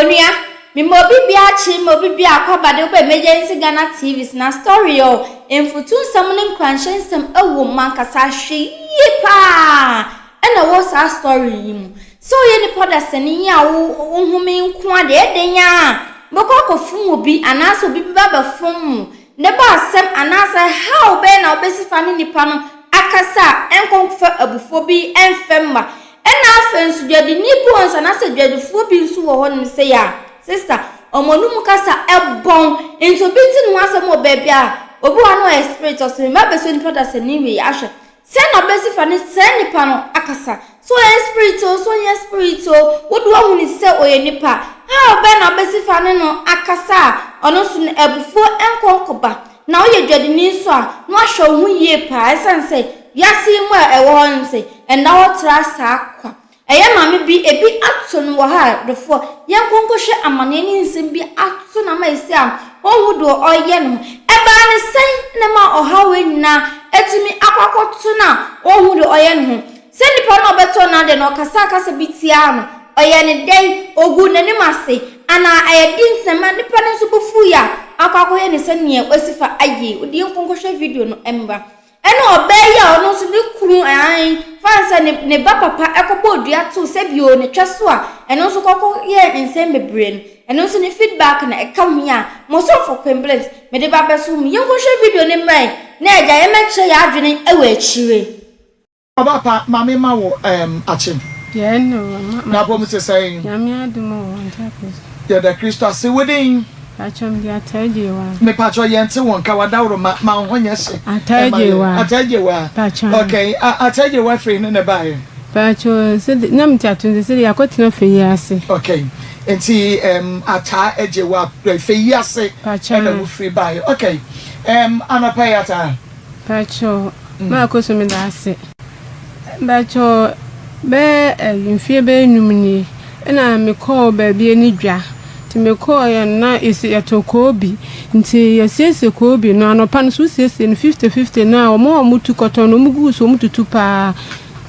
Onua, mema obi biara kye ma obi biara akwaaba de woba Emergency Ghana TV so na story o, mfutu nsɛm ne nkuranhyɛ nsɛm wɔ mu ankasa hwɛ yie paa ɛna ɛwɔ saa story yi mu. Sɛ woyɛ nipa dasani yi a wo home nko a deɛ ɛyɛ den a wobɛkɔ akɔfom obi anaasɛ obi bɛba abɛfom wo ne ba asɛm anaasɛ how bɛn na wobɛsi fa ne nipa no akasa a ɛnkɔfa abufuo bi ɛmfɛ mma. Ɛna afei nso dwadini bi wɔ nso anaasɛ dwadifoɔ bi nso wɔ hɔnom sei a, sister, wɔn anum kasa ɛbɔn, nti obi te ne ho asɛm wɔ baabi a, obi wɔ hɔ na ɔyɛ spirit, ɔsɛ me mma bɛsɔ nipa dasani wei ahwɛ, sɛn na ɔbɛsi fa ne saa nipa no akasa, sɛ ɔyɛ spirit o, sɛ ɔnyɛ spirit o, wode wahunu sɛ ɔyɛ nipa, how bɛn na ɔbɛsi fa ne no akasa a, ɔno nso no abufuo nkɔ nkɔba. Na woyɛ dwadini nso a, na woahwɛ wo ho yie paa ɛsiane sɛ wiase yi mu a ɛwɔ hɔ no sɛ ɛnna hɔ tra saa kwa. Ɛyɛ maame bi, ebi ato no wɔ ha a, dɔfoɔ, yɛnkɔ nkɔhwɛ amaneɛ ne nsɛm bi ato no ama ɛsi a ɔnhu deɛ ɔreyɛ ne ho. Ɛbaa no sɛn na ɛma ɔhaw wei nyinaa atumi akɔ akɔto no a ɔnhu deɛ ɔyɛ ne ho? Sɛ nipa no a ɔbɛtɔɔ n'ade no, ɔkasaa kasa bi tiaa no, ɔyɛɛ no dɛn? Oguu n'anim ase? Anaa ɛyɛ den nti na ɛma nipa no nso bo fuui a akɔ akɔyɛ no sɛ nea wasi fa ayɛ yi? Wode yɛnkɔ nkɔhwɛ video no mmra. Ɛna ɔbaa yi a ɔno nso ne kunu ae, fa no sɛ ne ne ba papa kɔbɔɔ dua too sɛ bio ne twɛ so a, ɛno nso kɔkɔyɛɛ nsɛm bebree no, ɛno nso ne feedback na ɛka ho yi a, mo somfo Queen Bliss, mede ba abɛso mo. Yɛnkɔhwɛ video no mmra yi, na agya yɛmmɛkyerɛ yɛn adwene wɔ akyire. Ɔba pa, ma me ma wo ehm akye. Yɛn ne wo ma. Na abom te sɛn? Nyame adom o, ɔnte apɛ so. Yɛda Kristo ase, wo din? Pakyɛ mede Ataa Gyewa. Me pakyɛ yɛn te wo nka, wadaworo ma, ma wo ho nyɛ hye. Ataa Gyewa. Ataa Gyewa. Pakyɛ. Okay, Ataa Gyewa firi he na ɛbaeɛ? Pakyɛ sɛde, na mete ato nti sɛde yɛakɔ tena fɛ yi ase. Okay, nti ehm Ataa Gyewa, fɛ yi ase ɛna wo firi baeɛ. Okay, ehm anɔpa yi Ataa. Pakyɛ Marko so meda ase. Mpakyɛw, bɛyɛ ɛyi mfeɛ bɛyɛ num nie ɛna me kɔɔ baabi ɛne dwa. Nti me kɔɔ yɛ no na yɛsi yɛtɔ koobi. Nti yɛsiesie koobi no anɔpa no so wosiesie no fifte fifte no a wɔn a wɔtu kɔtɔn no wɔn gu so wɔn tutu paa.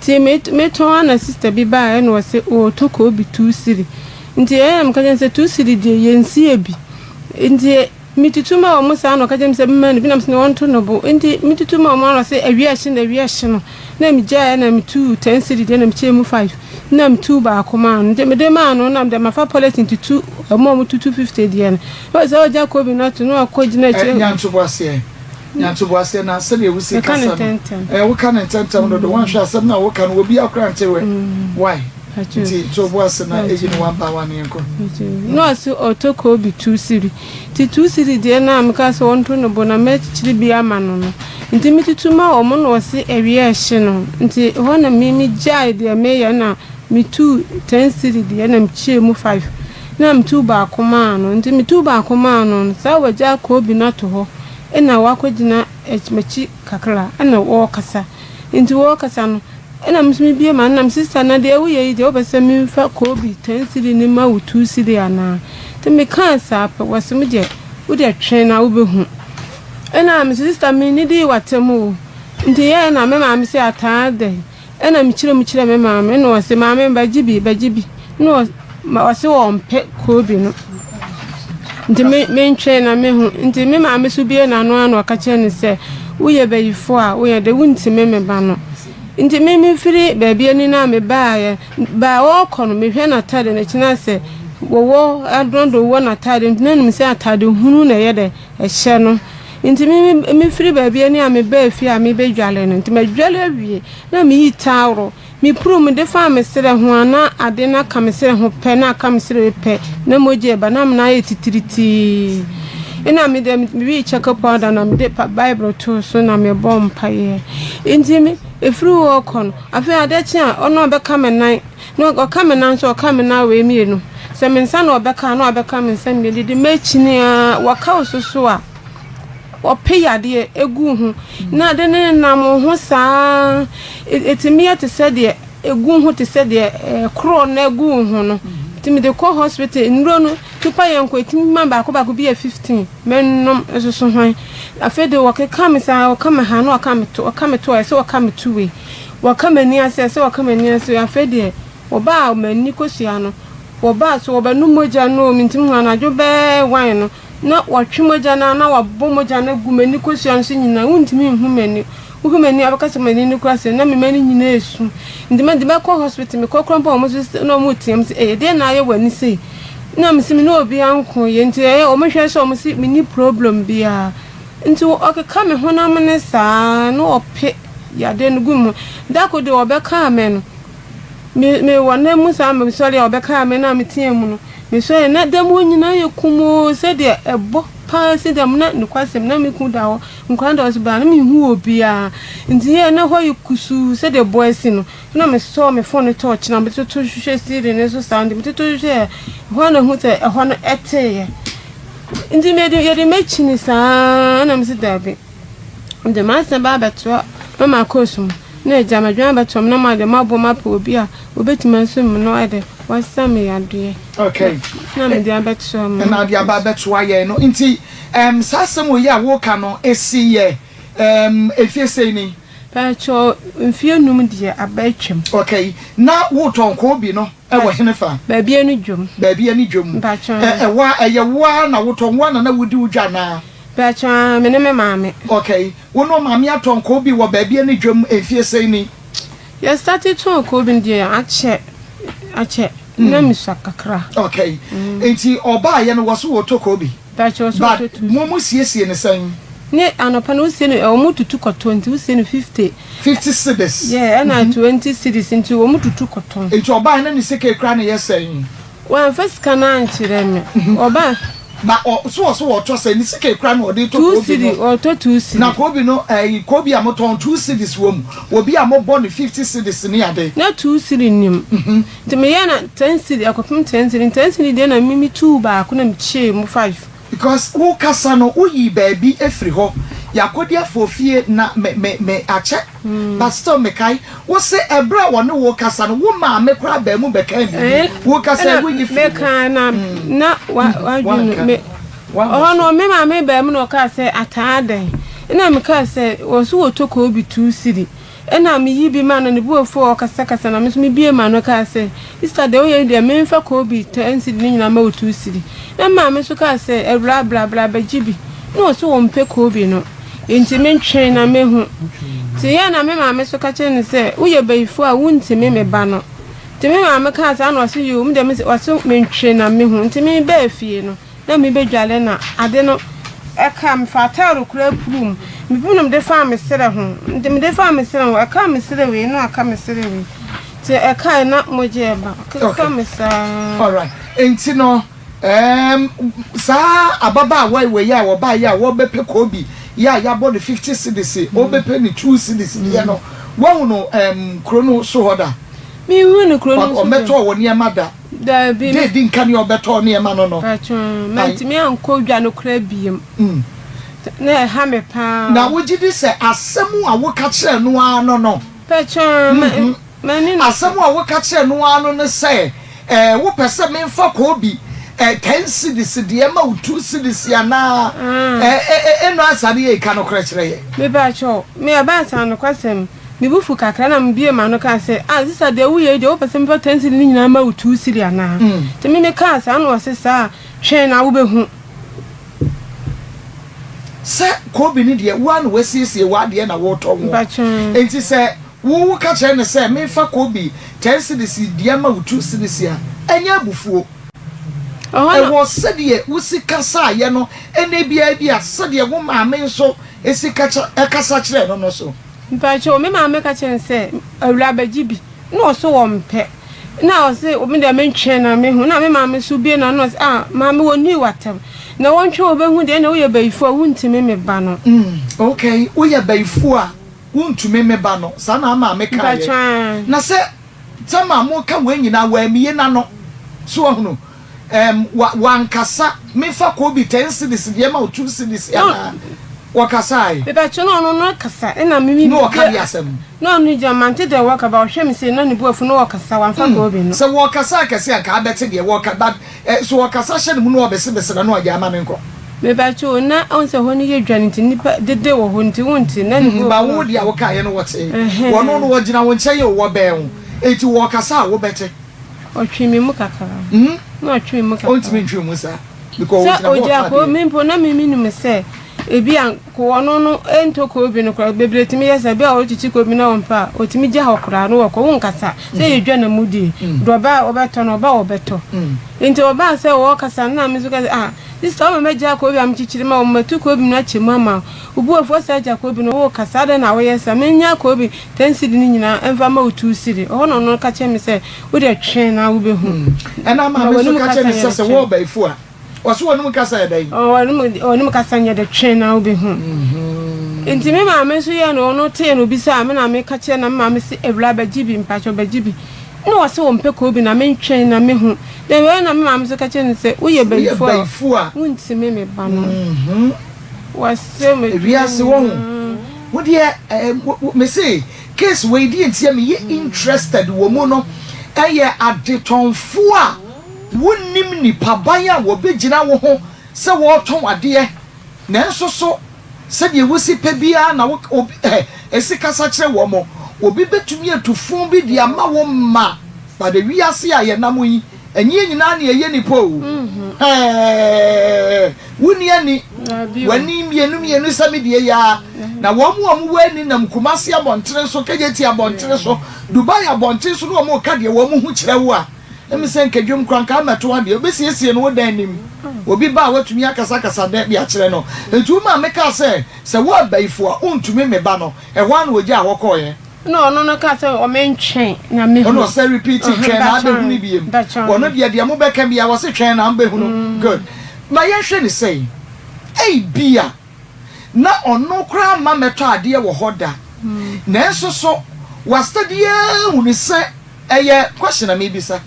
Nti me metɔn a na sista bi baa ɛna ɔse ɔɔtɔ koobi tuu siri. Nti ɛna meka kyerɛ no sɛ tuu siri deɛ yɛnsie bi. Nti. Metutu maa wɔn saa na ɔka kyerɛɛ me sɛ memma no bi na mese no ɔnto no bo. Enti metutu maa wɔn ara na ɔse awia ahye no awia ahye no. Na megyaeɛ na metuu ten cedi deɛ na mekyɛɛ mu five na metuu baako maa no. Nti mede maa no na mede mafa polythene tutu wɔn a wɔtutu 50 deɛ no. Na ɔsɛ ɔgya Kobe no ato na wakɔ gyina akyire. Nya ntoboaseɛ, nya ntoboaseɛ na sɛdeɛ wosi Meka no kasa no, ntɛntɛm. eh, woka no ntɛntɛm dodo, woanhwɛ asɛm no a woka no obiara koraa nte wɛ. Why? Nti to bo ase na eyi no one by one yɛnkɔ. Na ɔse ɔtɔ koobi two cedi. Nti two cedi deɛ no a mekaa sɛ ɔnto ne bo na mɛkyekyere bi ama no no. Nti metutu ma wɔn na ɔse awia ɛhye no. Nti hɔ na me megyae deɛ meyɛ na metuu ten cedi deɛ na mekyɛɛ mu five na metuu baako maa no. Nti metuu baako maa no no saa wagyaa koobi no ato hɔ ɛna wakɔgyina m'akyi kakra ɛna ɔɔkasa. Nti wɔɔkasa no Ɛna me nso mebue m'ano na me sista na deɛ woyɛ yi deɛ wopɛ sɛ memfa koobi ten cedi no ma wo two cedi anaa? Nti mekaa saa pɛ wɔse me deɛ wodeɛ twɛn na wobɛhu. Ɛna me sista mennidii w'atɛm o. Nti yɛɛ na me maame sɛ ataa dɛn? Ɛna mekyerɛ mu kyerɛ me maame ɛna ɔse maame bɛgye bi bɛgye bi ɛna ɔse ɔmpɛ koobi no. Nti me mentwɛn na mehu. Nti me maame so bue n'ano a na ɔka kyerɛ no sɛ woyɛ bayifoɔ a woyɛ dɛ wontumi me ba no. Nti me mefiri baabi ani no a mebaeɛ, baa ɔrekɔ no mehwɛ n'atade no akyi na sɛ wɔwɔ adɔndɔ wɔ n'atade nti na nim sɛ atade hunu na ɛyɛ dɛ ɛhyɛ no. Nti me mefiri baabi ani a mebaa fie a mebɛdwale no nti madwale awie na meyi taworo Mipuruw me de faa me serɛ ho a na ade no aka me serɛ ho pɛ na aka me serɛ pɛ na mogya reba na amena ayɛ titiritii. Nna me deɛ mewee checkup powder na mede Bible too so na mebɔɔ mpaeɛ. Nti me ɛfiri hɔ kɔ no afei adeɛ kye a ɔno ɔbɛka me nan na ɔka me nan nso ɔka me nan wei mmienu sɛ me nsa na ɔbɛka a na wabɛka me nsa mmienu de mɛkyini a wɔka wo so so a wɔpe yadeɛ gu wo ho na ade no nenam wo ho saa ɛtumi yɛ te sɛ deɛ ɛgu wo ho te sɛ deɛ korɔ no agu wo ho no nti mede kɔ hospital nnuro no tupa yɛ nkɔ ɛtumi ma baako baako bi yɛ 15 menom nso so hwan afei de wɔkeka me saa wɔka me ha na wɔka me to wɔka me to a ɛsɛ wɔka me to wei wɔka m'ani ase ɛsɛ wɔka m'ani ase afei deɛ wɔbaa m'ani kosua no. Wɔbaa so wɔbɛnom mogya no o, mentumi hu, anadwo bɛyɛ one no, na wɔtwe mogya no ara na wɔabɔ mogya no agu m'ani kosua no so nyinaa, wontumi nhu m'ani. Wohu m'ani a wobɛka sɛ m'ani no koraa sɛe, na me m'ani nyinaa resu. Nti mede bɛkɔ hospital, mekɔ koraa mpo a wɔn nso na wɔreteam sɛ, ei, ɛdeɛn na ayɛ w'ani sei? Na mese me ne obiara nkoeɛ, nti ɛyɛ wɔhwɛ sɛ wɔn se menni problem biara. Nti ɔkeka me honam no saa na ɔpe yadeɛ no gu me ho. Da koro deɛ ɔbɛkaa me no, Me me wɔ nna mu saa mesɔre a ɔbɛkaa me na meteaa mu no, mesɔre na dɛm hɔ nyinaa yɛ kumoo sɛdeɛ ɛbɔ paa si dɛm na nokwasɛm na me kunu da hɔ, nkwadaa da hɔ so baa na menhu obiara nti yɛ na hɔ yɛ kusuu sɛdeɛ ɛbɔ asi no na mesɔɔ me phone no torch na metoto hwehwɛ ceiling no so saa nti metoto hwehwɛɛ hɔ na hu sɛ ɛhɔ no ɛteeɛ nti mede yɛde mɛkyini saa na mese daabi. Mede m'asɛm ba abɛtoa mama kɔɔso mu, na agya m'adwene abɛtoa mu na made mabɔ mapɛ obi a obetumi asom me na ɔayɛ dɛ wasa me yadeɛ. Okay. Na mede abɛtoa mu. Na ade aba abɛtoa yɛn no. Nti um, saa asɛm wei a woka no, esi yɛ um, mfie sei ni? Pakyɛ, mfie num deɛ aba atwam. Okay. Na wotɔn koobi no wɔ henefa? Baabi ani dwom. Baabi ani dwom. Mpakyɛ. Ɛhɔ a, ɛyɛ wo ara na wotɔn, wo ara na na wodi wo dwa anaa? Pakyɛ aa me ne me maame. Ok, wo ne wo maame atɔn koobi wɔ baabi ne dwam mfie sɛn ni? Yɛ starte tɔn koobi no deɛ akyɛ akyɛ na me sua kakra. Ok, nti ɔbaa yɛ no wɔ so ɔtɔ koobi? Pakyɛ ɔse ɔtɔ But mo mo siesie no sɛn? Ne anɔpa no wo sie no ɔmo tutu kɔtɔ nti wo sie no 50. 50 cedis. Yeah ɛna 20 cedis nti ɔmo tutu kɔtɔn. Nti ɔbaa yɛ na ne sika ekura no yɛ sɛn? Wamfa sika no ankyerɛ me. Ɔba. Na ɔ so ɔso ɔtɔ sɛ ne sika ekura no ɔde tɔ Two koobi cedi, no. ɔtɔ two cedi. Na koobi no ɛyi koobi a motɔn two cedis wɔ mu, obi a mobɔ no 50 cedis ne ade. Na two cedi nnim. Nti meyɛɛ no ten cedi, ɛkɔpem ten cedi. Ten cedi deɛ na me me tuu baako na mekyɛɛ mu five. Because wo kasa no wo yii baabi firi hɔ yakɔdi afɔfie na me me me akyɛ but still me kae wo se ɛberɛ a wɔne wo kasa no wo maame koraa baa mu bɛkaa biribi wo kasa yi wo yi firi mu. Mekaa na na wadwene me ɔhɔ no me maame baa mu na ɔkaa sɛ ataa dɛn ɛna mekaa sɛ wɔ so wɔ tokoo bi tuu siri Ɛnna miyii bi maa no, ne bo afuw a ɔkasakasa na me nso mibuee m'ano kaa sɛ, Sista, deɛ woyɛ yi deɛ, memfa koobi ten cedi no nyinaa mma wo two cedi. Na me maame nso kaa sɛ, Awuraa, bra, bra bɛgye bi. Na ɔse ɔmpɛ koobi no, enti mentwɛn na mɛhu. Nti ɛyɛɛ na me maame nso ka kyerɛɛ no sɛ, Woyɛ bayifoɔ a, wontumi me ba no. Nti me maame kaa saa na ɔse, Yoo, me deɛ mese, ɔse mentwɛn na mɛhu. Nti mebaa fie no, Na mebedwale na ade no ɛkaa me faa towel koraa puruu mu. Mepum na mede faa me serɛ ho. Nti mede faa me serɛ ho, ɛkaa me serɛ wei na aka me serɛ wei. Nti ɛkae na mogya ɛba. Ɛkeka me saa. Alright, nti no ɛɛm saa ababaawa wei a ɔbaeɛ a wɔbɛpɛ Kobe yɛ a yɛabɔ no 50 cedis, ɔbɛpɛ ne 2 cedis deɛ no, woahu no ɛɛm kuro no so hɔ da? Menhuu no kuro no so da. Ɔmmɛtɔɔ wo nneɛma da? Dabi. Da edi nka nea ɔbɛtɔɔ nneɛma no no. Pacho, mantumi ankɔ dwa no koraa biom. Na ɛha me paa. Na wogye di sɛ asɛm a woka kyerɛɛ no ara no no? Pacho, m'ani na. Asɛm a woka kyerɛɛ no ara no ne sɛ, ɛɛ, wopɛ sɛ memfa koobi ɛɛ ten cedis deɛ ma wo two cedis anaa? Ɛɛ, ɛno ansa no yei ka nokorɛ kyerɛ yɛn. Me pacho, me ɛbaa saa nokwasɛm. Me bo fuw kakra na mibuee m'ano kaa sɛ, Ah, sista, deɛ woyɛ yi deɛ, wopɛ sɛ mefa ten cedi no nyinaa ma wo two cedi anaa? Nti me mekaa saa na ɔse, Saa, twɛn na wobɛhu. Sɛ Kobe no deɛ, wo ara na woasiesie w'adeɛ na woretɔ ho. Enti sɛ wo woka kyerɛ no sɛ memfa Kobe ten cedis deɛ ma wo two cedis a, ɛnyɛ abufuo. Ɛwɔ sɛdeɛ wosi kasaeɛ no ɛna ebia ebia sɛdeɛ wo maame nso si kasa kyerɛɛ no no so. Mpakyɛw, me maame ka kyerɛɛ no sɛ, Awuraa bɛgye bi. Nna ɔse ɔmmpɛ. Nna ɔse me deɛ mentwɛn na mehu. Nna me maame so bue n'ano na ɔse, Ah, maame wɔnnii w'atɛm. Na wɔntwɛn wɔbɛhu deɛ, ɛnna woyɛ bayifoɔ a wontumi me ba no. Mm, okay, woyɛ bayifoɔ a wontumi me ba no, saa na maame kaeɛ. Mpakyɛw. Na sɛ tam a moka wei nyinaa, wammue n'ano. So wahunu? Ɛɛm, wa, wankasa. Memfa koobi ten cedis deɛ ma wo two cedis anaa? Wɔkasae. Mepakyɛw, na ɔno no kasa, ɛna me me. Na ɔka deɛ asɛm? Na ɔno gyina, mante deɛ wɔka, but ɔhwɛ me sei, na ne bo afu, na ɔkasa, wamfa koobi no. Sɛ wɔkasa akɛse a, nka abɛte deɛ wɔka, but eh, so ɔkasa hyɛ ne mu na ɔbesebese n'ano a, gyaa ma menkɔ. Mepakyɛw, na ɔhu sɛ hɔ no yɛ dwa no nti, nnipa dede wɔ hɔ nti, wonte, na ne bo afu. But wo deɛ a wokaeɛ no wɔtee. Wɔno no, wɔgyina wo nkyɛn o, wɔbɛn wo, enti wɔkasa a, wobɛte. Ɔtwee me mu kakra. Na ɔtwee me mu kakra. Ɔntumi ntwe wo mu saa. Because Sɛ ɔgyina hɔ ɔgyaa ɔtɔ koo adeɛ. me mpo na me menim sɛ ebi a ko ɔno no ɛntɔ koobi no koraa bebree tumi yɛ sɛ ebi a ɔrekyekye koobi na ɔmpɛ a ɔtumi gya hɔ koraa na wɔkɔ wonkasa sɛ yɛ dwa na mu die deɛ ɔba a ɔbɛtɔ no ɔba a ɔbɛtɔ nti ɔbaa sɛ ɔrekasa no na me nso ka sɛ ah sista woma mɛgyaa koobi a mekyekyere ma wo matu koobi no akyɛ mu ama wo wo bo afu ɔsɛ agya koobi no worekasa adɛn na woyɛ saa menyaa koobi ten cedi no nyinaa ɛmfa ma wo two cedi ɛhɔ na ɔno ka kyerɛ me sɛ Wo deɛ twɛn na wobɛhu. Ɛna Na maame nso w'anom ka kasa kyerɛ ne nyɛ sɛ dɛ sɛ twɛn. wɔɔ baifo a, ɔse w'anom kasa yɛ dɛn? Ɔ w'anom w'anom kasa nyɛ dɛ twɛn na wobɛhu. Nti me maame nso yɛɛ no ɔno tee no obisaa me na meka kyerɛ na me maame se awuraa bɛgye bi mpakyɛw bɛgye bi. Na ɔse ɔmpɛ koobi na mentwɛn na mehu. Then wei na me maame nso ka kyerɛ no sɛ woyɛ Woyɛ bayifo a bayifo a. wontumi me ba no. Wasɛe m'adwuma Ewiase wahu. nyinaa. Wo deɛ ɛɛ mese Case wei deɛ nti a meyɛ interested wɔ mu no ɛyɛ adetɔnfoɔ a wonnim nipaban a wɔbɛgyina wo ho sɛ wɔretɔn adeɛ nanso so sɛdeɛ wosi pɛ biara na wo obi ɛ si kasa kyerɛ wɔn. Obi bɛtumi atu fo bi de ama wo ma but wiase a yɛnam yi ɛnyɛ yɛn nyinaa na yɛyɛ nipa o. Ɛɛ wonni ani. W'ani mmienu mmienu sɛ me deɛ yi ara. Na wɔn a wɔwɔ ani nam Kumasi abɔntene so, Kejetia abɔntene so, Dubai abɔntene so na wɔreka deɛ wɔn hu kyerɛ wo a, ɛmi sɛ nka dwam koraa nka ammɛto adeɛ. Wobɛsiesie no wo dan anim. Obi ba a woatumi akasakasa dɛ de akyerɛ no. Nti wo maame kaa sɛ, sɛ wo abayifo a wontumi me ba no, ɛhɔ ara na ɔgyaa hɔ kɔeɛ. Ɛna ɔno no kaa sɛ ɔmentwɛn na mehu. Ɔno ɔsɛ repeat twɛn na abɛhunu biem. Ɔno deɛ deɛ mobɛka biara wɔse twɛn na mobɛhunu. Good. Ma yɛnhwɛ no sei, ebia na ɔno koraa mma mmɛtɔ adeɛ wɔ hɔ da, nanso so wastadi ahunu sɛ, ɛyɛ question na mebisa,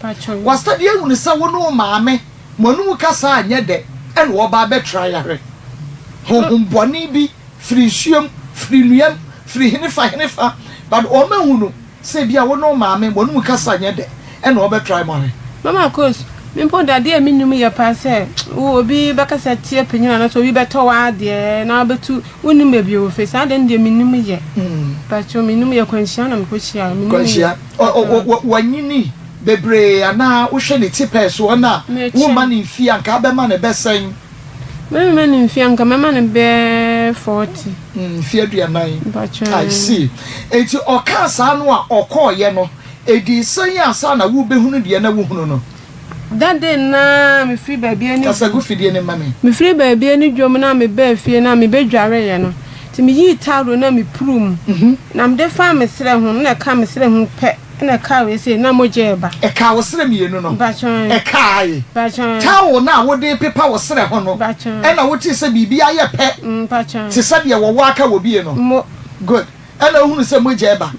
wastadi ahunu sɛ wo ne wo maame mo anum kasa anyɛ dɛ ɛna ɔba abɛtra yare? Honhom bɔne bi firi nsuom, firi nnua mu, firi henefa henefa, but ɔmahunu Sɛ ebia wo ne wo maame mo anum kasa nyɛ dɛ ɛna ɔbɛ try mo ahwɛ. Mama Kos, me mpo de adeɛ a me nim yɛ paa sɛ wo obi bɛkasa tia panyin anaasɛ obi bɛtɔ w'adeɛ na wabɛtu wo nim baabi a ofi saa adeɛ no deɛ me nim yɛ mpakyɛw me nim yɛ kwanhyia na mekɔ hyia me nim yɛ. Kwanhyia wanyini bebree anaa wohwɛ ne ti pɛɛ soɔ na woma ne mfie anka abɛma ne bɛsɛn. Mɛma no mfeɛ anka mɛma no bɛɛ 40. Mfeɛ 40. I see. Enti ɔkaa saa no a ɔkɔeɛ no, ɛdii sɛn ansa na worebɛhunu deɛ na wohunu no? That day no ara mefiri baabi ani. Kasa gu fidie no ma me. Mefiri baabi ani dwom na mebaa fie na mebɛdwareeɛ no, nti meyii towel na mepuruu mu na mede faa me serɛ ho na ɛkaa me serɛ ho pɛ. Ɛna ɛkaa wei sei, na mogya reba. Ɛkaa wo serɛ mmienu no? Ɛkaae. Towel no a wode repepa wo serɛ ho no, ɛna wotee sɛ biribi ayɛ pɛ te sɛ deɛ wɔwɔ aka wɔ bie no? Good. Ɛna wohunu sɛ mogya reba?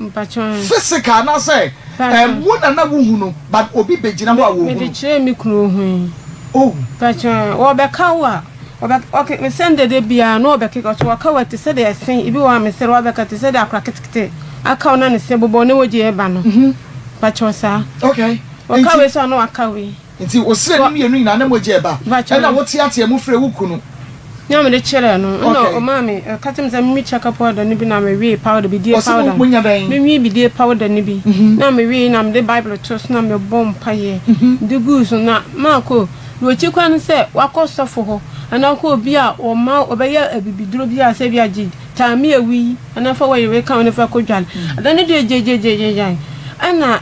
Physical anaasɛ ɛɛm wo na na wohunu but obi bɛgyina hɔ a wɔhunu? Mede kyerɛɛ me kunu ohui. Oh. Wɔbɛka wo a, ɔbɛ ɔke mesɛn dede biara na ɔbɛkeka ɔsɛ wɔka wo a te sɛ deɛ ɛsen ebi wɔ hɔ a mesɛre wabɛka te sɛ deɛ akora ketekete aka wo na ne se bobɔ ne mogya ɛba no mpakyɛw saa Okay. wɔka wei so a na waka wei. Nti wo srɛ no mmienu nyinaa na mogya ɛba ɛna wo teatea mu frɛ wo kunu. Na mede kyerɛɛ no ɛna ɔmaa me ɔka kyerɛ me sɛ menwe chaka powder no bi na mewee powder bidie powder Ɔse monya dɛn? Menwe bidie powder no bi na mewee na mede bible to so na mebɔ mpaeɛ mede guu so na maakɔ Na okyi kwan ne sɛ wakɔ sɔfo hɔ anaa ɔkɔ obi a ɔma ɔbɛyɛ abibiduro bi a sɛ bi a gye taa mi awi yi anaa fa wɔyɛ wei ka wo ne fa kɔ dwale. Ada no deɛ gyegyegyegyae ɛna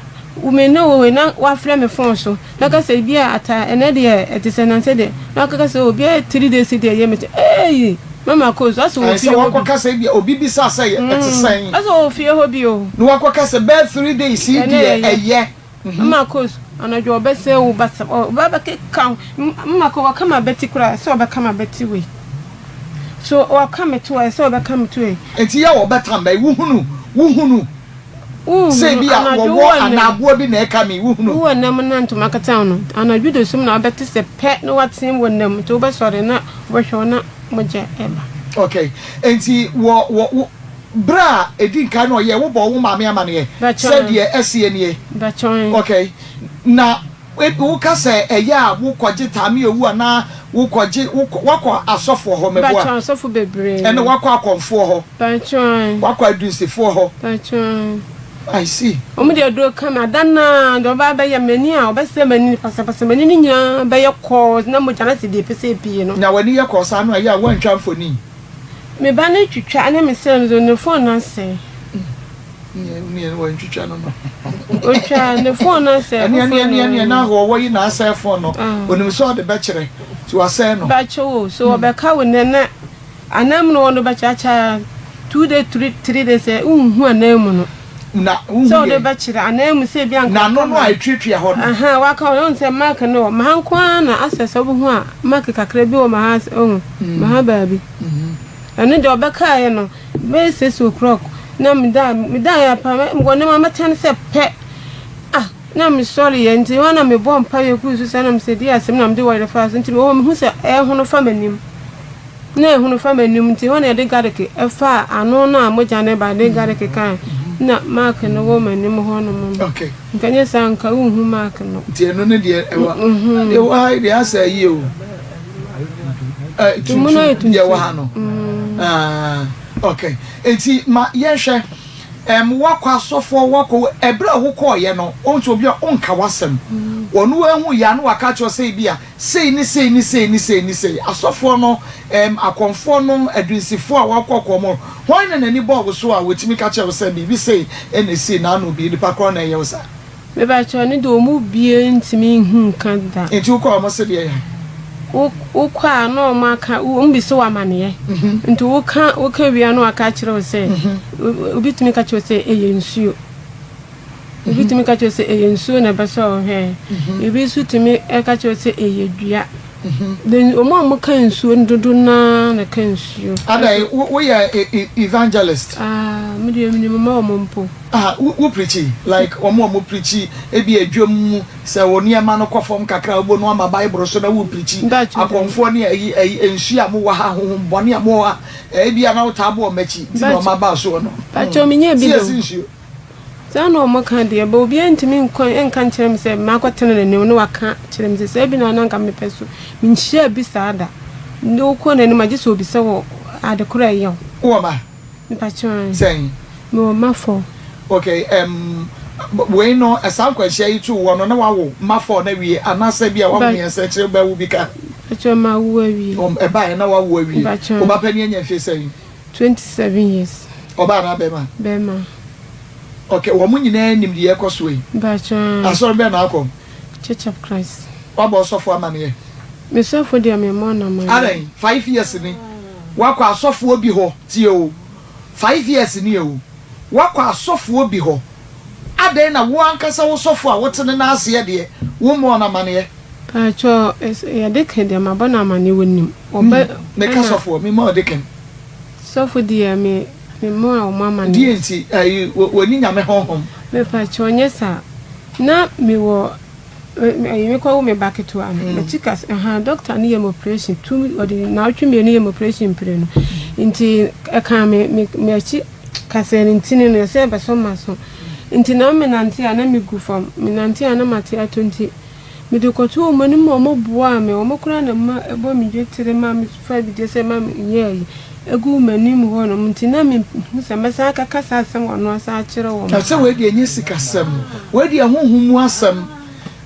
me ne wo wei na wafrɛ me fon so na ka sɛ bi a ata ɛnɛ deɛ ɛte sɛ nansɛ deɛ na wakaka sɛ obi a 3 days deɛ ɛyɛ me sɛ eii mama kɔ so asɛ wɔ fie hɔ bi. Sɛ wakɔka sɛ bi obi bisa sɛ ɛte sɛn. Asɛ wɔ fie hɔ bi o. Na wakɔka sɛ bɛyɛ 3 days yi deɛ ɛyɛ. Mma kos, anadwo ɔbɛsɛe wo basa, ɔba bɛkeka wo. Mma ko, waka m'abati koraa, sɛ ɔbɛka m'abati wei. So waka me to a, ɛsɛ ɔbɛka me to ei. Enti yɛ a ɔbɛtam bɛn? Wohunu, wohunu sɛ Wohunu, ebia anadwo wɔwɔ wowɔ anaa nam. aboa bi na ɛka me, wohunu. Wowɔ nam na ntoma kata wo no, anadwo dasum na wobɛte sɛ pɛ na woateam wɔ nam nti wobɛsɔre na wobɛhwɛ wo na mogya reba. Okay, enti wɔ, wɔ, wo. Berɛ a ɛdi nkan na ɔyɛɛ, wobɔɔ wo maame amaneɛ sɛ deɛ asie nie? Ok. Na woka sɛ ɛyɛ a wokɔgye Taame Owu anaa wokɔgye, woakɔ asɔfoɔ hɔ meboa? Ɛna woakɔ akɔmfoɔ hɔ? Woakɔ adunsifoɔ hɔ? I see. Wɔn de aduro ka me ada no ara deɛ ɔbaa bɛyɛ m'ani a ɔbɛsɛ m'ani pasapasa m'ani no nyinaa bɛyɛ kɔɔ na mogya no asɛ deɛ ɛpɛ sɛ ɛpue no. Na w'ani yɛ kɔɔ saa no a ɛyɛ a woantwa mfoni? Me ba no twitwa ne me srɛ no so ne phone no asɛe. Neɛ wantwitwa no no. Otwa ne phone no asɛe. Ɛneɛ neɛ neɛ neɛ na ɔwɔ yi na asɛe phone no. Onim sɛ ɔde bɛkyerɛ nti wasɛe no. Bakyɛ o so ɔbɛka wo nɛ na Ananmu no wɔde bɛkyeakyea 2 days 3 days ɛ wonhu ananmu no. Na wonhu Sɛ wɔde bɛkyerɛ ananmu sɛ ebi anka. N'ano no a etuatua hɔ no. Ahan waka hɔ wohu sɛ mark no wɔ maha nko ara na asɛ sɛ wobɛhu a mark kakra bi wɔ maha ohu maha baabi. Ɛno deɛ ɔbɛkaeɛ no bɛyɛ 6 o'clock na meda medaeɛ pa wɔ ne ma mɛtɛn sɛ pɛ ah na mesɔreɛ nti hɔ na mebɔ mpaeɛ guu so sɛ na mesɛ di asɛm na mede wɔyere faa so nti mewɔ hɔ mehu sɛ ɛhono fa m'anim. Na ehunu fa m'anim nti, hɔ na yɛde garlic faa ano no a mogya no ba, yɛde garlic kae na mark no wɔ m'anim hɔ nom no. Okay. Nka nyɛ saa nka wonhu mark no. Nti ɛno ne deɛ ɛwɔ deɛ wɔ ha yi deɛ asɛ yie o. Ɛ tuntum deɛ wɔ ha no. Ah, okay. Nti ma yɛnhwɛ ɛm wakɔ asɔfoɔ wakɔ ɛberɛ a wokɔɔyɛ no wɔn nso obi a ɔnka w'asɛm wɔn ehu yɛ ano waka kyerɛ sɛ ebi a Sei ne sei ne sei ne sei ne sei. Asɔfoɔ no, ɛɛm, akɔmfoɔ no, adunsifoɔ a wɔakɔ kɔɔ mu no, hwan na n'ani bɔɔ wo so a wɔtumi ka kyerɛɛ wo sɛ biribi sei na ɛsii na ano bi, nipa korɔ na ɛyɛ wo saa? Mepakyɛw, ɛno deɛ wɔn mu biara ntumi nhu nka da. Nti wokɔ a wɔn se deɛ yɛ? Wo, wokɔ a na wɔn aka, wɔn bisa wo amaneɛ. Nti woka, woka wie a na wɔaka akyerɛ wo sɛ, obi tumi ka kyerɛ wo sɛ ɛyɛ nsuo. Ebi tumi ka kyerɛ sɛ ɛyɛ nsuo na ɛbɛsɔ wo hwɛ. Ebi nso tumi ka kyerɛ sɛ ɛyɛ dua. Then wɔn a wɔka nsuo no dodo no ara na ɛka nsuo. Adɛn, woyɛ evangelist? Ah, me deɛ menim mma wɔn mpo. Ah, wo preachi? Like wɔn a wɔn preachi ebi adwam mu sɛ wo nneɛma no kɔ fam kakra wobɔ no ama Bible so na wo preachi akɔmfoɔ ne ayi ayi nsuo a mowɔ ha honhom bɔne a mowɔ ha ebi a na wotaa bɔ wɔn akyi nti na wɔn aba soɔ no. Pakyɛ menyɛ bi da o. Saa na wɔka deɛ, but obiara ntumi nkɔ nka nkyerɛ me sɛ makɔtena n'anim na waka kyerɛ me sɛ saa bi na na anka mepɛ so. Menhyiaa bi saa da. Nde wokɔ n'anim a gye sɛ obisa wɔ ade korɔ a ɛyɛ wo. Wowɔ mma? Mepakyɛw ae. Sɛn? Mewɔ mma four. Okay, um, wei no, saa nkwanhyia yi too woɔ no, na woawo mma four no awie anaasɛ bi a woawo mmiɛnsa akyire wobɛwo bi ka? Mepakyɛw, mawo awie. Ɛbaeɛ na woawo awie. Mepakyɛw. Wo ba panin anya mfie sɛn? 27 years. Ɔbaa anaa bɛɛma? Bɛɛma. Ok, wɔn nyinaa nim deɛ ɛkɔ soɔ yi? Mpakyɛ aane. Asɔre bɛn na akɔ? Church of Christ. Wabɔ ɔsɔfoɔ amaneɛ? Me sɔfo deɛ me mmɔ no amaneɛ. Adɛn, 5 years ni wakɔ asɔfoɔ bi hɔ, tie o, 5 years ni o, wakɔ asɔfoɔ bi hɔ, adɛn na wo ankasa wo sɔfo a wote ne nan aseɛ deɛ, wo mmɔɔ no amaneɛ? Mpakyɛ yɛde ka deɛ mabɔ no amaneɛ wɔnim. Ɔbɛ Meka sɔfoɔ, me mmɔ ɔde kan. Sɔfo deɛ me me mmɔ a wɔn amaneɛ. Deɛ nti, ayi, wɔnni Nyame honhom. Mepakyɛw nyɛ saa. Na me wɔ ayi me kɔ wo me ba ketewa no. M'akyi kas ɛha doctor no yɛ me operation tu ɔde naawɔtwe mmienu yɛ me operation mprenu. Nti ɛka me me m'akyi kasɛɛ ne ntini no ɛsɛ ɛbɛsɔ m'aso. Nti na me nante a na me gu fam. Me nante a na mate ato nti Mede kɔtoo wɔn anim ma wɔboaa me. Wɔn koraa na ma ɛbɔ me dwetire ma mefa bidie sɛ ma menyɛ ayi egu m'anim hɔnom nti na mehu sɛ mɛsan akɛka saa asɛm wɔ ano asan akyerɛ wɔn. Na sɛ wei deɛ ɛnyɛ sikasɛm, wei deɛ honhom mu asɛm,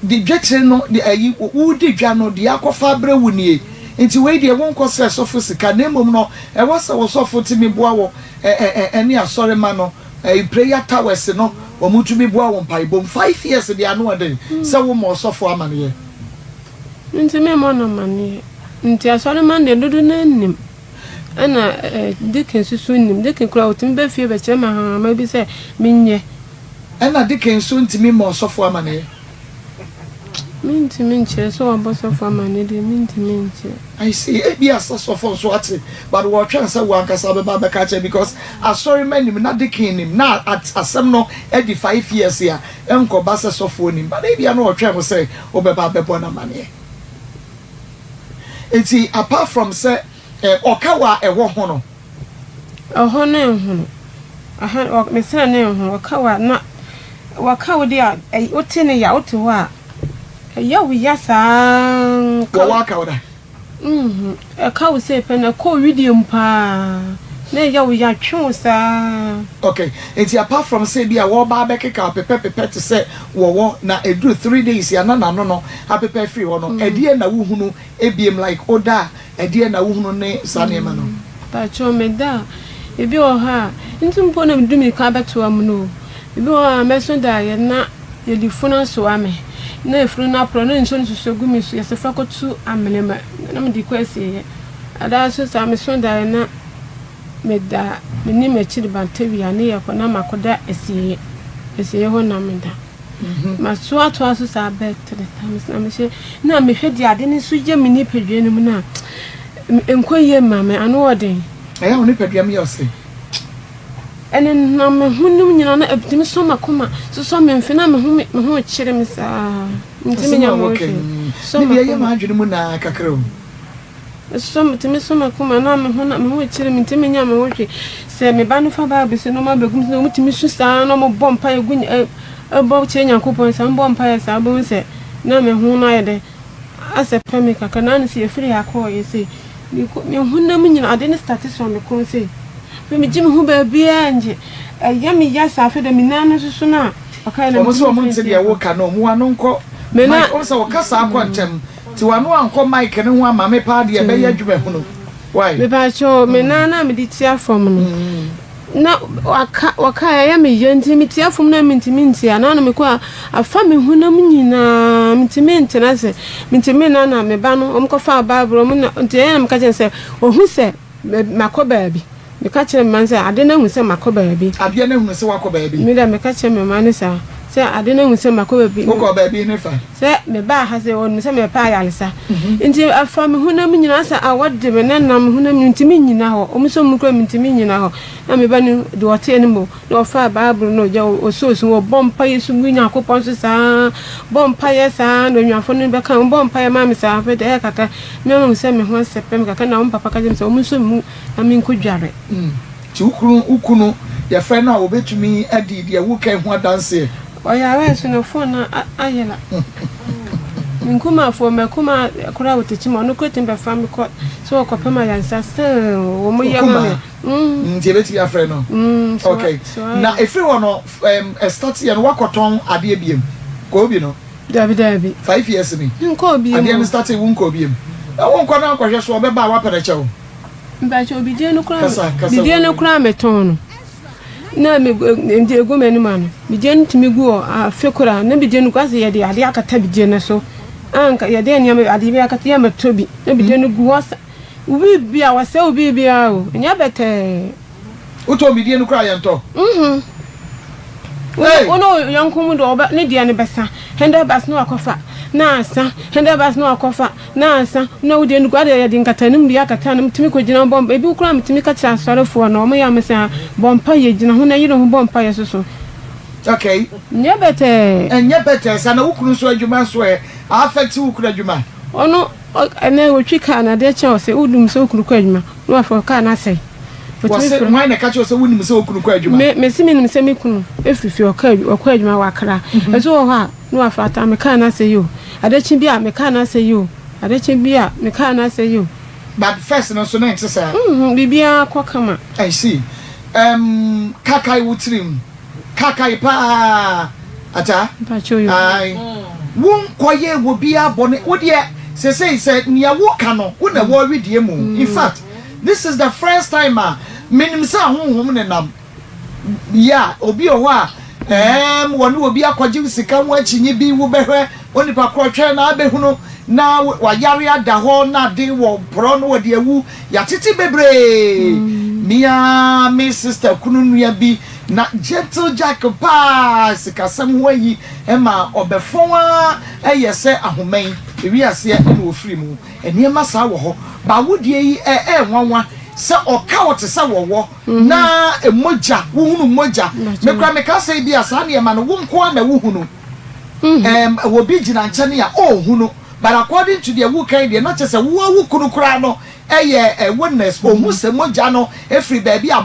de dwetire no de ayi, woredi dwa no, deɛ akɔfa abrɛ wo nie, nti wei deɛ wonkɔsrɛ sɔfo sika, na mmom no ɛwɔ sɛ wo sɔfo tumi boa wo ɛne asɔremma no. Ɛyi prayer towers no wɔn tumi boa wo mpaebɔ mu 5 years deɛ ano ɔden sɛ wo mɔ ɔsɔfo amaneɛ. Nti me mmɔ no amaneɛ. Nti asɔremma no deɛ dodo no ara nim. Ɛna eh, deacon nso so nim. Deacon koraa ɔtumi ba fie bɛkyerɛ me ahahama bi sɛ menyɛ. Ɛna deacon nso ntumi mmɔ ɔsɔfo amaneɛ. Mentumi nkyerɛ sɛ wabɔ sɔfo amaneɛ deɛ mentumi nkyerɛ. I see, ebia sɛ sɔfo nso ate but wɔtwɛn sɛ wo ankasa bɛba abɛka akyerɛ because asɔremma nim na deacon nim na asɛm no adi 5 years a ɛnkɔba sɛ sɔfoɔ nim but ebia na ɔtwɛn wo sɛ wobɛba abɛbɔ no amaneɛ. Nti apart from sɛ ɔka wɔ a ɛwɔ ho no. Ɛhɔ no nhono. Aha, ɔ, mesrɛ no nhono. Ɔka wɔ a na wɔka wo deɛ a, ɛy, wote ne ya, wote hɔ a, ɛyɛ wo ya saa Wɔ wɔ aka wo da? Mhm. Ɛka wo sei pɛ na ɛkɔ wo wedeɛ mu paa. Na ɛyɛ wo ya twe wo saa. Ok, nti apart from sɛ ebia wɔreba abɛkeka wo pepɛpepɛ te sɛ wɔwɔ na ɛduru three days a na n'ano no apepa afiri hɔ no, ɛdeɛn na wohunu ebiem like woda a ɛdeɛn na wohunu ne saa nneɛma no? Mpakyɛw meda a, ebi wɔ hɔ a, nti mpo na medu mirika abɛtoa mu no o, ebi wɔ hɔ a mɛso daeɛ na yɛde funu asoa me, na efunu no aporɔ na nsuo no susue gu me so, yɛse fa kɔto amena mu na mede kɔ asieeɛ. Ada nso saa meso daeɛ na meda menni m'akyiri bantawia ne yɛkɔ na makɔda asieeɛ asieeɛ hɔ na meda masoatoa so saa bɛɛ three times na mehyɛ na mehwɛ deɛ ade no nso yɛ me nipadua no mu no a nkɔ yie ma me ano ɔden. Ɛyɛ wo nipadua mu yɛ ɔsɛ. Ɛnenam me honam nyinaa na ɛtumi sɔ m'akoma sosɔ me mfe na me ho me ho kyere me saa ntumi nyɛ ho hwee sɔ m'akoma. Ne deɛ ɛyɛ m'adwene mu naa kakra o. Mesɔ metumi sɔ m'akoma na me ho na me ho rekyere me ntumi nya me ho hwee. Sɛ me ba no fa Bible sɛ na ɔmo abɛgu me so na ɔmo tumi su saa na ɔmo bɔ mpaeɛ gu ɛ ɛbɔ kyerɛ Nyankopɔn saa ɔmo bɔ mpaeɛ saa wobɛhu sɛ na me ho no ayɛ dɛ asɛ pɛ me kakra na ano sɛ yɛfiri ha kɔɔ yɛ sei me kɔ me honam nyina ade no starte sɔ me kɔn sei afei megye me ho baabiara ngye ɛyɛ me ya saa afei dɛ me nan no soso no a ɔkae na Wɔn nso metumi wɔn nte deɛ woka no, wɔn ano nkɔ Me na mic, wɔn sɛ wɔka saa kɔ ntɛm. Nti w'ano ankɔ mic no ho ama me paa deɛ ɛbɛyɛ adwuma hunu. Wai? Mepakyɛw, me nan no a mede tia fam no, na waka wɔka ɛyɛ me ya nti metia fam na mentumi ntia na na mekɔ a afa me honam nyinaa mentumi ntena ase mentumi nna na me ba no wɔn kɔfaa Bible wɔn na nti ɛyɛ na meka kyerɛ no sɛ ohu sɛ makɔ baabi. Meka kyerɛ me mma no sɛ, Ade no ahu sɛ makɔ baabi. Adeɛ no ahunu sɛ woakɔ baabi. Me deɛ, meka kyerɛ me mma no saa, sɛ ade no ahu sɛ makɔ baabi. Wokɔɔ baabi ne fa? Sɛ mebaa ha sɛ, wɔnim sɛ merepɛ ayaresa. Nti ɛfa me honam nyinaa sɛ awɔ de me na nam me honam nyinaa, mentumi nnyina hɔ. Wɔn nso wɔn koraa mentumi nnyina hɔ. Na me ba no deɛ ɔteɛ no mmom, na ɔfaa Bible no, gya ɔsɔɔ su, ɔbɔ mpaeɛ su gu Nyankopɔn so saa, bɔ mpaeɛ saa, na onuafoɔ no bɛka, wɔbɔ mpaeɛ maa me saa, afei deɛ ɛyɛ kakra, me mahu sɛ me ho asɛpɛ me kakra, na wɔn papa ka kyerɛ me sɛ wɔn nso me mu na menkɔdware. Nti wo kunu, wo kunu, yɛfrɛ no a obetumi adi deɛ woreka yi ho adanseɛ? Ɔyaree nso no phone no ayera. Me nkumafoɔ, m'akumaa koraa wɔ Tekyima, ɔno koraa tumi bɛfa me kɔ sɛ ɔkɔpɛ me ayaresa still wɔn yɛ ma me. Wo kumaa? Nti yɛbɛtumi afrɛ no? Ok. Na ɛfiri hɔ no, ɛstarteɛ no woakɔtɔn adeɛ biom? Koobi no? Dabi dabi. 5 years ni? Menkɔɔ biom Adeɛ no startee wonkɔɔ biom? Na wonkɔ na ankɔhwɛ so ɔbɛba a woapɛ no kyɛw? Mpakyɛw bidie no koraa Kasa kasa bidie no wɔ koraa metɔn no na me nti egu m'anim ano bidie no tumi gu hɔ afe koraa na bidie no gu asɛ yɛde adeɛ akata bidie no so anka yɛde nneɛma adeɛ bi akata yɛ mɛtɔ bi na bidie no gu hɔ sa obi bi a wɔsɛ obi biara o nyɛ bɛtɛɛ. Wotɔn bidie no koraa yɛntɔ. Mhm. Hey! Wo ne wo yɔnko mu de ɔbɛ ne deɛ no bɛsa hundred bucks na wakɔfa na asa hundred bucks na wakɔfa na asa na wo deɛ no gu adeɛ yɛde nkatanim bi akata no metumi kɔgyina bɔ mpa ebi koraa metumi ka kyerɛ asɔrefoɔ no wɔn yɛ a sɛ bɔ mpa yɛ gyina ho na yere ho bɔ mpa yɛ soso. Okay. Nyɛ bɛtɛɛ. Ɛnyɛ bɛtɛɛ saa na wo kunu nso adwuma nso ɛ affect wo kunu adwuma. Ɔno ɛnɛ otwi kaa na adeɛ kyɛ ɔsɛ wonim sɛ wo kunu kɔ adwuma na wafa kaa no asɛe. Wɔse hwan na ɛka kyerɛ wo sɛ wonim sɛ wo kunu kɔ adwuma? Me mese menim sɛ me kunu firi fie ɔkɔ ɔkɔ adwuma wɔ Accra. Ɛso wɔ hɔ a na wafa ata me kaa no asɛe o. Ade kye bi a me kaa no asɛe o. Ade kye bi a me kaa no asɛe o. But first no nso na ɛnte saa? Mhm, biribiara kɔ kama. I see. Um, kakae wo tirim. Kakae paa. Ata? Mpakyɛw yo. Ae. Wo nkɔyɛ wɔ biara bɔne. Wo deɛ, sesei sɛ nea woka no, wo na ɛwɔ wedeɛ mu. In fact, This is the first time a menim sɛ ahonhom nenam. Yeah, obi wɔ hɔ a ɛɛm wɔne obi akɔgye sika ho akyinnye bi, wobɛhwɛ onipa korɔ twɛn na abɛhunu na wayare ada hɔ na ade wɔ porɔ no wɔde awu. Yɛatete bebree. Me ara me sister kunu nua bi na gentle jack paa sikasɛm ho ayi ma ɔbɛfɔn ara ɛyɛ sɛ ahoma yi ewi aseɛ ɛna ɔfiri mu. Nneɛma saa wɔ hɔ. But wo deɛ yi ɛ ɛ nwanwa sɛ ɔka wo te sɛ wɔwɔ na mogya wohunu mogya. Me koraa meka sɛ ebia saa nneɛma no wo nko ara na wohunu. Ɛɛm obi gyina nkyɛn a ɔnhunu but according to deɛ woka yi deɛ na kyerɛ sɛ wo ara wo kunu koraa no yɛ witness ɔhu sɛ mogya no firi baabi a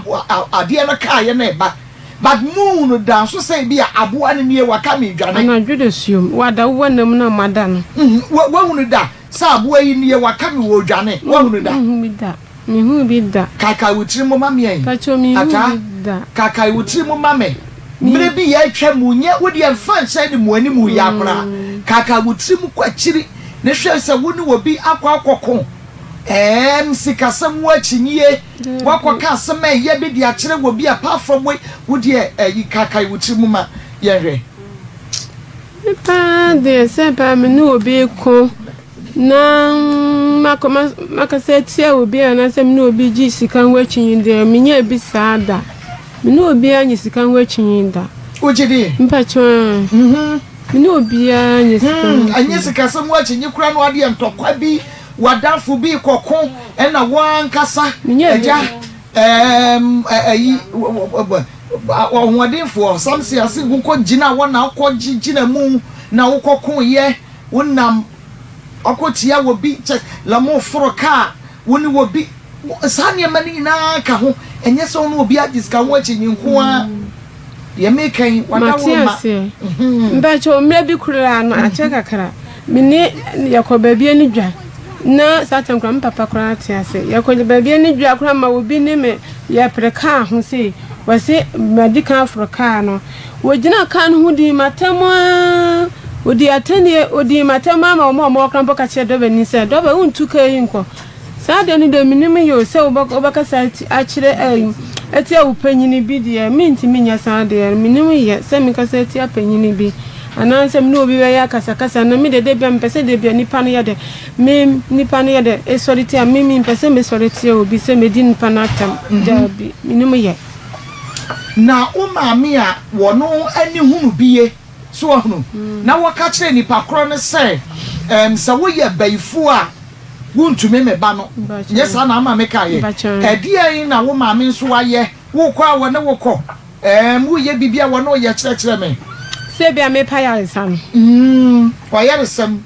adeɛ no kaeɛ no reba. But moon no da nso sɛ ebia aboa no nie waka me redwane. Anadwo da suom wada wo wɔ nna mu na mada no. Woahunu da sɛ aboa yi nie waka me wɔ redwane woahunu da. Menhu bi da. Menhuu bi da. Kaakae wo tiri mu ma me ɛ. Mpakyɛw menhuu Ataa, bi da. kaakae wo tiri mu ma me. Mmerɛ bi yɛ atwa mu, nyɛ wo deɛ mfa nhyɛ ne mu anim yɛ koraa. Kaakae wo tiri mu kɔ akyiri ne hwɛ sɛ wo ne obi akɔ akɔko ɛɛm sikasɛm ho akyinyie, woakɔka asɛm a ɛyɛ bi de akyerɛ obi apart from wei, wo deɛ ɛyi kaakae wo tiri mu ma yɛnhwɛ. Me paa deɛ sɛ paa me ne obi reko na makɔ makasa atia obi anaasɛ me ne obi gye sika ho akyinnye deɛ menyɛɛ bi saa da. Me ne obiara nye sika ho akyinnye da. Wogye di? Mpakyɛw. Mhm. Me ne obiara nye sika ho akyinnye. Ɛnyɛ sikasɛm ho akyinnye koraa na wadeɛ ntɔkwa bi, w'adamfo bi rekɔko ɛna wo ankasa agya ɛɛm ɛyi ɔhoɔdenfoɔ Samson ase wokɔ gyina hɔ na wokɔ gyina mu na wokɔko yɛ wonam ɔkɔ tia wɔ bi kyɛ la mo foro kaa wo ne wɔ bi saa nneɛma no nyinaa ka ho ɛnyɛ sɛ wo ne obi agye sika ho akyinnye nko ara deɛ meka yi wada Mate wo ma aseɛ. Mpakyɛw mmerɛ bi koraa no akyɛ kakra me ne yɛkɔ baabi ani dwa na saa time koraa me papa koraa te ase yɛkɔ baabi ani dwa koraa ma obi ne me yɛpere kaa ho sei wɔse madi kan aforo kaa no wɔgyina kaa no ho dii m'atɛm aa wɔdii atɛnie wɔdii m'atɛm aa ma wɔn a wɔwɔ koraa mpo ka kyerɛ dɔbani sɛ dɔba wontu kaa yi nkɔ Saa deɛ no deɛ menim yɛ o, sɛ wobɛkasa akyerɛ ɛyi atia wo panyini bi deɛ mentumi nyɛ saa deɛ no menim yɛ sɛ mekasa atia panyini bi anaasɛ me ne obi bɛyɛ akasakasa na me deɛ da bia mepɛ sɛ da bia nipa no yɛ dɛ me nipa no yɛ dɛ esɔre tia me mempɛ sɛ mesɔre tia obi sɛ medi nipa no atɛm daabi menim yɛ. Na wo maame a wɔno ani hunu bi ye. So wahunu? Na wɔka kyerɛɛ nipa korɔ no sɛ, Ɛɛm, sɛ woyɛ bayifoɔ a, wontumi me ba no. Nyɛ saa na ama mekaeɛ? Ɛdeɛn na wo maame nso ayɛ? Wokɔ a wɔne wo kɔ? Ɛɛm, woyɛ biribi a wɔne wo yɛ? Kyerɛkyerɛ me. Sɛ ebia merepa ayaresa no. Mm, w'ayaresam.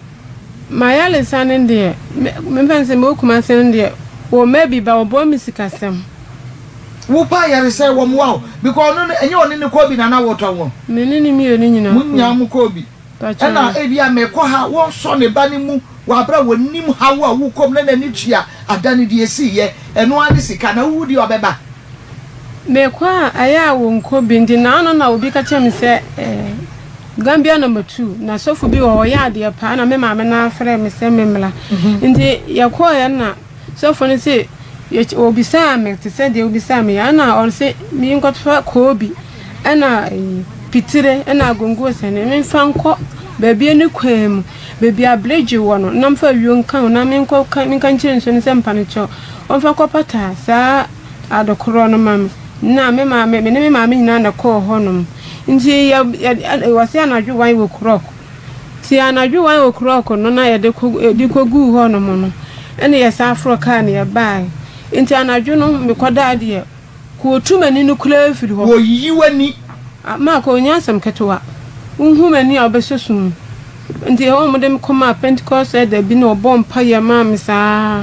M'ayaresa no deɛ, me, memfa no sɛ mewɔ Kumasi no deɛ, wɔmma bi ba, wɔboa me sikasɛm. Wo paa yare sɛ wɔn wa o because ɔno no ɛnyɛ ɔne ne kɔ bi na na wotɔ wɔn. Me ne ne mmienu nyinaa Mo nyinaa mo kɔ bi. Pakyɛ. Ɛna ebi a mekɔ ha wɔnsɔ ne ba no mu wɔ abere a wɔnim haw a wokɔ mu na n'ani tua ada no deɛ esii yɛ ɛno ara ne sika na wowu deɛ ɔbɛba. Mekɔ a ɛyɛ a wɔnkɔ bi nti naano na obi ka kyerɛ me sɛ eh, Gambia number 2 na sɔfo bi wɔ hɔ ɔyɛ adeɛ paa na me maame no afrɛ me sɛ memmra nti yɛkɔɔɛ na Sɔfo no se, Yɛky obisaa me te sɛ deɛ wobisaa me yi, ɛna ɔse menkɔfa koobi ɛna pitire ɛna agongo sɛne memfa nkɔ baabi ne kwan mu, baabi a bridge wɔ no na mfa ayuo nka ho na menkɔ ka menka nkyerɛ nsuo no sɛ mpa no kyɛw ɔmfa nkɔpata saa adekorɔ no ma me. Na me maame, me ne me maame nyinaa na ɛkɔɔ hɔnom. Nti yɛ yɛ wɔse anadwo wan wɔ kurɔk. Nti anadwo one o'clock no na yɛde kɔ yɛde kɔguu hɔnom no, ɛna yɛsan foroo kaa na yɛbaeɛ. Nti anadwo no mekɔdaa deɛ, kɔɔtu m'ani no koraa firi hɔ. Wɔyiyi w'ani. Ah, Mark, ɔnyɛ asɛm ketewa. Wohu m'ani a wobɛsɔ sum. Nti ɛhɔ wɔde me kɔmaa Pentecost elder bi na ɔbɔɔ mpaeɛ maa me saa.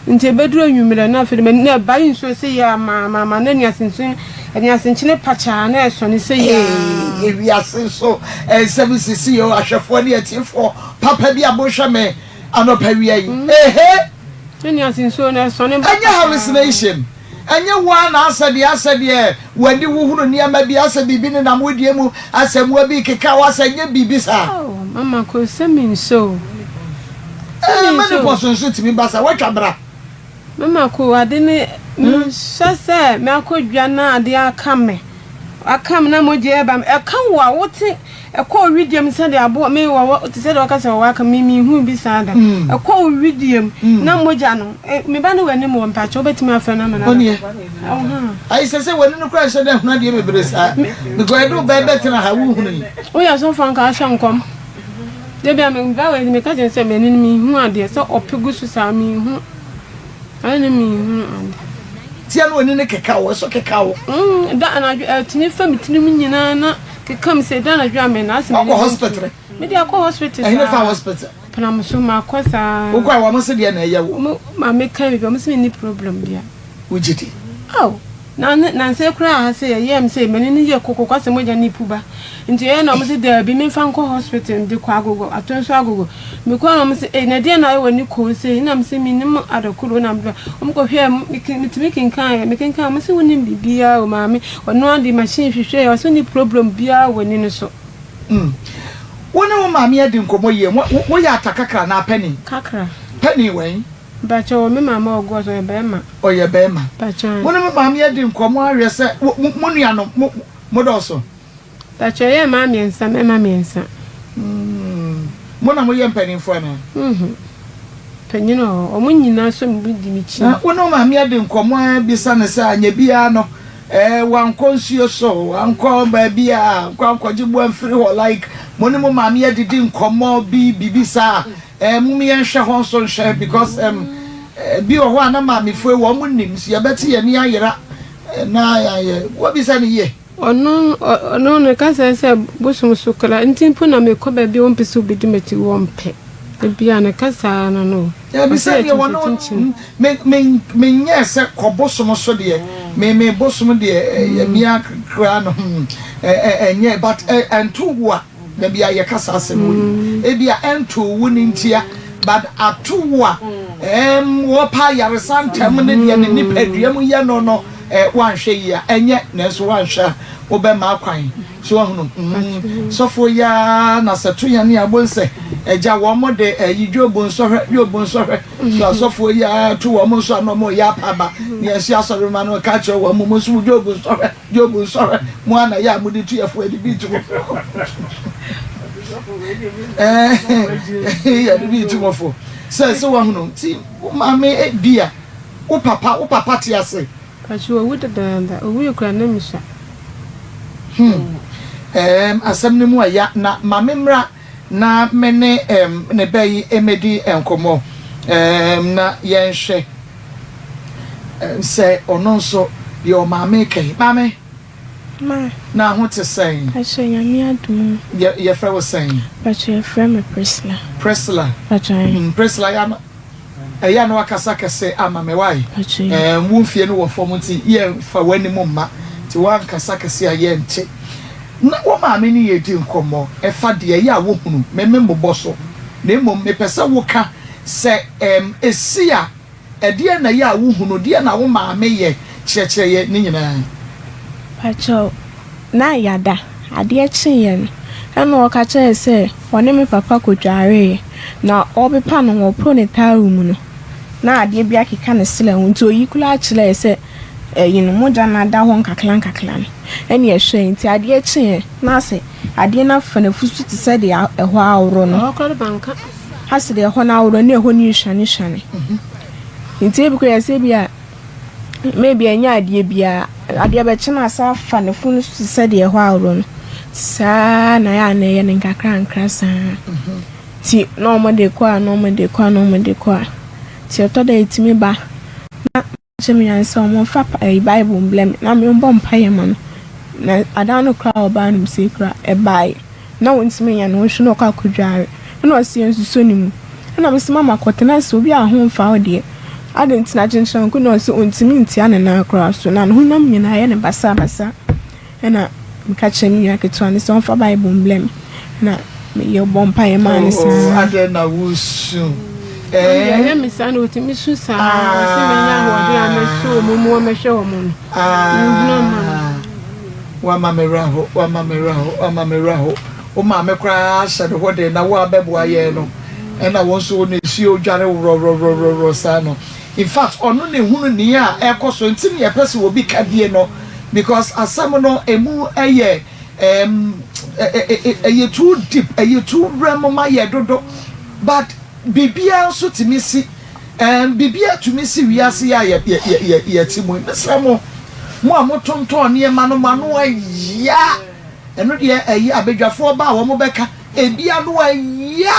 Nti ɛbɛduru anwummerɛ na afei de m'ani na ɛbae nsuo sɛ yɛ amaamaama na aniasensen aniasenkyene pakyaa na ɛsɔne sɛ yɛ Hey, ewiase nso nsɛm sisi o ahwɛfoɔ ne atiefoɔ papa bi a mohwɛ me anɔpa wia yi ehe. Aniasensuo no ɛsɔne ba Ɛnyɛ pakyaa. hallucination ɛnyɛ wo ara na asɛ deɛ asɛ deɛ w'ani wohunu nneɛma bi asɛ biribi nenam wo deɛ mu asɛ mmoa bi keka wo asɛ ɛnyɛ biribi saa. Oh mama ko sɛ me nsɔ o. Ɛɛ menopause nso tumi ba saa woatwa bra. Mama ko ade ne mensɔ sɛ makɔ dwa na ade aka me aka me na mogya ɛba me ɛka wo a wote ɛkɔ wo wedeɛ mu sɛdeɛ aboa me wɔ te sɛ deɛ wɔka sɛ wɔwɔ aka me menhuu bi saa da ɛkɔ wo wedeɛ mu na mogya no me ba ne w'anim wɔ mpakyɛ wobɛtumi afrɛ no ama no aba. Ɔneɛ ayi sɛ sɛ w'ani no koraa nhyɛ dɛ hunu adeɛ bebree saa because ɛde wo bɛɛ bɛtena ha wohunu yi. Woyɛ sɔfo anka ahyɛ nkɔm. Da bi a me ba wei meka kyerɛ no sɛ m'ani no menhu adeɛ sɛ ɔpe gu so saa menhu ayɛ no menhu adeɛ. Tia no w'ani no keka wo ɛso keka wo. Mm, da anadwo ɛtumi fa me tirim nyinaa na keka me sɛ da anadwo a me na asɛ m'ani. Wakɔ hospital. Me de akɔ hospital saa. Ɛhene fa hospital. Penam so makɔ saa. Wokɔ a wɔn se deɛ na ɛyɛ wo. Wɔn maame ka bi wɔn se menni problem bia. Wogye di. Oh. Na ne nansa yi koraa ha sei ɛyɛɛ me sɛ m'ani no yɛ kɔkɔkɔ asɛ mogya no repu ba nti ɛyɛ na wɔn se daabi memfa nkɔ hospital mede kɔ agogo ato nso agogo mekɔɔ na wɔn se ei na deɛ na ayɛ w'ani kɔɔ sei na mese mennim adekoro na mede wɔn kɔhwɛɛ mu metumi kenkan yɛ mekenkan wɔn se wonim biribiara o maame ɔno ara de machine hwehwɛɛ ɔse wonni problem biara wɔ w'ani no so. Mm. Wo ne wo maame adi nkɔmmɔ yie? Wo, wo, woyɛ ata kakra anaa panin? Kakra. Panin wɛn? Mpakyɛw wɔ me maame a ɔgɔɔ so ɔyɛ bɛɛma. Ɔyɛ bɛɛma. Mpakyɛw. Wo ne mo maame adi nkɔmɔ ahwɛ sɛ wo mo mo nuanom mo mo dɔɔso? Mpakyɛw yɛ mmaa mmiɛnsa mɛɛma mmiɛnsa. Mm mo na mo yɛ mpaninfoɔ anaa? Mmhmm panyin wɔ hɔ ɔmo nyinaa sɔ me mu di me kyi. Na wo ne wo maame adi nkɔmɔ abisa no sɛ anyɛ biara no ɛɛ wankɔ nsuo so wankɔ baabi a wankɔ ankɔgye boa mfiri hɔ like mo ne mo maame adidi nkɔmɔ bi biribi saa? Eh mom yɛn hwɛ hɔ nso nhwɛ because ehm bi wɔ hɔ a na maamefo yi wɔn nim nso yɛbɛte yɛn ani ayera na yɛayɛ wobisa no yie. Ɔno ɔno ne kasa sɛ bosom so kra nti mpo na mekɔ baabi a wɔmpɛ sɛ obedi m'akyi wɔmpɛ ebia ne kasa no no Dabi ɔsɛ sɛ deɛ wɔne yɛkyinkyinkyin. me me menyɛɛ sɛ kɔ bosom so deɛ me me bosom deɛ ɛyɛ mia kra no hmm ɛnyɛ but ɛnto wo a. Da bi a yɛka saa asɛm wei. Ebia ɛntoo wo no ntia, but ato wo a, ɛɛm, wɔpɛ ayaresa ntɛm ne deɛ ne nipadua mu yɛ no no, eh, woanhwɛ yie a, ɛnyɛ, nanso woanhwɛ a, wobɛma akwan. So woahunu? Mm, sɔfoɔ yi ara na sɛ to yɛn a, wobɛhu sɛ, agya, wɔn de ayi Job nsɔhwɛ, Job nsɔhwɛ. So asɔfoɔ yi ara to wɔn nso a na wɔreyɛ apa aba, ne yɛn nso asɔre ma no ka kyerɛ wɔn, mo nso mo Job nsɔhwɛ. Job nsɔhwɛ mo a na yɛ a mode tu yɛfo adi bi to mo yɛde bi to mo fo sɛ sɛ wahunu nti wo maame bi a wo papa wo papa te ase. Pacho owu dadaada owu yɛ kura na misua. Hmm ɛɛm asɛm no mu ɛya na ma me mmra na me ne ɛɛm ne bɛ yi mmɛdi nkɔmmɔ ɛɛm na yɛnhwɛ. Sɛ ɔno nso deɛ ɔmaame reka yi. Maame. Ma. Na ho te sɛn? Pakyɛ Nyame adom o. Yɛ yɛfrɛ wo sɛn? Pakyɛ yɛfrɛ me Priscilla. Priscilla. Pakyɛ ae. Hmm Priscilla yɛ ano ɛyɛ a na wakasa kɛse ama me wai? Pakyɛ. Ɛɛm wo mfie no wɔ fam nti yɛ nfa w'anim mma nti woankasa kɛse a yɛ nte. Na wo maame ne yɛ di nkɔmmɔ ɛfa deɛ ɛyɛ a wohunu me me mmobɔ so na mmom mepɛ sɛ woka sɛ ɛɛm ɛsi a Ɛdeɛn na ɛyɛ a wohunu? Deɛn na wo maame yɛ? Kyerɛkyerɛ yɛn ne nyinaa. Pakyɛw, na yɛada. Adeɛ kyeeɛ no, ɛna ɔka kyerɛɛ sɛ ɔne me papa kɔdwareeɛ, na ɔrepepa ne ho, ɔporo ne towel mu no, na adeɛ bi akeka ne serɛ ho, nti ɔyi koraa kyerɛɛ sɛ ɛyi no, mogya no ada hɔ nkakra nkakra no, ɛna ɛhwɛe. Nti adeɛ kyeeɛ, na asɛ adeɛ no afa n'afu so te sɛ deɛ ɛhɔ aworɔ no. Ɛhɔ koraa de manka. Ase deɛ ɛhɔ no aworɔ ne ɛhɔ no rehwanehwane. Nti ebi koraa yɛsɛ bi a maybe ɛnyɛ adeɛ biara adeɛ bɛkye no asa afa ne funu so te sɛ deɛ ɛhɔ aworɔ no. Saa na ɛyɛ a na ɛyɛ no nkakra nkra saa. Nti na wɔde kɔ a na wɔde kɔ a na wɔde kɔ a. Nti ɛtɔ da a ɛtumi ba na Kyerɛ me nyansa o, momfa ɛyi Bible mbrɛ me na membɔ mpaeɛ ma no. Na adan no koraa a ɔbaa no mu sei koraa ɛbaeɛ na ɔntumi nyɛ ne ho hwee na ɔkɔ akɔdware ɛna ɔse yɛnsosɔ ne mu. Ɛna mese mama kɔtena ase obi a ho mfa wo deɛ adɛn nti na kyenkyeranko na ɔse ɔntumi ntia ne nan koraa so na ne honam nyinaa yɛ no basabasa. Ɛnna meka kyerɛɛ me nua ketewa no sɛ ɔmfa Bible mmrɛ me, na meyɛ bɔ mpaeɛ maa no Oh, saa. adɛn na wusu? Ɔno deɛ Eh? ɛyɛ me saa na ɔtumi su saa ɔse menya ahoɔden a mɛso wɔn mu wɔmɛhwɛ wɔn no menhunu ama no. Ah, wama me werɛ ho, wama me werɛ ho, wama me werɛ ho. Wo maame koraa hyɛ ne ho den na wo a bɛboa yɛn no, ɛna wo nso wo nsuo dware worɔworɔworɔworɔ saa no. In fact ɔno na ehunu nea ɛkɔ so nti na yɛpɛ sɛ obi ka bie no because asɛm no emu yɛ ɛɛm ɛyɛ too deep ɛyɛ too werɛm ma yɛ dodo but biribiara nso tumi si ɛɛm biribiara tumi si wiase yi a yɛ yɛ yɛ yɛte mu yi mesrɛ mo mo a motontɔn nneɛma no mo ano ayia ɛno deɛ ɛyɛ abadwafoɔ ba a wɔn bɛka ebi ano ayia.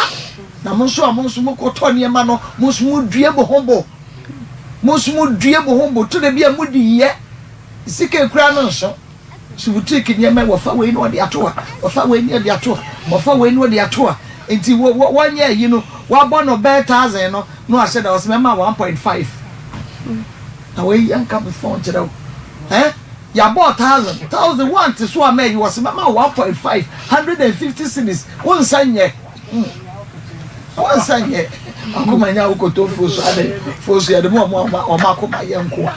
Na mo nso a mo nso mokɔtɔ nneɛma no, mo nso modue mo ho bo. Mo nso modue mo ho bo. To da bi a modi yɛ. Sika ekura no nso. So boutique nneɛma wɔfa wei na wɔde ato ha, wɔfa wei na wɔde ato ha, wɔfa wei na wɔde ato ha. Nti wɔ wɔ wɔnyɛ ayi no, wɔabɔ no bɛyɛ thousand no, na wahyɛ da ɔsɛ mɛma 1.5. Na wei yɛnka me phone kyerɛ wo. Eh? Yɛabɔɔ thousand, thousand, woante so amma ayi, wɔse mɛma wo 1.5, 150 cedis, wo nsa nyɛ, hmm, wo nsa nyɛ, akoma nya wo koto fuo so adɛn, fuo so yɛde mo ɔmo ɔmo akoma yɛ nkoa.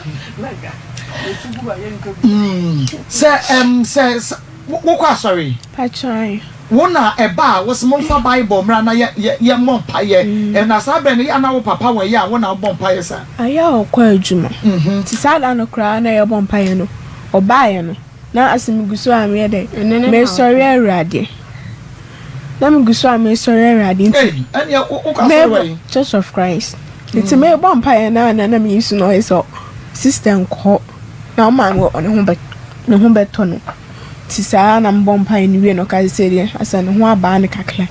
Hmm, sɛ ɛm sɛ Wokɔ asɔre? Pakyɛw. Wo na ɛba a wose momfa bible mmra na yɛ yɛ yɛmmɔ mpaeɛ. Mm. Na saa berɛ no yɛ a na wo papa wɔ yɛ a wo na wobɔ mpaeɛ saa? Ayɛ a ɔkɔ adwuma. Mhm. Nti saa da no koraa na yɛbɔ mpaeɛ no, ɔbaeɛ no, na ase megu so a meyɛ dɛn? Mesɔre Awurade. Na megu so a mesɔre Awurade nti. Ei, ɛneɛ wokɔ asɔre wɔ he? Church of Christ. Nti mebɔ mpaeɛ no a na na meyi so na ɔyɛ sɛ sister nkɔ. Na wo maame wɔ ne ho bɛ ne ho bɛtɔ no. Nti saa na mebɔ mpaeɛ no wie no ɔka sɛ sɛ deɛ asɛ ne ho abaa no kakra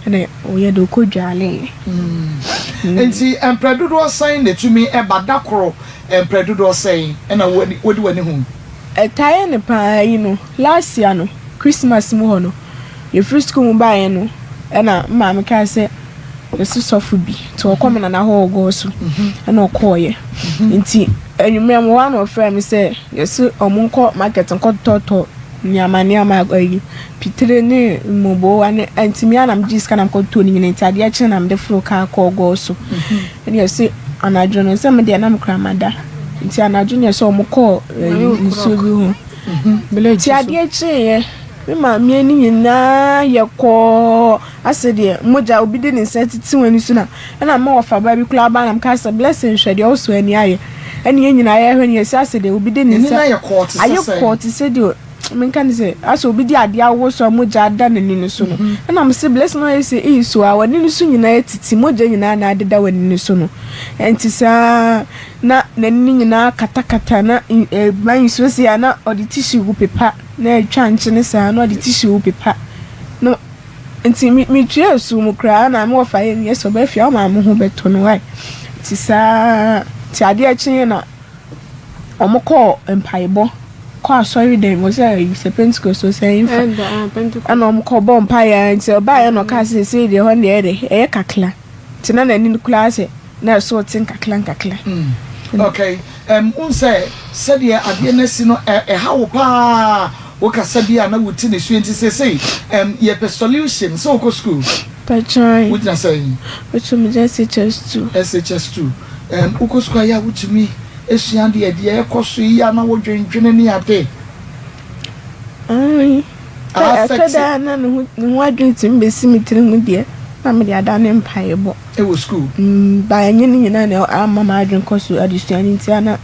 ɛna ɔyɛ de ɔkɔ dwaleeɛ. Mm. Nti mprɛ dodoɔ sɛn na ɛtumi ba da koro mprɛ dodoɔ sɛn na wode w'ani hu? Ɛtaa yɛ no paa yi no last year no Christmas mu hɔ no yɛfiri sukuu mu baeɛ no ɛna me maame kaa sɛ Yɛse sɔfo bi nti ɔkɔ me nana hɔ wɔ gɔɔ so ɛna ɔkɔɔyɛ nti anwummerɛ mu hɔ a na ɔfrɛ me sɛ yɛse ɔmo nkɔ market nkɔtɔtɔ nneɛma nneɛma ayi pitire ne mmobowa ne nti me a na megye sika na mekɔtɔ ne nyina nti adeɛ kye na mede foro kaa kɔɔ gɔɔ so ɛna yɛse anadwo no sɛ me deɛ na mekora mada nti anadwo no yɛsɛ ɔmo kɔɔ nsuo bi ho nti adeɛ kyeeɛ me maame ani nyinaa yɛ kɔɔ Ase deɛ mogya obi de ne nsa titi w'ani so na ɛna mma wɔfa baa bi koraa baa na meka sɛ blessing hwɛ deɛ ɔsɔ ani ayɛ ɛne yɛn nyinaa yɛhwɛ ne yɛsi ase deɛ obi de ne nsa ayɛ kɔɔ te sɛ deɛ menka ne sɛ asɛ obi de adeɛ awo so a mogya ada n'ani no so no mhm. ɛna mo se blessing ayɛ sɛ iyi so a w'ani no so nyinaa titi mogya nyinaa na adeda w'ani no so no ɛnti saa na n'ani no nyinaa katakata na ɛma eh, nsuo si a na ɔde tissue gu pepa na ɛtwa nkyene saa na ɔde tissue gu pepa na Nti me metuaa suu mu koraa na me wɔfa yɛ me yɛ sɛ ɔbɛ fie a wo maame ho bɛtɔ no wai nti saa nti adeɛ kyeeɛ na wɔn kɔɔ mpaebɔ kɔ asɔre dɛm wɔ sɛ ayi sɛ pentecost o sɛ nfa ɛna wɔn kɔ bɔ mpaeɛ nti ɔbaeɛ na ɔkaa sɛ sɛ deɛ hɔ no deɛ ɛyɛ dɛ ɛyɛ kakra nti na n'ani no koraa sɛ Na ɛso te nkakra nkakra. Mm. Okay. Um, wohu sɛ sɛdeɛ adeɛ no asi no ɛha wo paa wokasa bi a na wo ti ne so nti seesei um, yɛpɛ solution sɛ wokɔ school. Patran. Wogyina sɛn? Wotumi gyina SHS 2. SHS 2. Um, wokɔ school ayɛ a wotumi esua adeɛ deɛ ɛkɔ so yi a na wodwendwene ne ade. Aane. Ɛtɔ da a na ne ho adwene tumi bɛsi me tiri mu deɛ na mede adane mpaebɔ. wɔ sukuu. Mm, but ɛnyɛ ne nyinaa na ama m'adwene kɔ so adesua no nti ana.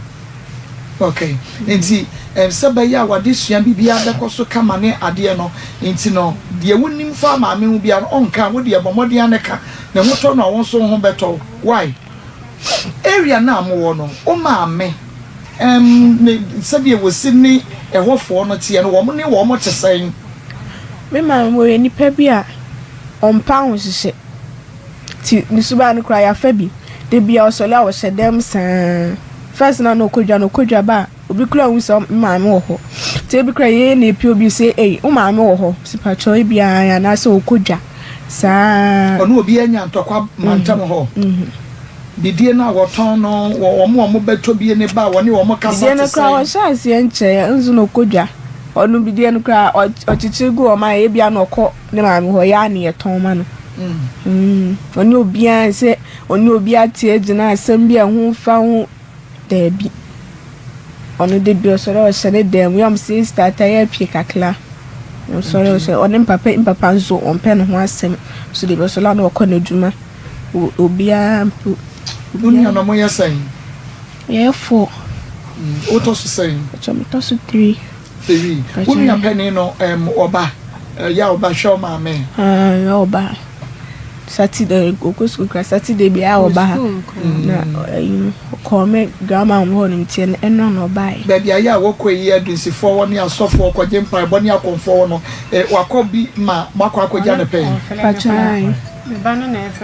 Okay, nti eh, sɛ bɛyɛ a w'adesua biribiara bɛkɔ so kama ne adeɛ no nti no, deɛ wonim fa maame ho biara no ɔnka, wo deɛ bɔ mmɔden ara na ka, ne ho tɔ no a wo nso wo ho bɛtɔ wo. Why? Area no a mowɔ no, wo maame ɛm, ne sɛdeɛ wɔsi ne ɛhɔfoɔ no teɛ no, wɔn ne wɔn te sɛn? Me maame ɔyɛ nipa bi a ɔmpɛ ahohyehyɛ. Nti ne suban no koraa yɛafa bi. Da biara ɔsɔre a ɔhyɛ dɛm saa. First no a na ɔkɔ dwa no, ɔkɔ dwa ba a, obi koraa nhu sɛ me maame wɔ hɔ. Nti ebi koraa yɛn na epie obi sɛ ei wo maame wɔ hɔ. Sɛ pakyɛw ebi aane anaasɛ ɔkɔ dwa saa. Ɔne obi anya ntɔkwa mantam hɔ. Bidie no a wɔtɔn no, wɔn a wɔbɛtɔ bie no ba a wɔne wɔn kasa Bidie te no koraa sɛn? ɔhyɛ aseɛ nkyɛeɛ nso na ɔkɔ dwa. Ɔno bidie no koraa ɔkyekyere gu hɔ ma ebia na ɔkɔ Ne maame hɔ yɛ a na yɛtɔn ma no. Ɔne obiara sɛ ɔne obi ate agyina asɛm bi a ɛho mfa ho daabi. Ɔno de bi ɔsɔre a ɔhyɛ ne dan mu yam sɛ starter yɛ pie kakra. Ɔsɔre ɔhyɛ ɔne mpapa mpapa nso ɔmpɛ ne ho asɛm. So de bi ɔsɔre a na ɔkɔ n'adwuma. Obiara mpo. Wo nuanom yɛ sɛn? Yɛyɛ four. Wotɔ so sɛn? Metɔ so three. Ewi, wo nua panin no ɛm ɔba ɛyɛ a ɔba hwɛ wo maame. Ɛɛ ɔba Saturday ɔkɔ sukuu kura Saturday bi a ɔba ha na ɛyi no ɔkɔɔ me grandma hɔ nom tiɛ no ɛno na ɔbaeɛ. Baabi a yɛ a wɔkɔ yi adunsifoɔ hɔ ne asɔfoɔ kɔgye mpaebɔ ne akɔmfoɔ hɔ no eh, wakɔ bi ma moakɔ akɔgya no pɛn? Patran.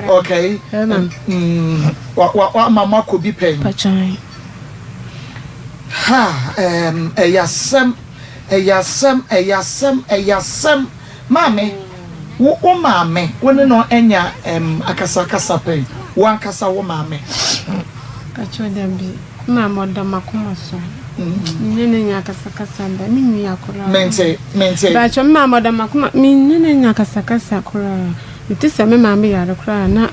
Okay. Mm, wa wa wa ma moakɔ bi pɛn? Patran. Ha ehm ɛyɛ asɛm, ɛyɛ asɛm, ɛyɛ asɛm, ɛyɛ asɛm Maame, wo wo maame, wo ne no anya ehm akasakasa pɛn? Wo ankasa wo maame? Pakyɛw dabi, me maame ɔda m'akoma so. Me ne no nya akasakasa da. Me nua koraa. Mente, mente. Mpakyɛ me maame ɔda m'akoma, me ne no nya akasakasa koraa. Mete sɛ me maame yare koraa a na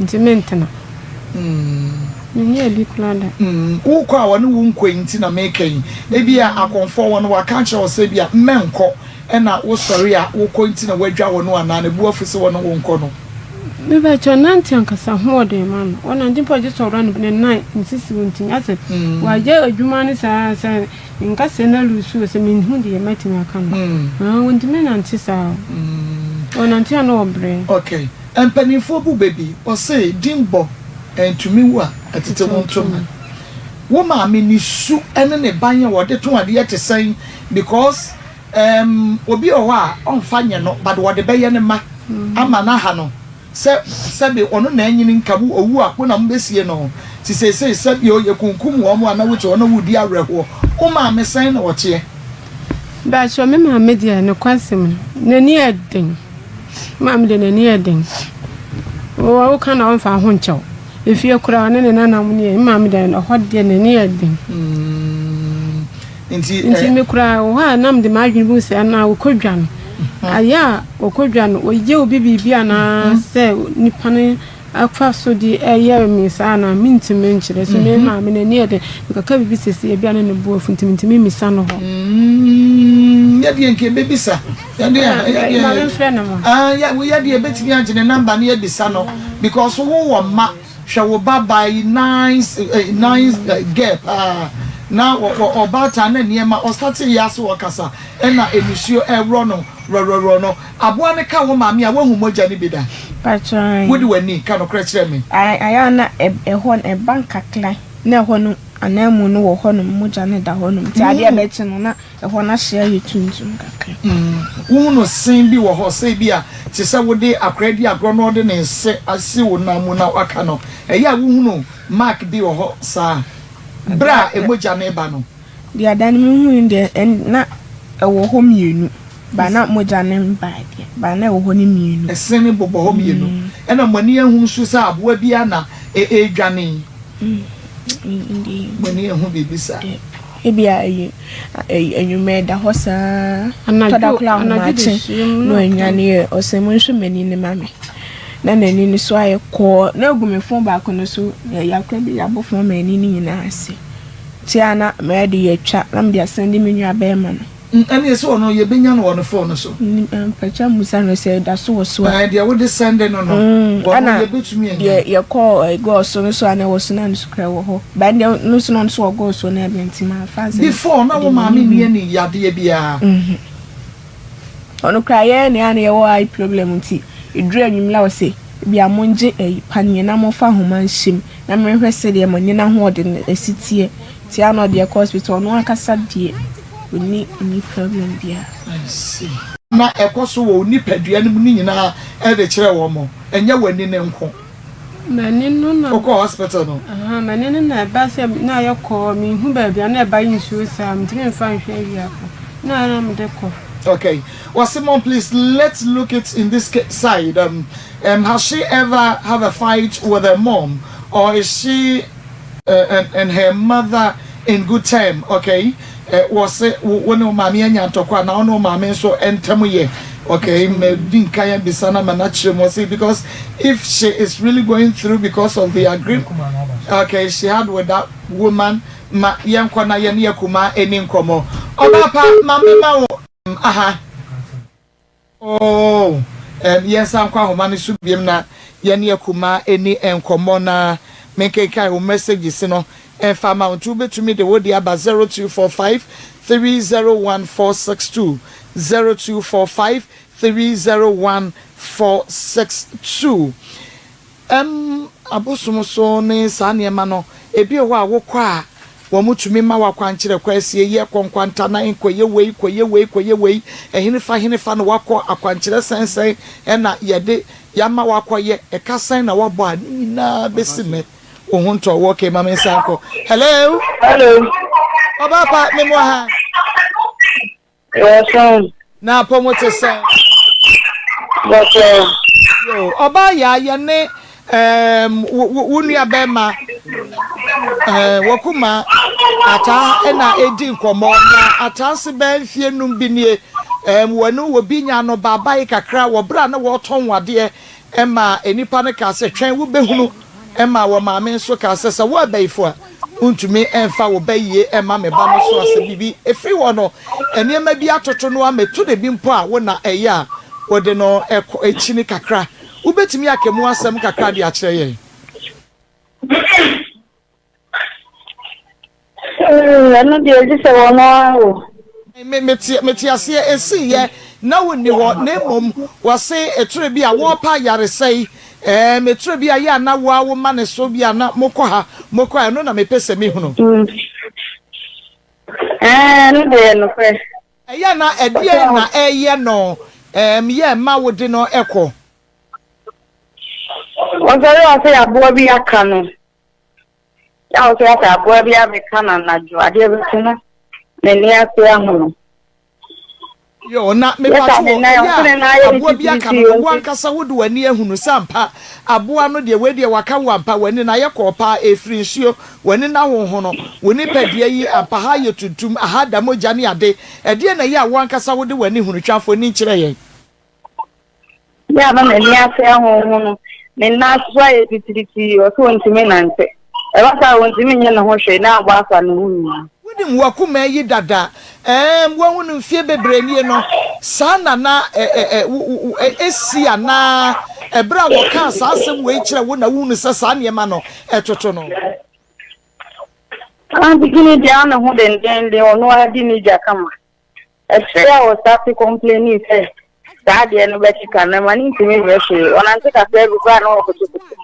ntumi ntena. Menyɛɛ bi koraa da. Wokɔ a wɔne wo nkɔ yi nti na meka yi. Ebia akɔmfoɔ wɔ no wɔaka akyerɛ wo sɛ ebia mmɛnkɔ ɛna wosɔre a wokɔ nti na wɔadwa wo no anaa ne bo afu sɛ wɔne wo nkɔ no. Mepakyɛw nante ankasa ahoɔden ma no. Ɔnante mpo a gye sɛ ɔwura ne nan ne sisi ontumi. Asɛ wayɛ adwuma no saa sɛ Menka sɛ na lusu o, sɛ menhu deɛ mɛtumi aka no. Ah, wɔntumi nnante saa o. Wɔnante a na wɔbrɛ. Ok, mpanimfoɔ bu bɛ bi, wɔse dimbɔ ntumi wu a, ɛtete wo ntoma. Wo maame ne su ne ne ban a wɔde tɔn adeɛ te sɛn? Because um, obi wɔ hɔ a ɔmfa nyɛ no but wɔde bɛyɛ ne mma ama no aha no. Sɛ sɛbe ɔno na anyini nka wo owu a wo na mobɛsie no nti seesei sɛbe o yɛkunkum wɔn a na wote hɔ na woredi awerɛhoɔ. Wo maame sɛn na ɔteɛ? Mpakyɛw me maame deɛ nokwasɛm no n'ani yɛ den me maame deɛ n'ani yɛ den wo ka na ɔmfa ho nkyɛw efie koraa ɔne ne nana mo ne yɛ me maame deɛ ɛhɔ deɛ n'ani yɛ den. Nti Nti me koraa wɔ hɔ a na mede m'adwene bu sɛ anaa wɔkɔ dwa no. Ayɛ a wɔkɔ dwa no wɔyɛ obi biribi anaa sɛ nipa no afa so de ɛyɛ me saa anaa mentumi nkyerɛ. So me maame n'ani yɛ den mekɔka biribi sɛsi ebi a na ne bo afu nti mentumi mmisa no hɔ. Yɛdeɛ nka yɛbɛbisa. Yɛdeɛ Ma memfrɛ no ma. Ah, yɛdeɛ yɛbɛtumi agye ne number na yɛabisa no because wowɔ mma. Hwɛ wo ba baa yi nice eh, nice eh, girl paa na ɔbaatan na nneɛma ɔsate yɛ ase ɔkasa ɛna nisuo ɛworɔ no rɔrɔrɔ no aboa no ka wo maame a woahu mogya no bi da? Pakyɛ Wode w'ani ka nokorɛ kyerɛ me. Ayɛ a na ɛhɔ no ɛba nkakra na ɛhɔ no ananmu no wɔ hɔnom mogya no da hɔnom nti adeɛ bɛkye no na Ɛhɔ no ahye ayɛ tuntum kakra. Wohunu se bi wɔ hɔ sɛ ebia te sɛ wode akwadaa di agorɔ na ɔde ne nse asi wo nan mu na waka no, ɛyɛ a wohunu mark bi wɔ hɔ saa berɛ a mogya no reba no? Deɛ da no mehui deɛ, na ɛwɔ hɔ mmienu, but na mogya no mbaeɛ deɛ, but na ɛwɔ hɔ no mmienu. Ɛse no bobɔ hɔ mmienu, ɛna mo ani ahu nso sɛ aboa bi ara na ɛredwane yi? Mo ani anhu biribi saa? Ebia ɛyɛ anwummerɛ ɛda hɔ saa tɔ da koraa ahomakye na wanyane ɛ ɔsɛ monhwɛ m'ani no ma me na n'ani no so ayɛ kɔɔ na agu me fon baako no so yɛakora bi yɛabɔ fon ma ani no nyinaa ase nti a na mɛde yɛatwa na mede asɛnde me nua bɛrima no. Ɛne ɛsɛ ɔno yɛbɛnya no wɔ ne fon no so. Mpakyɛ mmusa no sɛ ɛda so wɔ so a. Ɛɛ deɛ wode sɛnde no no. Wɔno yɛbɛtumi anya. Deɛ yɛkɔɔ gɔɔ so no so a na ɛwɔ so na no so kura wɔ hɔ. But deɛ no so na ɔno so wɔ gɔɔ so na ɛbɛn nti ma fa nsɛm. Before na wo maame nni ani yadeɛ biara. Ɔno koraa yɛn na yɛn a yɛwɔ eye problem nti ɛduru anwummerɛ a ɔse ebia mongye ɛyi paneɛ na momfa ahoma nhyɛ mu na menhwɛ sɛdeɛ mo ani no ahoɔden no ɛsi teɛ. Nti a na ɔde ɛkɔ hospital ɔno ankasa deɛ ɔnni any problem biara. I see. Na ɛkɔ so wɔ wo nipadua no mu no nyinaa de kyerɛ wɔn, ɛnyɛ w'ani no nko. M'ani no na. Wokɔɔ hospital no? Ahaa, m'ani no na ɛba sɛ na ayɛ kɔɔ, menhu baabi a na ɛba yɛ nsuo saa, mentumi mfa nhwɛ awia ko, na ayɛ na mede kɔ. Okay, wɔse mom please let's look it in this side, um, um, has she ever have a fight with her mom or is she and, and her mother in good term, okay? Wɔse wo ne wo maame anya ntɔkwa na wo ne wo maame nso ntam yɛ, okay? Madi nkan abisa no ama no akyerɛ mu. Ɔse because if she is really going through because of the agreement, okay, she had with that woman, ma yɛnkɔ na yɛne akumaa ɛni nkɔmmɔ. Ɔbaa pa, ma mema wo, aha. Oh, um, yɛnsan nkɔ ahoma no so biom na yɛne Akumaa ɛni nkɔmmɔ na menkenkan wo messages no ɛmfa ma wo. Nti wobɛtumi de wo de aba 0245 301 462, 0245 301 462. Ɛm, abosom so ne saa nneɛma no, ebi wɔ hɔ a wokɔ a, wɔtumi ma wo akwankyerɛ, kɔ asieeɛ, kɔ nkwantanan, kɔyɛ wei, kɔyɛ wei, kɔyɛ wei, ɛhenefa henefa na woakɔ, akwankyerɛ sɛn sɛn na yɛde yɛama woakɔyɛ, ɛka sɛn na woabɔ a, ne nyinaa bɛsi nnɛ, wo ho ntɔ wo. Okay, ma me nsan nkɔ. Hello? Hello. Ɔbaa pa, me mmoa ha. Yɛsɛn. Na apɔ mu te sɛn? Bɔkɔɔ. Yo, ɔbaa yaa yɛ ne ɛɛm wo wo nua bɛɛma ɛɛ wɔkuma. Ataa na ɛredi nkɔmmɔ, na Ataa se bɛyɛ mfeɛ num bi nie, ɛɛm, wɔne obi nyaa no baabae kakra wɔ berɛ a na wɔretɔn adeɛ ma nnipa no kaa sɛ, Twɛn wobɛhunu, ma wɔn maame nso kaa sɛ, Sɛ wo abayifo a, wontumi mfa wo ba yie mma me ba no so asɛ biribi. Ɛfiri hɔ no, nneɛma bi atoto no ama ɛtu da bi mpo a wo na ɛyɛ a wode no kɔ akyini kakra. Wobɛtumi aka mu asɛm kakra de akyerɛ yɛn? Ɛno deɛ gye sɛ wɔn ara o. Me, mete, mete aseɛ, ɛsiiɛ na wonni hɔ, na mmom wɔse ɛtore bi a wɔrepa ayaresa yi, ɛɛm, ɛtore bi a yɛ a na wo ara woma ne so bi a na mokɔ ha, mokɔ ha, ɛno na mepɛ sɛ mehunu. Ɛɛ, ɛno deɛ yɛ nokorɛ. Ɛyɛ a na ɛdeɛn na ɛyɛ no, ɛɛm, yɛ ma wode no kɔ? Wɔsɔre a ɔsɛ aboa bi aka no. Yɛ a ɔsɛ asɛ aboa bi abɛka no anadwo, adeɛ bɛkye no n'ani ase ahono. Yo, na mepatwo wɔ, ɛyɛ a aboa bi aka no no, wo ankasa wode w'ani ahunu sɛ ampa aboa no deɛ wei deɛ waka wo ampa, w'ani no ayɛ kɔɔ paa, ɛfiri nsuo, w'ani no ahonhono, wo nipadua yi ampa ha ayɛ tuntum, aha da mogya ne ade, ɛdeɛn na ɛyɛ a wo ankasa wode w'ani hunu? Twa mfoni kyerɛ yɛn. Bere a na n'ani ase ahonhon no, ne nan ase so ayɛ titiritii, ɔse ontumi nnante. Ɛba saa a, ontumi nyɛ ne ho hwee na abɔ afa ne ho nyinaa. Wonim w'akumaa yi dada? Ɛɛm, woahu no mfeɛ bebree nie no, saa na na ɛsi anaa? Ɛberɛ a wɔkaa saa asɛm wei kyerɛɛ wo na wohunu sɛ saa nneɛma no ɛtoto no? Auntie Gini deɛ ne ho dendeenden, ɔno ara di ne dwa kama. Akyire a ɔstate kɔmplenii sɛ saa adeɛ no bɛkeka no ɛma no ntumi nyɛ hwee, ɔnante kakra bi koraa na wakotokoto.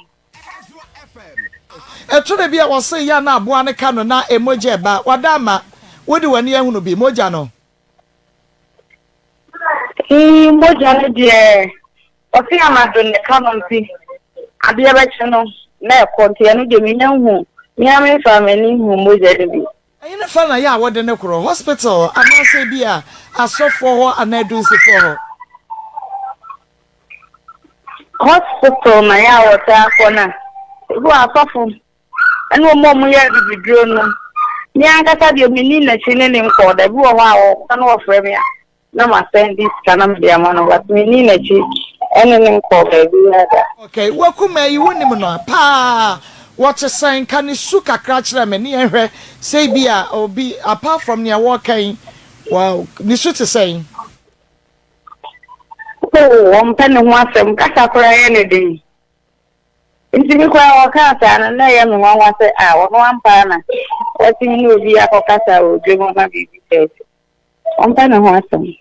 Ɛtɔ da bi a wɔse yɛ a na aboa no ka no na mogya ɛba. Wada ama wode w'ani ahunu bi? Mogya no? Ee, mogya no deɛ ɔse anadwo na ɛka no nti adeɛ bɛkye no na ɛkɔ nti ɛno deɛ mennya nhuu, me ara memfaa m'ani nhuu mogya no bi. Ɛhefa na ɛyɛ a wɔde no korɔ? Hospital anaasɛ ebia asɔfoɔ hɔ anaa adunsifoɔ hɔ? Hospital na ɛyɛ a wɔtaa kɔ na ebi wɔ asɔfo ɛne wɔn a wɔyɛ abibiduro no. Me ankasa deɛ menni n'akyi ne ne nkɔɔ da. Ebi wɔ hɔ a wɔkɔ na wɔfrɛ me a Na ma sɛnde sika na mede ama no but menni n'akyi ɛne no nkɔɔ baabiara da. Okay, w'akumaa yi wonim no paa, wɔte sɛn? Ka ne su kakra kyerɛ me ne yɛnhwɛ sɛ ebia obi apart from nea wɔreka yi, wa ne su te sɛn? Oh, ɔmpɛ ne ho asɛm, kasa koraa yɛ no den. Nti me koraa ɔkaa saa no na ɛyɛ me nwanwa sɛ ah ɔno ampa ara na watumi ne obi akɔkasa wɔ dwam ama biribi sɛɛ si. Ɔmpɛ ne ho asɛm.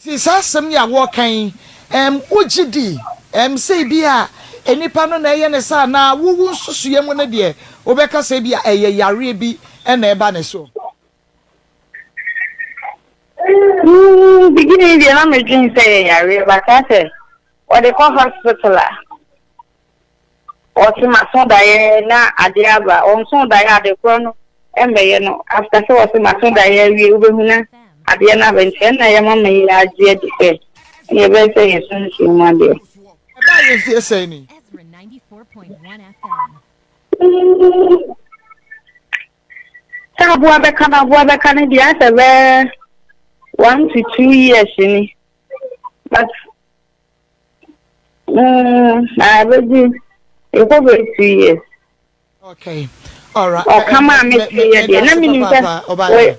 Nti saa asɛm yi a wɔreka yi, ɛm, wogye di, ɛm, sɛ ebia nnipa no na ɛyɛ no saa anaa wo wo nsusuiɛ mu no deɛ wobɛka sɛ ebia ɛyɛ yareɛ bi na ɛba ne so? Mm, beginning deɛ na medwen sɛ ɛyɛ yareɛ, but asɛ wɔde kɔ hospital a, Ɔse maso daeɛ na adeɛ aba ɔnso daeɛ ade korɔ no mmɛyɛ no after sɛ ɔse maso daeɛ awie wobɛhu na adeɛ no aba nti ɛna yɛ mama yi agye adi sɛ ɛne ɛbɛyɛ sɛ yɛ sunsum mu adeɛ. Ɛbaa yɛ mfie sɛn ni? Sɛ aboa bɛka no aboa bɛka no deɛ asɛ bɛɛ 1 to 2 years ni but Mm, na ɛbɛgye ɛkɔ bɛyɛ 2 years. Okay. All right. Ɔka maa me te yɛ deɛ na menim sɛ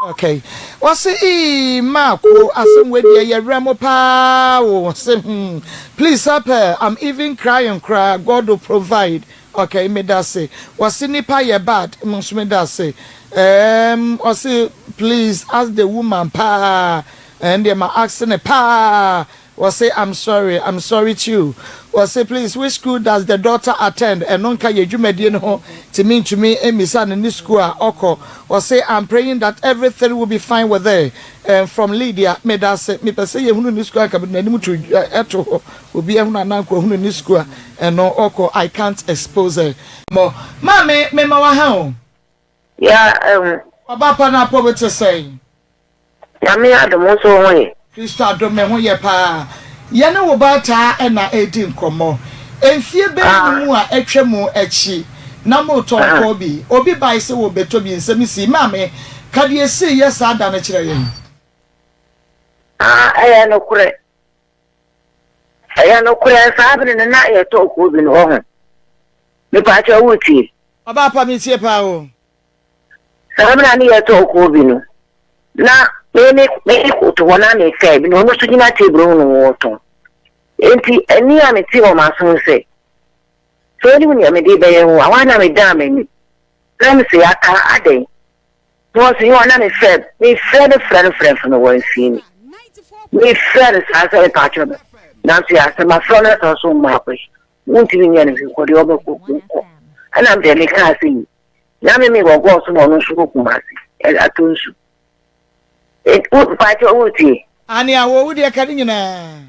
Okay. Wɔse ee Maako asɛm wei deɛ yɛ werɛ mo paa o. Wɔse please help her I'm even crying koraa God will provide. Okay meda ase. Wɔse nipa yɛ bad mo nso meda ase. Um, wɔse please ask the woman paa. Ɛndeɛ ma ask no paa Wɔse I'm sorry, I'm sorry too Wɔse please which school does the daughter attend Ɛno nka yɛ dwumadie no ho nti mentumi mmisa no ne school a ɔkɔ Wɔse I'm praying that everything will be fine with her eh, From Lydia Medase mepɛ sɛ yɛhunu ne school a nka mede n'anim to to hɔ Obi ahunu anaa nka wahunu ne school a ɛno ɔkɔ I can't expose her. Mɔ maame mema waha o. Yeah, um. Ɔba pa no apɔw te sɛn? Nyame adom, wo nso wo ho ye? Kristo adom, me ho yɛ paa. Yɛne wo ba taa na ɛredi nkɔmmɔ. Mfie bɛyɛ num a atwa mu akyi Na moretɔn koobi. Obi bae sɛ wɔrebɛtɔ bi, nsɛm sii. Maame, ka deɛ ɛsiiɛ saa da no kyerɛ yɛn. Ah, ɛyɛ nokorɛ. Ɛyɛ nokorɛ, saa bere no na yɛtɔɔ koobi no, wahu. Mepaakyɛw woretie? Ɔbaa pa, metie paa o. Saa bere a ne yɛtɔɔ koobi no, na me me me koto hɔ na mefɛɛ bi na ɔno nso gyina table ho na ɔretɔn. Enti ɛnne a metee wɔ m'aso no sɛ, Sɛ wonim nea mede rebɛyɛ wo a, woa na medan m'ani na mise, Ataa, adɛn? Na ɔse, Yohane, na mefrɛ, mefrɛ no frɛ no frɛ no no wamfie me. Mefrɛ no saa sɛ mepaakyɛw bɛ. Nanso yɛ asɛm afrɛ no sɛ ɔso mma akɔ yi. Wontumi nyɛ no hwee kɔ deɛ ɔbɛkɔ kɔ. Ɛna deɛ mekaa sɛ yi, na me mewɔ gɔɔ so na ɔno nso wɔ Kumasi, atɔ nsu. Mpaakyɛw wotie? Ane awɔ wo deɛ ka ne nyinaa.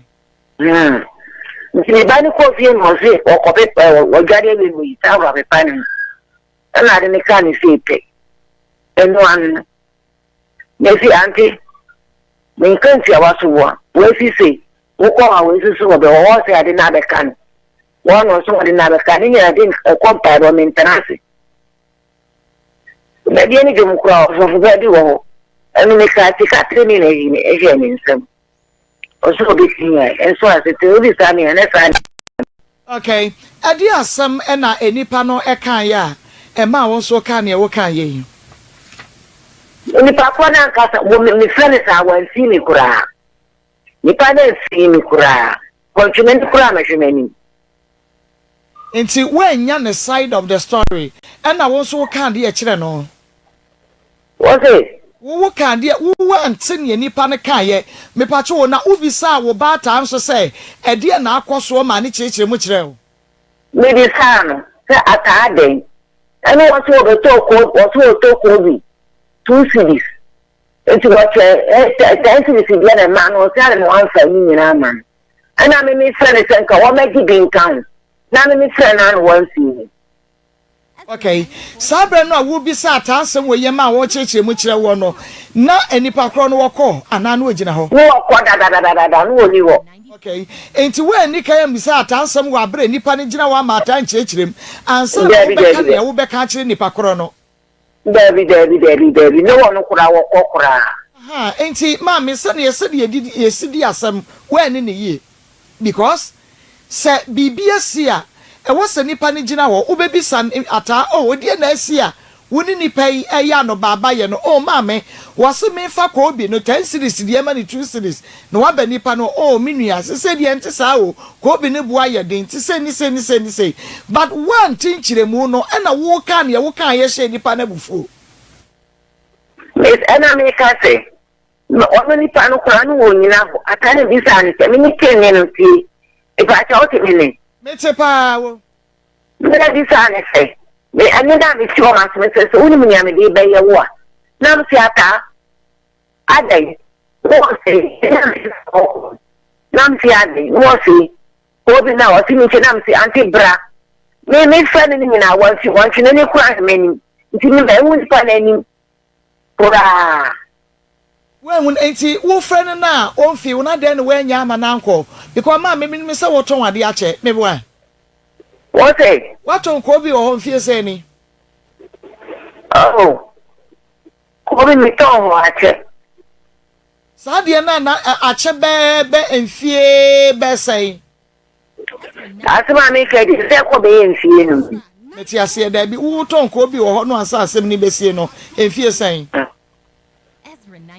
Hmm. Nti me ba no kɔɔ fie na ɔse ɔkɔpepa ɔdware awie no oyi towel apepa ne ho. Ɛna ade no kaa ne sei pɛ. Ɛno ano no. Mesi ante menka ntiawa so wo a woasi sei wokɔ hɔ a woasi so wɔ bɛ wɔ hɔ sɛ ade no abɛka no. Wɔn na ɔso ade no abɛka ne nyina de ɛkɔ mpaebɔ mentena ase. Baabi ne dwom koraa ɔsɔfo baa bi wɔ hɔ. Ɛno mekaa sika tiri ne na ɛhyɛ ne nsam. Ɔsɛ obetumi a, ɛnso asete wobisa me a, ne saa na. Okay, ɛdeɛn asɛm na nnipa no kaeɛ a ɛmaa wo nso wokaa deɛ wokaeɛ yi? Onipa korɔ no ankasa, wɔ me, mefrɛ no saa, wamfii me koraa. Nipa no amfii me koraa. Wantwe m'ani koraa mɛhwɛ m'anim. Nti woannya ne side of the story ɛna wo nso wokaa deɛ kyerɛ no? Wo se? Wo wo kaa deɛ, wo woante neɛ nipa no kaeɛ. Mepatwo wo, na wo bisaa wo baataa nso sɛ ɛdeɛn na akɔ soɔ maa ne kyerɛkyerɛ mu kyerɛɛ wo? Me bisaa no sɛ ataa dɛn? Ɛne wɔse wɔbɛtɔ ko, wɔse wɔtɔ kobi two cedis. Nti wɔkyɛ ɛ ten cedis deɛ na ɛmaa no, ɔse ade na wamfa ne nyinaa ama no. Ɛna me me frɛ no sɛ nka wɔmɛgye bi nka ho. Na me me frɛ no a na wamfii me. Okay. Saa berɛ no a worebisa ataa asɛm wɔ yam a wɔrekyerɛkyerɛ mu kyerɛ woɔ no, na nnipa korɔ no wɔkɔ anaa na wɔgyina hɔ? Na wɔkɔ dadadadada, na wɔnni hɔ. Okay. Enti woanni kan ammisa ataa asɛm wɔ aberɛ a nnipa no gyina hɔ ama ataa nkyerɛkyerɛ mu ansa na Daabi, wobɛka daabi, nea daabi. wobɛka akyerɛ nnipa korɔ no? Daabi, daabi, daabi, daabi. Ne wɔn koraa, wɔkɔ koraa. Ahaa, enti maame sɛdeɛ sɛdeɛ yɛdi yɛsi di asɛm woanni no yie because sɛ biribi asi a ɛwɔ sɛ nipa no gyina hɔ wobɛbisa no ataa oh deɛ na asi a wo ne nipa yi ɛyɛ anobaaba yɛ no oh maame wɔse menfa koobi no ten cedis deɛ ma no two cedis na waba nipa no oh me nua sesei deɛ ɛnte saa o koobi no boa yɛ den nti sei ne sei ne sei ne sei but woante nkyerɛmu no ɛna wokaa neɛ wokaeɛ hyɛɛ nipa no abufuo. Miss, ɛna meka sɛ, ma ɔno nipa no koraa no wɔnnyina hɔ. Ata no bisaa no sɛ, me ne Ken ne no tie? Mepaakyɛw wote me nne? Mete paa wo. Mena bisaa no sɛ, me ɛne no a mete hɔ m'aso me sɛ, sɛ wonim nea mede rebɛyɛ wo a? Na mese, Ataa, adɛn? Na ɔse, ɛna mese, na mese adɛn? Na ɔse, Obi na ɔte me nkyɛn na mese ante bra. Me mefrɛ no no nyinaa wɔnte wɔntwe n'ani koraa nhwɛ m'anim. Nti me manhu nipa no anim koraa. Woanhu no nti wofrɛ no no a ɔmfii wo no adɛn na woannya ama no ankɔ because maame menim sɛ wotɔn adeɛ akyɛ meboa. Wose? Woatɔn koobi wɔ hɔ mfie sɛn ni? Oh koobi metɔn hɔ akyɛ. Saa deɛ no a na akyɛ bɛɛ bɛ mfie bɛɛ sɛn? Asɛm a meka yi deɛ sɛ ɛkɔ bɛyɛ mfie num. Mete aseɛ, daabi, wotɔn kɔɔ bi wɔ hɔ no ansa asɛm no bɛsie no, mfie sɛn?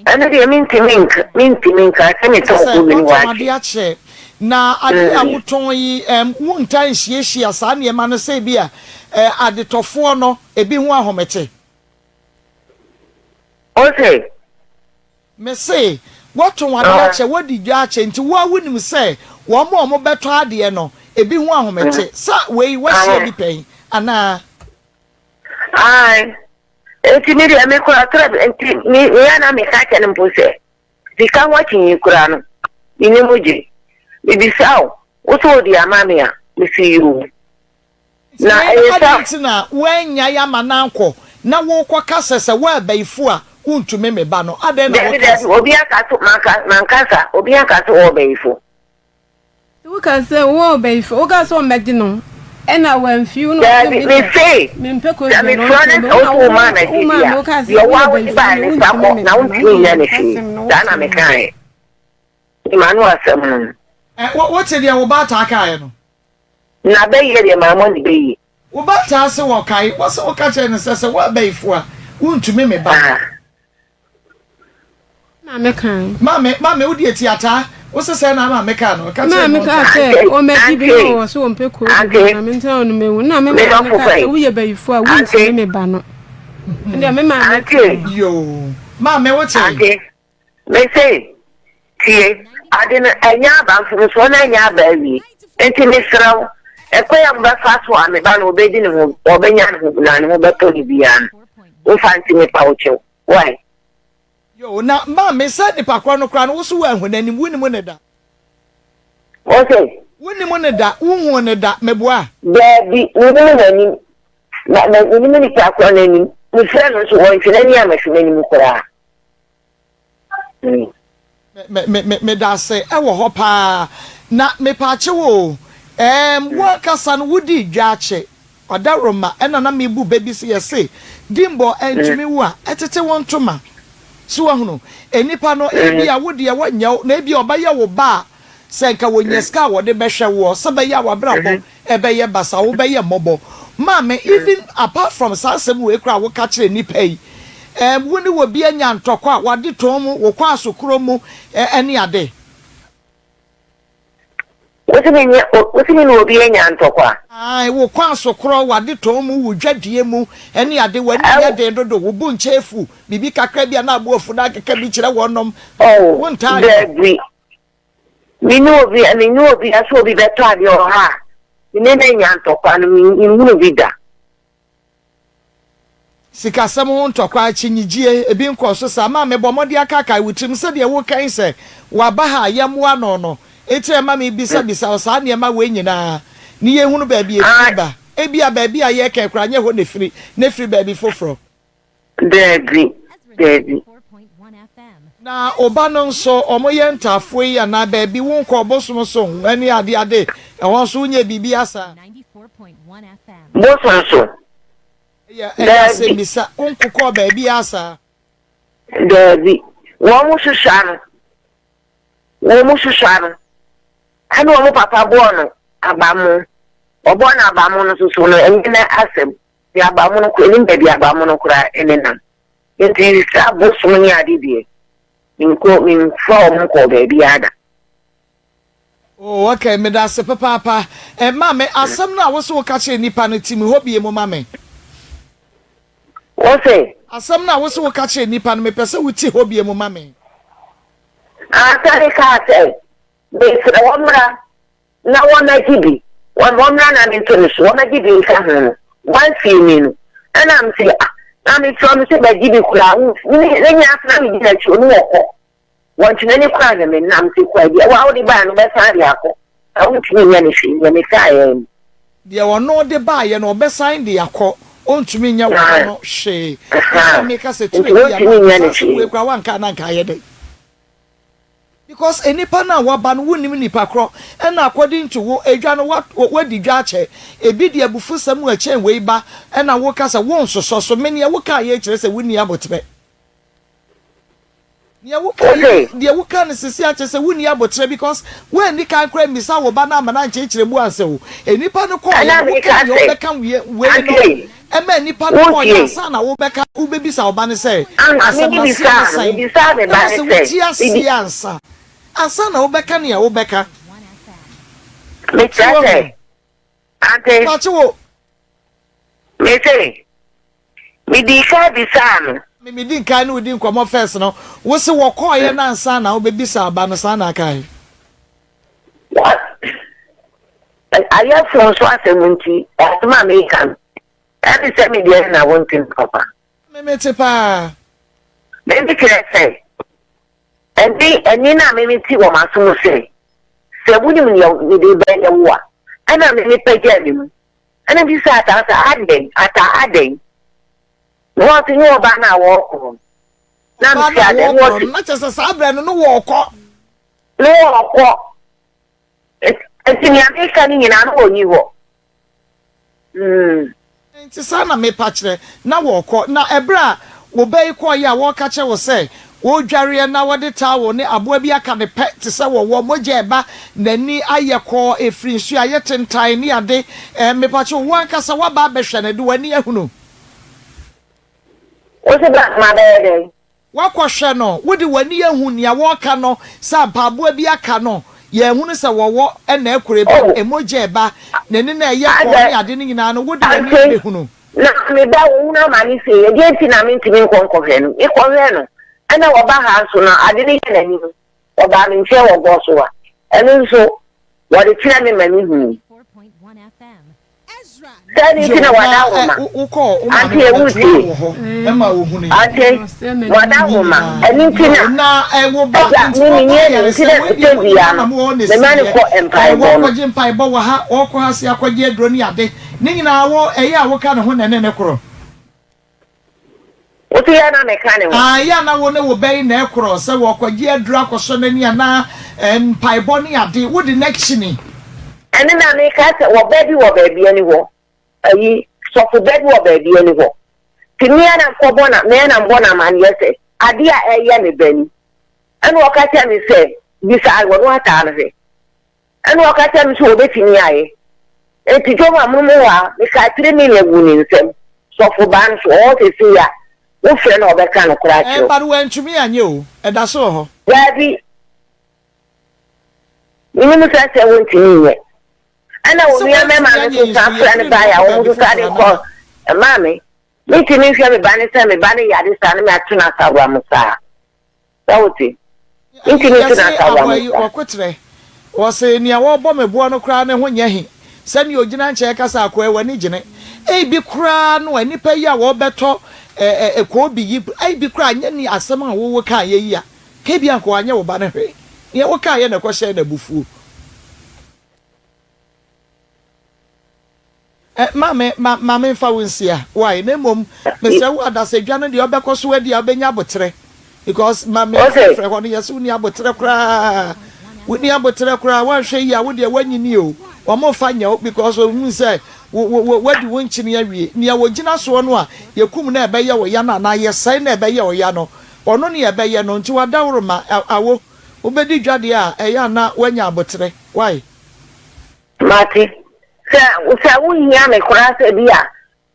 Ɛno deɛ mentumi nka, mentumi nka sɛ metɔn Sɛ kɔɔ bi no watɔn akyɛ. adeɛ akyɛ, na adeɛ a wotɔn yi, ɛm, wontaa nhyiahyia saa nneɛma no sɛ ebi a, ɛ, adetɔfoɔ no, ebi ho ahomete? Ose. Mese, wɔtɔn adeɛ akyɛ, wɔdi dwa akyɛ, nti wo ara wonim sɛ wɔn a wɔbɛtɔ adeɛ no, ebi ho ahomete. Sa wei, woahyia bi pɛn anaa? Ae. Enti me deɛ, me koraa, tra bi, nti me, me a na meka kyerɛ no mpo sɛ, sika ho akyinnye koraa no, menni mu gye. Mebisa wo, wo sɛ wode ama me a, mese yoo. Nti Na wei no ɛyɛ adɛn sɛ. nti na woannyae ama no ankɔ na worekɔka sɛ sɛ woabayifo a wontumi me ba no? Adɛn na Dabi, wokaa dabi, saa? obi anka so, manka, manka saa, obi anka sɛ ɔwɔ bayifo. Sɛ woka sɛ wowɔ ɔbayifo, woka sɛ ɔmmɛgye no. Ɛna wamfi wo na ɔse Daabi, me deɛ mese, mempɛ sɛ kɔdua na mefrɛ ɔnto no me sɛ wo na wose womaa no wo agye maa di me a, wo kaa sɛ deɛ woyɛ woa wode bayifoɔ baeɛ no no fa wontumi kɔ me na ba no wontumi ɛndeɛ nyɛ no hwee. nokwasɛm no Saa wote na me mekaeɛ. Nti m'ano asɛm no no. Ɛ, wo, wote deɛ wo ba taa kaeɛ no? Na bɛyɛ deɛ mammɔ ne bɛyie. Wo ba taa se wɔkae, wo se woka kyerɛ no sɛ, sɛ wo abayifo a, wontumi me ba no. Ah. Maame kae. Maame, maame, wo deɛ tie ataa, wo se sɛn na maame kaa no? Ka kyerɛ Maame no. kaa sɛ Ante, ɔmmɛgye bi na ante, ɔwɔ so ɔmpɛ kuro bi ante, na mentena hɔ no mɛwu. Na me me maame dɔfo kaa sɛ pɛn, woyɛ bayifo a ante, wontumi me ba no. Ɛndeɛ me maame ante, kae. Yoo, maame wo te? ante. Mese, tie, ade no anya aba, mfomsoɔ no anya aba awie. Enti mesrɛ wo, ɛkwan a mobɛfa so a me ba no ɔbɛdi ne ho, ɔbɛnya ne ho na ne ho bɛtɔ no biara no, momfa nti mepa wo kyɛw. Wai? Yoo, na maame, sɛ nipa korɔ no koraa no, wo so woanhu n'anim, wonim no da? Wose? Wonim no da, wonhuu no da, meboa? Daabi, mennim n'anim, na, na mennim nipa korɔ no anim. Mefrɛ no nso, ɔntwe n'ani ammɛhwɛ m'anim koraa. Me me me medase ɛwɔ hɔ paa na mepaakyɛw oo ɛɛm wo ankasa no wodii dwaakye ɔdawroma ɛna na mebu bɛ bi se yɛse dimbɔ ɛntumi wo a ɛtete wo ntoma so wahunu nnipa no ebia wo deɛ wɔnyɛ wo na ebia ɔbɛyɛ wo ba a sɛ nka wɔnya sika a wɔde bɛhwɛ woɔ sɛ bɛyɛ a wabrabɔ Ɛbɛyɛ basaa wobɛyɛ mmɔbɔ. Maame even apart from saa asɛm wei koraa a woka kyerɛ nnipa yi, ɛɛm wo ne obi anya ntɔkwa, w'ade tɔn mu, wokɔ asokoro mu ɛne ade. Wose me nye wose me ne obi anya ntɔkwa? Ae, wokɔ asokorɔ, w'ade tɔn mu, wo dwadie mu ɛne ade, w'ani nyɛ Ɛw den dodo, wo bo nkyɛ afu, biribi kakra bi a na abo afu na akeka bi kyerɛ wɔnom, oh wontaa nyɛ. daabi. Me ne obi me ne obi sɛ obi bɛtɔ adeɛ wɔ hɔ a, me ne no anya ntɔkwa no, menhunu bi da. Sikasɛm ho ntɔkwa, akyinnyegyeɛ, ebi nkɔɔ so saa. Maame, bɔ mmɔden akaakae wo tirim sɛdeɛ wokan sɛ waba ha a yɛmmoa no no. Enti na ɛma mebisabisa wo saa nneɛma wei nyinaa na yɛhunu baabi a ɛfiri ba. Ebia baabi a yɛreka yi koraa, nyɛ hɔ na ɛfiri, na ɛfiri baabi foforɔ. Daabi, daabi. Na oba no nso ɔmo yɛ ntaafoɔ yi anaa baabi wo nkɔ ɔbosom so ne ade ade ɛhɔ nso wo nyɛ biribi asa. Bosom so? Ɛyɛ ɛyɛ asɛmmisa wo nkokɔɔ baabi asa. Daabi, wɔn mo susua no, wɔn mo susua no, ɛna wɔn papa bɔɔ no abamo, ɔbɔɔ no abamo no soso no ɛnyɛ na asɛm. Ne abamono koraa, ɛnim baabi abamono koraa nenam. Nti saa bosom ne ade deɛ, menkɔ, memfa wɔn nkɔɔ baabiara da. Oh okay, medase papaapa. Eh, maame, asɛm no a wose woka kyerɛ nnipa no, tim hɔ bie mu ma me. Wose? Asɛm no a wose woka kyerɛ nnipa no, mepɛ sɛ woti hɔ bie mu ma me. Ansa mekaa sɛ, mesrɛ wɔmmra na wɔmmɛgye bi, wɔmmra na mento no so, wɔmmɛgye bi nka ho no, wɔantie me no, ɛna mese, ah, na mefrɛ no sɛ bɛgye bi koraa, ne nyinaa so na medi n'akyi, ɔno wɔkɔ, wɔntwe n'ani koraa hwɛ me, na mese, kɔ adi, ɛwɔ a wode baeɛ no wobɛsan de akɔ, na wontumi nyɛ no hwee, deɛ mekaeɛ no. Deɛ ɔno de baeɛ no ɔbɛsan de akɔ, ɔntumi nyɛ wɔ no hwee, ɛna meka sɛ tumi bi a na saa asɛm wei koraa wanka a na anka ayɛ dɛn? Because nnipa no a waba no wonnim nipa korɔ ɛna according to wo edwa no wa wadi dwa akyɛ ebi de abufusɛm a ɛkyɛn wei ba ɛna woka sɛ wonsosɔ so me neɛ wokaa yei kyerɛ sɛ wonni aboterɛ neɛ wokaa yei deɛ woka no sisi akyerɛ sɛ wonni aboterɛ because woanni kan koraa mmisa wo ba no amma no ankyerɛkyerɛ mu ansa o nnipa no kɔɔeɛ no wokaa deɛ wobɛka wie wei no Ɛma nnipa no kɔeɛ ansa na wobɛka, wobɛbisa wo ba no sɛ, Asɛm no aseɛ ne sɛn? Na wɔ sɛ wote aseɛ ansa, ansa na wobɛka nea wobɛka. So wahu? Mpakyɛ wo. Mese, medii kan bisaa no. Me medi nkan ne wo di nkɔmmɔ first no, wo se wɔkɔeɛ no ansa na wobɛbisa wo ba no, saa na akae? What? Ayɛ fon so asɛm nti, asɛm a meka no, ɛne sɛ me deɛ na wonte no papa. Me mete paa. Me me kyerɛ sɛ, ɛne ɛne no a me mete wɔ m'aso mu sɛ, sɛ wonim nea mede bɛyɛ wo a, ɛna me mepagyaa me mu. Ɛna bisa ataa sɛ, adɛn, ataa adɛn? Na wɔn nso nyɛ ɔbaa no a wɔrekɔ no. Na Ɔbaa mete no a adɛn, na wɔrekɔ wɔte. no, na kyerɛ sɛ saa berɛ no, no wɔrekɔ. Na wɔrekɔ. Nti nea meka no nyinaa na ɔnni hɔ. Mm. Enti saa na mepa kyerɛ, na wɔrekɔ. Na ɛberɛ a wo ba yi kɔeɛ a wɔreka kyerɛ wo sɛ ɔredwareɛ na wɔde towel ne aboa bi aka no pɛ te sɛ wɔwɔ, mogya reba, n'ani ayɛ kɔɔ, ɛfiri nsuo ayɛ tentann ne ade, ɛɛ, mepa kyɛw, wo ankasa woaba abɛhwɛ no de w'ani ahunu? Wo se bra na mabɛyɛ dɛn? Woakɔhwɛ no, wode w'ani ahu nea wɔreka no sɛ ampa aboa bi aka no, yɛahunu sɛ wɔwɔ na ɛkoro ba, Oh, mogya reba, n'ani no a ɛyɛ kɔɔ adɛn, ne ade no nyinaa no, wode w'ani ante, abɛhunu. na me ba wohunu amane sei, ɛdeɛn nti na mentumi nkɔ nkɔhwɛ no? Mekɔhwɛɛ no, ɛna wɔba ha nso na ade no yɛ n'ani no, wɔbaa me nkyɛn wɔ Gɔso a, ɛno nso wɔde kyerɛ me ma mehunui. Sɛ ne nti Yo, na na wada ɛ, nhoma. wo, wokɔɔ wo maame Ante hɔ ewu bɛtoaa tie. wɔ hɔ ma wohunui. Ante Ne wada nhoma. nyinaa. Ɛno nti Yo, na na ɛ, wo ba, agya nti me wɔkɔ menyɛ no nti ayaresɛ, na wei deɛ sɛ mo bia nyinaa no na mowɔ hɔ na mema ɛsi no deɛ, kɔ ɛ, mpaebɔ no. wɔkɔgye mpaebɔ wɔ ha, wɔkɔ ha se akɔgye aduro ne ade, ne nyinaa wo, ɛyɛ a woka ne ho na ɛne ne korɔ. Wo se yɛ na meka ne ho. Ah, ɛyɛ a na wo ne wo ba yi na ɛkorɔ, sɛ wɔkɔgye aduro akɔsɔ n'ani anaa ɛ, mpaebɔ ne ade, wode no akyini. Ɛno na meka sɛ wɔ ba bi wɔ baabi ani hɔ. Ayi, sɔfo ba bi wɔ baabi ani hɔ. Nti me ara na mekɔbɔ no, me ara na mebɔ no amanneɛ sɛ, adeɛ a ɛreyɛ me ba ni. Ɛna ɔka kyerɛɛ me sɛ, bisa ɔno ataa no hwɛ. Ɛna ɔka kyerɛɛ me sɛ ɔbɛtumi ayɛ. Enti dwom amonom hɔ a, mekaa tiri million guu ne nsam. Sɔfo ba no so, ɔwɔ hɔ seesei a, wofrɛ no a ɔbɛka nokorɛ akyerɛ wo. But wantumi anyɛ o, ɛda so wɔ hɔ. Daabi, menim sɛ sɛ wontumi nyɛ. Ɛna Sɛ onua mɛma wantumi no anyɛ nso yi san nso, frɛ no yɛfiri no baeɛ a kɔ wɔn baabi nso san de foforɔ kɔ anaa? Maame, mentumi nhwɛ me ba no sɛ me ba no yare saa na mato no asawora mu saa. Sɛ wote? Mentumi nto no Yɛse asawora aboa mu yi saa. ɔkoterɛ. Ɔse nea ɔrebɔ me boɔ no koraa ne ho nyɛ he. Sɛnea ogyina nkyɛn kasa akoa yi w'ani gyene. Ebi koraa no a nnipa yi a wɔrebɛtɔ ɛ ɛ koobi yi ebi koraa anyɛ ne asɛm a wo wokaeɛ yi a, ka ebia anka wanyɛ wo ba no hwee. Nea wokaeɛ na ɛkɔhyɛɛ no abufuo. Eh, ma me, ma, ma me nfa wo nsia, why? Na mmom, mesrɛ wo adasadwa no deɛ ɔbɛkɔ so adi a wobɛnya aboterɛ. Because ma me Ose. frɛfrɛ hɔ no yɛse wonni aboterɛ koraa. Wonni aboterɛ koraa, woanhwɛ yie a wo deɛ woanyini o. Wɔn mfa nyɛ wo because wɔhu sɛ wo, wo, wo, woadi wo nkyene awie. Nea wɔgyina soɔ no a yɛkum no a ɛbɛyɛ wo ya no anaa yɛsɛe no a ɛbɛyɛ wo ya no, ɔno ne ɛbɛyɛ no. Nti w'adaworoma, awo, wobɛdi dwa deɛ a, ɛyɛ a na woanya aboterɛ, why? Mate. Sɛ, sɛ wonhia me koraa sɛ bi a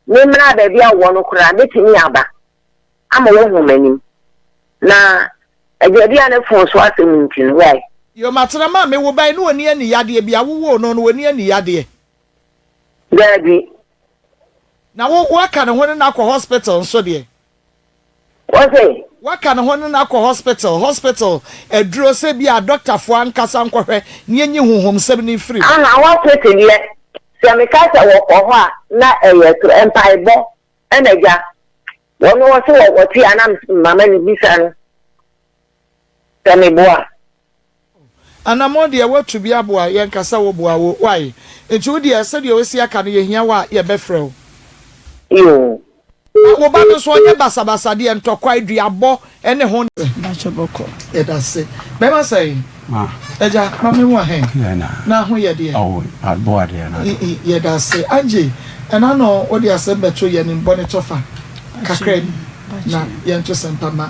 memmra baabi a wowɔ no koraa, mɛtumi aba ama woahu m'anim. Na agya bi a ne fon so asɛm nti no, wai. Yoo matena maame wo ba yi na ɔni aniyadeɛ bi a wowoo no no ɔni aniyadeɛ. Daabi. Na wo woaka ne ho ne no akɔ hospital nso deɛ. Wɔse. Waka ne ho ne no akɔ hospital, hospital aduro sɛ bi a doctor foɔ ankasa nkɔhwɛ na yɛnyi honhomsɛm no mfiri mu. Aha, hospital deɛ, sɛ meka sɛ wɔkɔ hɔ a na ɛyɛ toro, mpaebɔ ɛna agya, wɔn wɔse wɔ wɔte a na mama no bisa no sɛ meboa. Anamɔn deɛ woatu bi aboa yɛn ka sɛ wo boa wo wai nti wo deɛ sɛdeɛ wosi aka no yɛhia wo a yɛbɛfrɛ wo. Yoo. Na wo ba no nso ɔnyɛ basabasa deɛ ntɔkwa aduabɔ ne ho. Mpakyɛ bɔkɔ. Yɛdase. Bɛma sɛn? Ma. Agya ma me ho ahɛn. Yɛ na. Na ho yɛ deɛ. Ɔwɔ aboa deɛ na. Yɛdase. Angie, ɛna no wode asɛm bɛto yɛn anim bɔ ne tɔfa kakra bi na yɛnto sɛmpa ma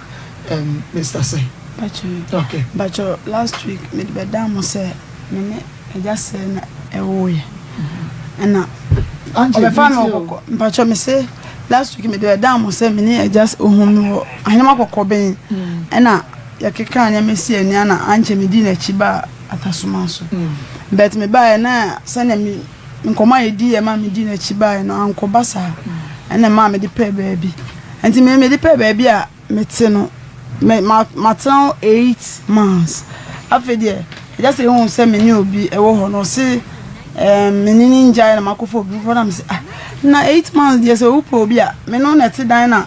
Mister Sɛn. Mpakyɛw mpakyɛw last week mede bɛdaa mo sɛ me ne agya sɛɛ na ɛwoeɛ ɛna ɔbɛfa me wɔ kɔkɔ mpakyɛw me se last week mede bɛdaa mo sɛ me ne agya ohun me wɔ ahenema kɔkɔben ɛna yɛkeka nneɛma si ani ana ankyɛ me di n'akyi ba atasoma so but me baeɛ na sɛnea me nkɔmɔ a yɛdi yɛ ma me di n'akyi baeɛ no ankɔba saa ɛna maa mede pɛɛ baabi nti me mede pɛɛ baabi a Mete no, me ma matena hɔ eight months. Afei deɛ, agya sɛ ehu sɛ me ne obi wɔ hɔ no, ɔse ɛɛm me ne no ngyae na makɔfa obi foforɔ na mese ah na eight months deɛ sɛ wopɛ obi a me ne wo na ɛte dan na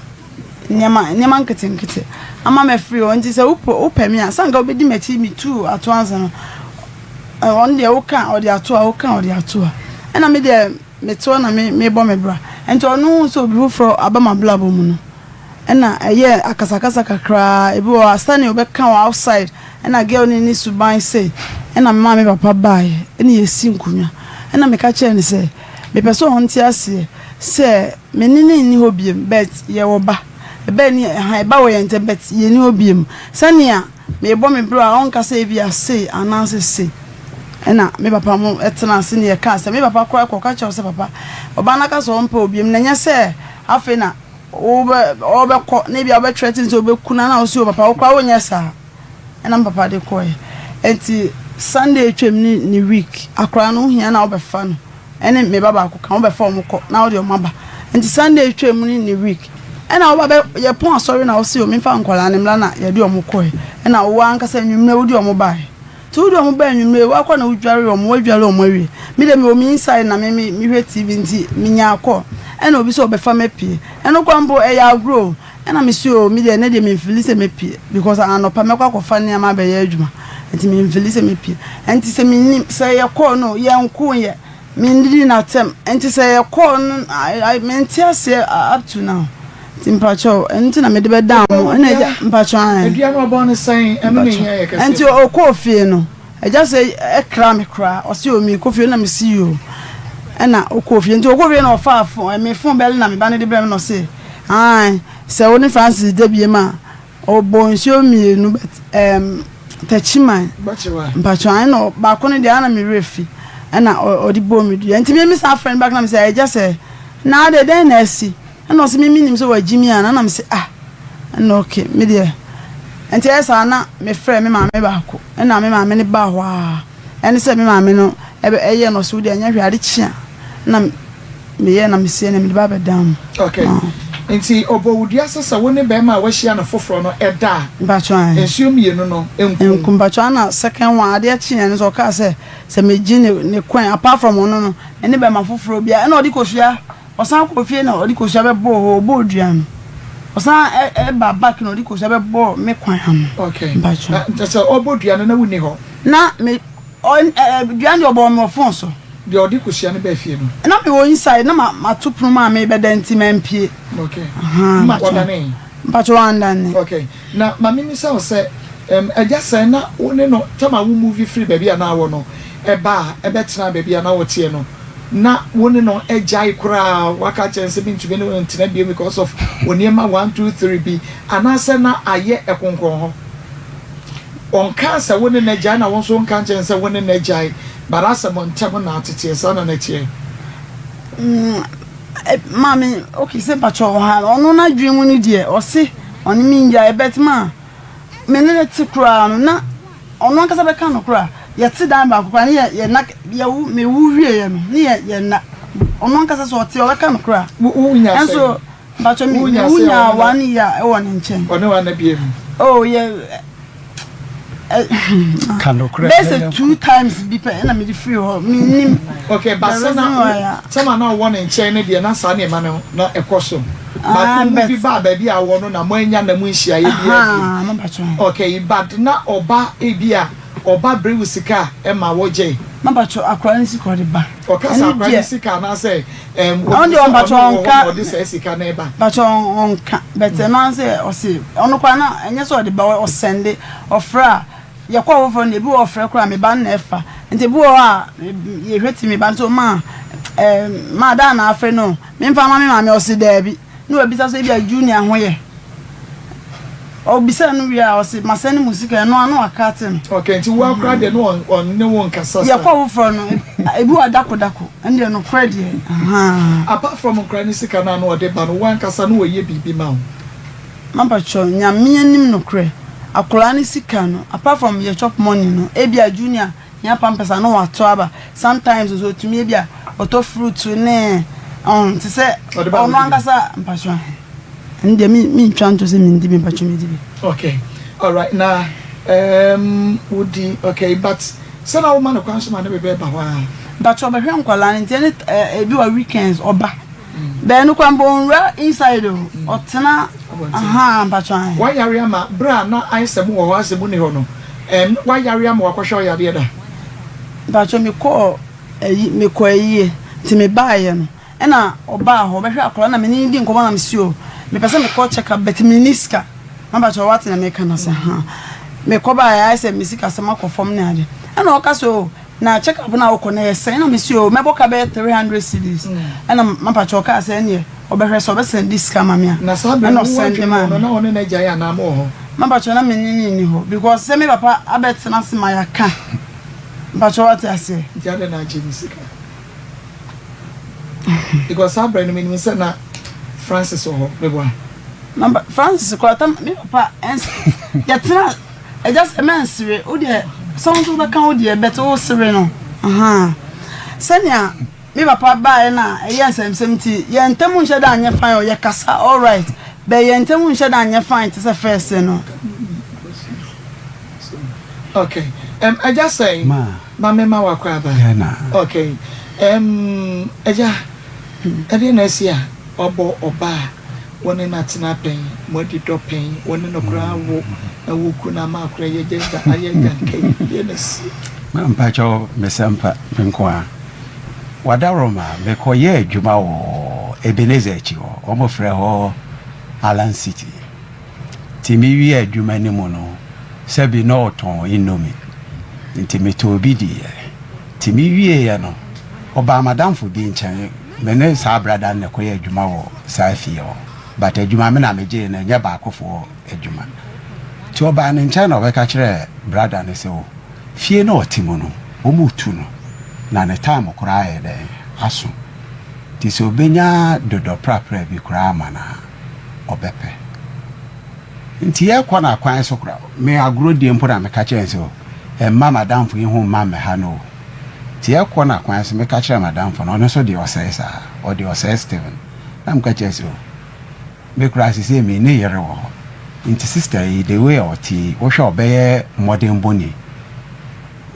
nneɛma nneɛma nketenkete ama mafiri hɔ nti sɛ wopɛ wopɛ me a sɛ anka wobɛdi m'akyi metuu ato ansa no ɔno deɛ woka a ɔde ato a woka a ɔde ato a ɛna me deɛ mete hɔ na me mebɔ me bra nti ɔno hu sɛ obi foforɔ aba m'abrabɔ mu no Ɛna ɛyɛɛ akasakasa kakraa, ebi wɔ hɔ a sɛnea ɔbɛka wɔ outside ɛna girl no ne suban sei, ɛna memaa me papa baeɛ ɛna yɛsi nkonnwa, ɛna meka kyerɛɛ no sɛ. Mepɛ sɛ ɔnte aseɛ sɛ me ne no nni hɔ biom but yɛwɔ ba. Ɛba nni ɛha, ɛba wɔ yɛn ntam but yɛnni hɔ biom. Sɛnea merebɔ me bra a ɔnka sɛ ebia sei anaasɛ sei. Ɛna me papa mo tena ase ne yɛka asɛm. Me papa koraa kɔka kyerɛ sɛ papa, ɔbaa no aka sɛ ɔmpɛ wo biom na ɛnyɛ sɛ afei na wobɛ ɔbɛkɔ na ebia wobɛ threaten sɛ wobɛku no ana wo se o papa wo koraa wonyɛ saa. Ɛna me papa de kɔɛ. Ɛnti Sunday atwam ne ne week akwadaa no wohia na wobɛfa no ɛne me ba baako ka wobɛfa wɔn kɔ na wode wɔn aba. Nti Sunday atwam ne ne week ɛna woba bɛ yɛpɔn asɔre na wose o memfa nkwadaa no mmra na yɛde wɔn kɔɛ. Ɛna wo ankasa anwummerɛ wode wɔn baeɛ. Nti wode wɔn baa anwummerɛ woakɔ na wodware wɔn woadware wɔn awie. Me deɛ mewɔ me inside na me me mehwɛ TV nti menyaa call ɛna obi sɛ ɔbɛfa me apue. Ɛno koraa mpo ɛyɛ agorɔ o. Ɛna me se oo me deɛ ɛnɛ deɛ me nfili sɛ mɛpie because anɔpa mɛkɔ akɔfa nneɛma abɛyɛ adwuma nti me nfili sɛ mɛpie nti sɛ me nim sɛ yɛ kɔɔ no yɛ nko yɛ me ndidi n'atɛm nti sɛ yɛ kɔɔ no I me nte aseɛ up to now nti mpakyɛw ɛno nti na mede bɛdan mo ɛna agya mpakyɛw ae Adua no ɔbɔɔ no sɛn ɛno na ehia yɛ kɛseɛ nti ɔkɔɔ fie no agya sɛ ɛkra me koraa ɔse oo meekɔ fie ɛna me se yoo ɛna ɔkɔɔ fie nti ɔkɔɔ fie na ɔfaa fon me fon bɛl na me ba no de brɛ me na ɔse Ae sɛ wo ne Francis da biem a ɔbɔ nsuo mienu but ɛɛm Takyiman mpakyɛw ae na baako no deɛ ana me werɛ fi ɛna ɔde bɔɔ me dua nti me me san frɛ no back na me sɛ agya sɛ na adɛ dɛn na asi ɛna ɔse me menim sɛ wagye mi ana na me sɛ ah ɛna okay me deɛ nti ɛyɛ saa na me frɛ me maame baako ɛna me maame no baa hɔ a Ɛne sɛ me maame no ɛyɛ no ɔse wodeɛ ɛnyɛ hwee ade kye a na meyɛ na mesie na mede ba abɛdan mu. Ok nti ɔbɔ wo dua sɛ sɛ wo ne bɛɛma a wahyia no foforɔ no ɛda a Mpakyɛw ae. nsuo mienu no nku wo. Nku mpakyɛw ana second one adeɛ kyeeɛ no nso ɔkaa sɛ sɛ megye ne ne coin apart from ɔno no me ne bɛɛma foforɔ biara ɛna ɔde kosua Ɔsan kɔɔ fie na ɔde kosua bɛbɔɔ hɔ, ɔbɔɔ dua no. Ɔsan ba back na ɔde kosua bɛbɔɔ me kwan ano. Okay. Mpakyɛw. Na nkyɛ sɛ ɔbɔ dua no na wonni hɔ? Na me, ɔ, ɛ, dua no deɛ ɔbɔɔ me wɔ phone so. Deɛ ɔde kosua no baa fie no? Na mewɔ inside, na ma, mato pono mu a merebɛda nti mampue. Okay. Ahaa, Ma mpakyɛw. ɔdanee? Mpakyɛw wandane. Okay. Na ma memmisa wo sɛ, ɛm, agya sɛn na wo ne no, tam a wo move firi baabi a na wɔ no baa ɛbɛtenaa baabi a na woteɛ no, na wo ne no agyae koraa, woaka akyerɛ no sɛ mentumi ne wo ntena bio because of wo nneɛma one, two, three bi, anaasɛ na ayɛ ɛkonkɔn hɔ? Ɔnkaa sɛ wo ne no agyae na wo nso wonka nkyerɛ no sɛ wo ne no agyae, but asɛ mo ntam na ateteɛ, saa na na ɛteɛ? Mm, eh, maame, okay, sɛ mpakyɛ ɔha, ɔno n'adwene mu no deɛ, ɔse ɔne me ngyae, but ma me ne no te koraa no, na Ɔno ankasa bɛka no koraa. Yɛte dan baako koraa ne yɛ yɛ nna yɛwo mewo wieɛ no ne yɛ yɛ nna. Ɔno ankasa sɛ ɔte ɔbɛka no koraa. Wo wo nya sɛn? Ɛnso mpakyɛ me Wo nya mewo sɛn nyaa ɔne na one year ɛwɔ ne nkyɛn. Ɔne wo anna biem? Oh yɛ ɛ Ka nokorɛ bɛyɛ na sɛ yɛnkɔ. two times bi pɛ ɛna mede firi hɔ mennim Okay, but the sɛ reason na why wo a. sɛ ma na ɔwɔ ne nkyɛn no deɛ na saa nneɛma no na ɛkɔ so. But Ah wo but movie baa baabi a wɔ no na moannya nna mu nhyiaeɛ biara bio. Ahaa mampakyɛ. Okay but na ɔba ebia ɔba bere wo sika a ɛma wo gye. Mampakyɛ akora ne sika ɔde ba. Ɔka sɛ Ɛno akora ne deɛ. sika anaasɛ ɛɛm Ɔno onim deɛ sɛ ɔmpakyɛ ɔno wɔ hɔ ɔnka. na ɔde saa sika no reba. Mpakyɛ ɔnka but ɛno ara sɛ ɔse ɔno koraa na ɛnyɛ sɛ ɔde ba ɔsɛnde ɔfrɛ a yɛkɔ foforɔ no ebi wɔ hɔ ɔfrɛ koraa me ba no na ɛfa nti ebi wɔ hɔ a yɛhwɛ ti me ba no so maa ɛɛ maa daa na afrɛ no memfa ma me maame ɔse daabi. Na wabisa sɛ ebia Junior ho yɛ. Ɔbisa no wie a ɔse masɛne mo sika ɛno ano akate no. Okay nti wo akora deɛ no ɔne wo nkasa saa. Yɛkɔ foforɔ no ebi wɔ dako dako ɛno deɛ nokorɛ deɛ ahaa. Apart from nkora ne sika no a na ɔde ba no wo ankasa no ɔyɛ biribi ma wo? Mampakyɛw Nyame anim nokorɛ akwadaa no sika no apart from yɛ chop money no ebia Junior Hia pampers a na watɔ aba sometimes nso otumi ebi a ɔtɔ fruit ne ɔn te sɛ ɔno ankasa mpatsɔ ahe ɛno deɛ mi mi ntwa nto sɛ mi ndi bi mpatsɔ mi di bi. Okay alright na um, wodi okay but sɛ na woma no kwan so ma ne bɛbɛ ba hɔ a. Mpatsɔ ɔbɛhwɛ nkwadaa no nti ɛne ebi wɔ weekends ɔba bɛn no kwan bɔ onwura inside o ɔtena ahaa mpatsɔ ahe. Wayare ama bere a na ayɛ sɛ mowɔ hɔ asɛ monni hɔ no Ɛm wayare ama wakɔhwɛ wo yadeɛ da? Mpakyɛw me kɔɔ ayi me kɔ ayie nti me baayɛ no ɛna ɔbaa hɔ ɔbɛhwɛ akwadaa na me ne no di nkɔmɔ na me si o me pɛ sɛ me kɔ check up but me ni sika ma mpakyɛw wate na me ka na sɛ ha me kɔ baayɛ ayɛ sɛ me sika sɛm akɔ fam ne ade ɛna ɔka sɛ o. Na check up no a wokɔ no ɛyɛ sɛn? Ɛna mese oo mɛbɔ ka bɛyɛ 300 cedis. Ɛna mapakyɛ ɔkaa sɛ ɛneɛ ɔbɛhwɛ sɛ ɔbɛsɛnde sika ama me a. Na saa berɛ Ɛna no wo ɔsɛnde adwene maa mu no me. na ɔne no agyae anaa mowɔ hɔ? Mapakyɛ na me ne no nni hɔ because sɛ me papa abɛtena ase ma yɛaka. Mpakyɛ wate aseɛ? Nti adɛn na agye ne sika? Because saa berɛ no menim sɛ na Francis wɔ hɔ, meboa? Mapa Francis koraa tam me papa ɛns yɛtena Agya sɛ mɛnsere wo deɛ sɛ wo nso wobɛka wo deɛ but wo sere no ahaa sɛnea me papa baeɛ no a ɛyɛ nsɛmsɛm nti yɛn ntam nhyɛ da nyɛ fine o yɛkasa alright but yɛn ntam nhyɛ da nyɛ fine te sɛ first no. Okay um, agya sɛn Ma. ma me ma wakɔ aba. Yeah na. Okay um, agya ɛdeɛ na asi a wabɔ ɔbaa Wo ne no atena pɛn, moadi dɔ pɛn, wo ne no koraa awo, na woku no ama akora yi agya agya ayɛ agyanka yi, deɛ na asie? Ma mpakyɛw mesɛ mpa me nko ara. Wadaworoma mekɔ yɛɛ adwuma wɔ Ebenezer akyi hɔ, wɔn frɛ hɔ Allan City. Nti me wie adwuma no mu no, sɛbi na ɔtɔn indomie, nti me tɔɔ bi diiɛ. Nti me wieɛ no, ɔbaa m'adamfo bi nkyɛn, me ne saa brada no na ɛkɔyɛ adwuma wɔ saa fie hɔ, but adwuma me na megyee no, ɛnyɛ baakofoɔ adwuma. Nti ɔbaa ne nkyɛn na ɔbɛka kyerɛɛ brada no sɛ o, fie no a ɔte mu no, wɔretu no, na ne time koraa ayɛ dɛn, aso. Nti sɛ ɔbɛnya dodɔ prapra bi koraa ama no a, ɔbɛpɛ. Nti yɛrekɔ no akwan so koraa, me agorɔ die mpo na meka kyerɛɛ no sɛ o, mma m'adamfo yi ho mma mmɛha no o. Nti yɛrekɔ no akwan so, meka kyerɛɛ m'adamfo no, ɔno nso deɛ ɔsɛe saa, ɔde ɔsɛe Stephen. Na meka kyerɛɛ sɛ o, me koraa seesei me ne yere wɔ hɔ, nti sister yi the way a ɔte yi, wohwɛ a ɔbɛyɛ mmɔdenbɔni.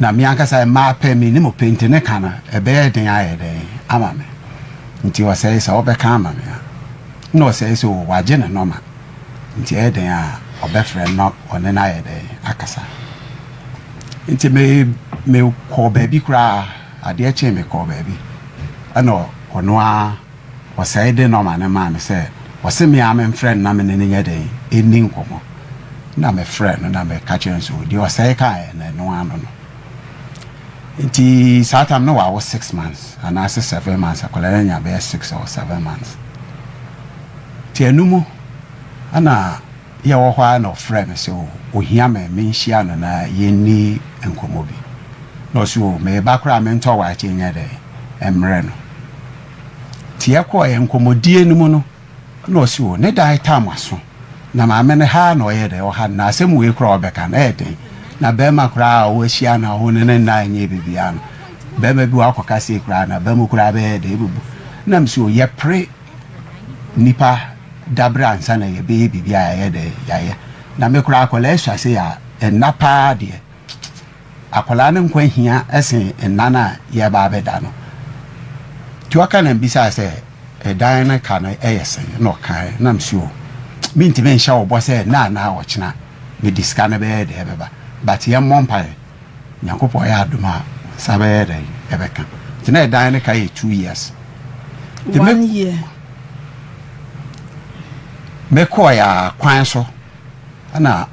Na me ankasa mmaa pɛ, mennim ɔpɛ nti ne ka no, ɛbɛyɛ den ayɛ dɛn ama me. Nti ɔsɛe sɛ wobɛka ama me a. Nna ɔsɛe sɛ o, wagye ne nɔma. Nti ɛyɛ dɛn a ɔbɛfrɛ no na ɔne no ayɛ dɛn akasa. Nti me mekɔɔ baabi koraa, adeɛ kyee mekɔɔ baabi ɛna ɔno ara ɔsɛe de nɔma no maa me sɛ ɔse me ara memfrɛ no na me ne no nyɛ dɛn ɛnni nkɔmmɔ. Na mefrɛ no na meka kyerɛ no sɛ deɛ ɔsɛe kaeɛ no ɛno ano no. Nti saa tam no wawo 6 months anaasɛ 7 months, akwadaa no anya bɛyɛ 6 or 7 months. Nti ɛno mu na yɛwɔ hɔ ara na ɔfrɛɛ me sɛ ɔhia me menhyia no na yɛnni nkɔmmɔ bi. Na ɔse o meba koraa mentɔ waakye nyɛ dɛn mmrɛ no. Nti yɛkɔɔeɛ nkɔmmɔdie no mu no na ɔse o ne dan tam aso na maame no ha na ɔyɛ dɛn ɔha no na asɛm wei koraa ɔbɛka no ɛyɛ den na bɛrima koraa a wahyia no a wo ne no nna nyɛ biribiara no bɛrima bi wakɔka sei koraa na ba mu koraa bɛyɛ dɛn ɛbɛbu. Na mese o yɛpere nnipa dabere ansa na yɛbɛyɛ biribi a yɛayɛ dɛ yɛayɛ na me koraa akwadaa asua sei a nna paa deɛ akwadaa no nkwa hia sen nna no a yɛba abɛda no nti ɔka na mbisaa sɛ ɛdan no ka no ɛyɛ sɛn na ɔkae na msi o mentumi nhyɛ wo bɔ sɛ nna anaa ɔkyena mede sika no bɛyɛ dɛ ɛbɛba but yɛmmɔ mpaeɛ Nyankopɔn yɛ adom a wo nsa bɛyɛ dɛn ɛbɛka. Nti na ɛdan no ka yɛ 2 years. Nti me One year. mekɔɔ a kwan so ɛna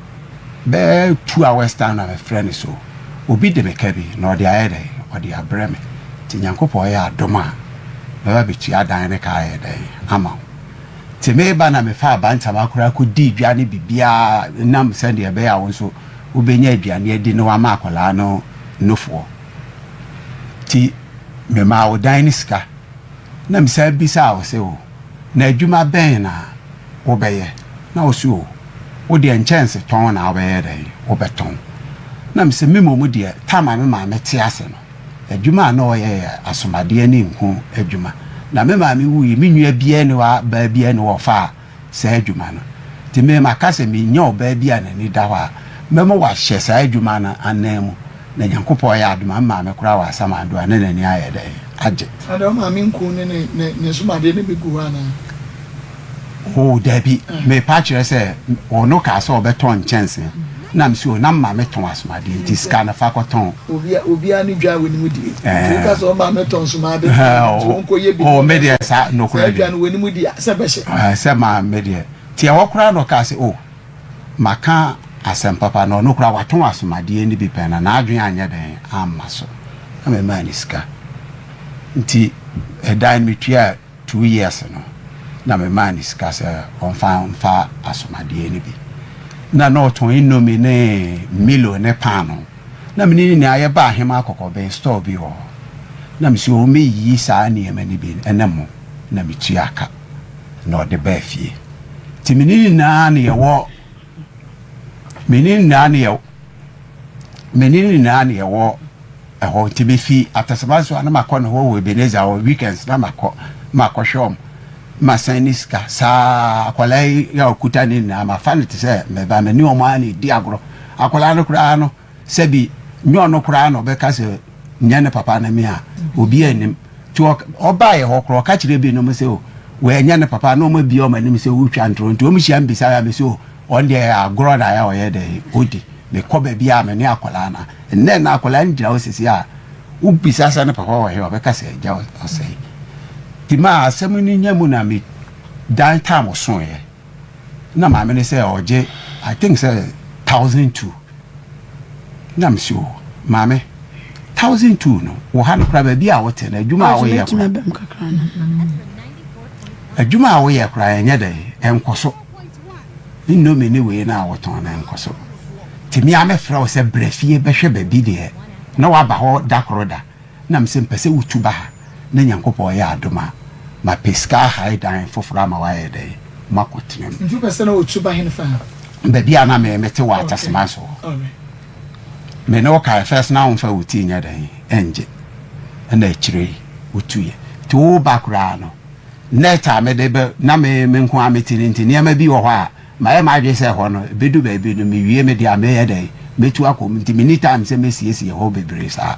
bɛyɛ 2 hours time na mefrɛ no so obi de me ka bi na ɔde ayɛ dɛn ɔde abrɛ me nti Nyankopɔn yɛ adom a mɛba bɛtua dan no ka ayɛ dɛn ama wo. Nti meba na mefa Abantama koraa kɔdii dwa ne biribiaa nam sɛdeɛ ɛbɛyɛ a wo nso wobɛnya aduane adi na wama akwadaa no nofoɔ. Nti memaa wo dan no sika na mesan bisaa wo sɛ o na adwuma bɛn na wobɛyɛ na wo so o wo deɛ nkyɛnse tɔn na wobɛyɛ dɛn wobɛtɔn. Na mesɛ me mmom deɛ time a me maame te ase no adwuma a na ɔyɛ yɛ asomadeɛ ne nku adwuma na me maame wuiɛ me nua biara ni hɔ a baa biara ni hɔ a ɔfaa saa adwuma no. Nti me maka sɛ menya ɔbaa bi a n'ani da hɔ a, mɛma wahyɛ saa adwuma no anan mu, na Nyankopɔn yɛ adom a, me maame koraa wɔ asamando a, na n'ani ayɛ dɛn? Agye. Adɛn, wo maame nku ne ne ne ne nsomadeɛ no bi gu hɔ anaa? Oh, dabi, merepa akyerɛ sɛ ɔno kaa sɛ ɔbɛtɔn nkyɛnse, na mese oh, na me maame tɔn asomadeɛ, nti sika no fa kɔtɔn. Obia obiara ne dwa a w'anim die. Nti woka sɛ wo maame tɔn nsomaade, nti wɔnkɔyɛ bi Oh, me deɛ saa, nokorɛ saa deɛ. dwa no w'anim di a, sɛ bɛhyɛ. Eh, sɛ ma me deɛ. Nti ɛhɔ koraa na ɔkaa sɛ oh, maka asɛm papa, na ɔno koraa watɔn asomadeɛ no bi pɛn, na n'adwene anyɛ dɛn amma so. Na memaa no sika. Nti ɛdan no metuaa 2 years no, na memaa no sika sɛ ɔmfa mfa asomadeɛ no bi. Na ɔtɔn Indomie ne Milo ne paano. Na mene ne nyinaa yɛba Ahema Akɔkɔbɛn store bi wɔ hɔ. Na mesi ɔmmɛyiyi saa nneɛma no bi ɛne mo na metua ka na ɔde baa fie. Nti mene ne nyinaa ne yɛwɔ mene ne nyinaa ne yɛ mene ne nyinaa ne yɛwɔ ɛhɔ. Nti mefi Atasama so a, na makɔ ne hɔ wɔ Ebenezer wɔ weekends, na makɔ makɔhwɛ ɔm, masan ne sika saa. Akwadaa yi a ɔkuta ne nyinaa, mafa no te sɛ mɛba me ne ɔmo a na ɛdi agorɔ. Akwadaa no koraa no, sɛbi, nyɛ ɔno koraa na ɔbɛka sɛ nyɛ ne papa no me a obi anim. Nti ɔbaeɛ hɔ koraa, ɔka kyerɛ binom sɛ o, wɔanyɛ ne papa, na ɔmo abie ɔmo anim sɛ wotwa ntoro. Nti ɔmo hyia mbisa a, me sɛ o, ɔno deɛ agorɔ na ayɛ a ɔyɛ dɛ ɔdi. Mekɔ baabi a me ne akwadaa no nnɛ na akwadaa no gyina hɔ sisi a, wobisa sɛ ne papa wɔ he, ɔbɛka sɛ agya ɔsɛe. Nti ma asɛm no nya mu na me dan tam soeɛ na maame no sɛ ɔgye, I think sɛ 1,200. Na mesi o, maame, 1,200 no wɔ ha no koraa, baabi a wote no, adwuma a woyɛ mɛtumi koraa abɛm kakra no. Adwuma a woyɛ koraa ɛnyɛ dɛ ɛnkɔ so. Indomie ne wei no a wotɔn no ɛnkɔ so. Nti me a mɛfrɛ wo sɛ brɛ fie bɛhwɛ baabi deɛ na woaba hɔ da koro da. Na mesɛ mpɛ sɛ wotu ba ha na Nyankopɔn yɛ adom a, mapɛ sika ahae dan foforɔ ama woayɛ dɛn, moakɔtena mu. Nti wopɛ sɛ na wɔtu ba hene fa? Baabi a na me mete wɔ Atasema so hɔ. Me ne wo kae first na womfa wo tii nyɛ dɛn ɛngye, ɛna akyire yi wotuyɛ. Nti woba koraa no, net a mede bɛ na me me nko a mete no, nti nneɛma bi wɔ hɔ a mayɛ m'adwene sɛ ɛhɔ no ɛbɛdu baabi no, mewie me deɛ a mɛyɛ dɛn, mɛtu akɔ mu. Nti menni time sɛ mɛsiesie hɔ bebree saa.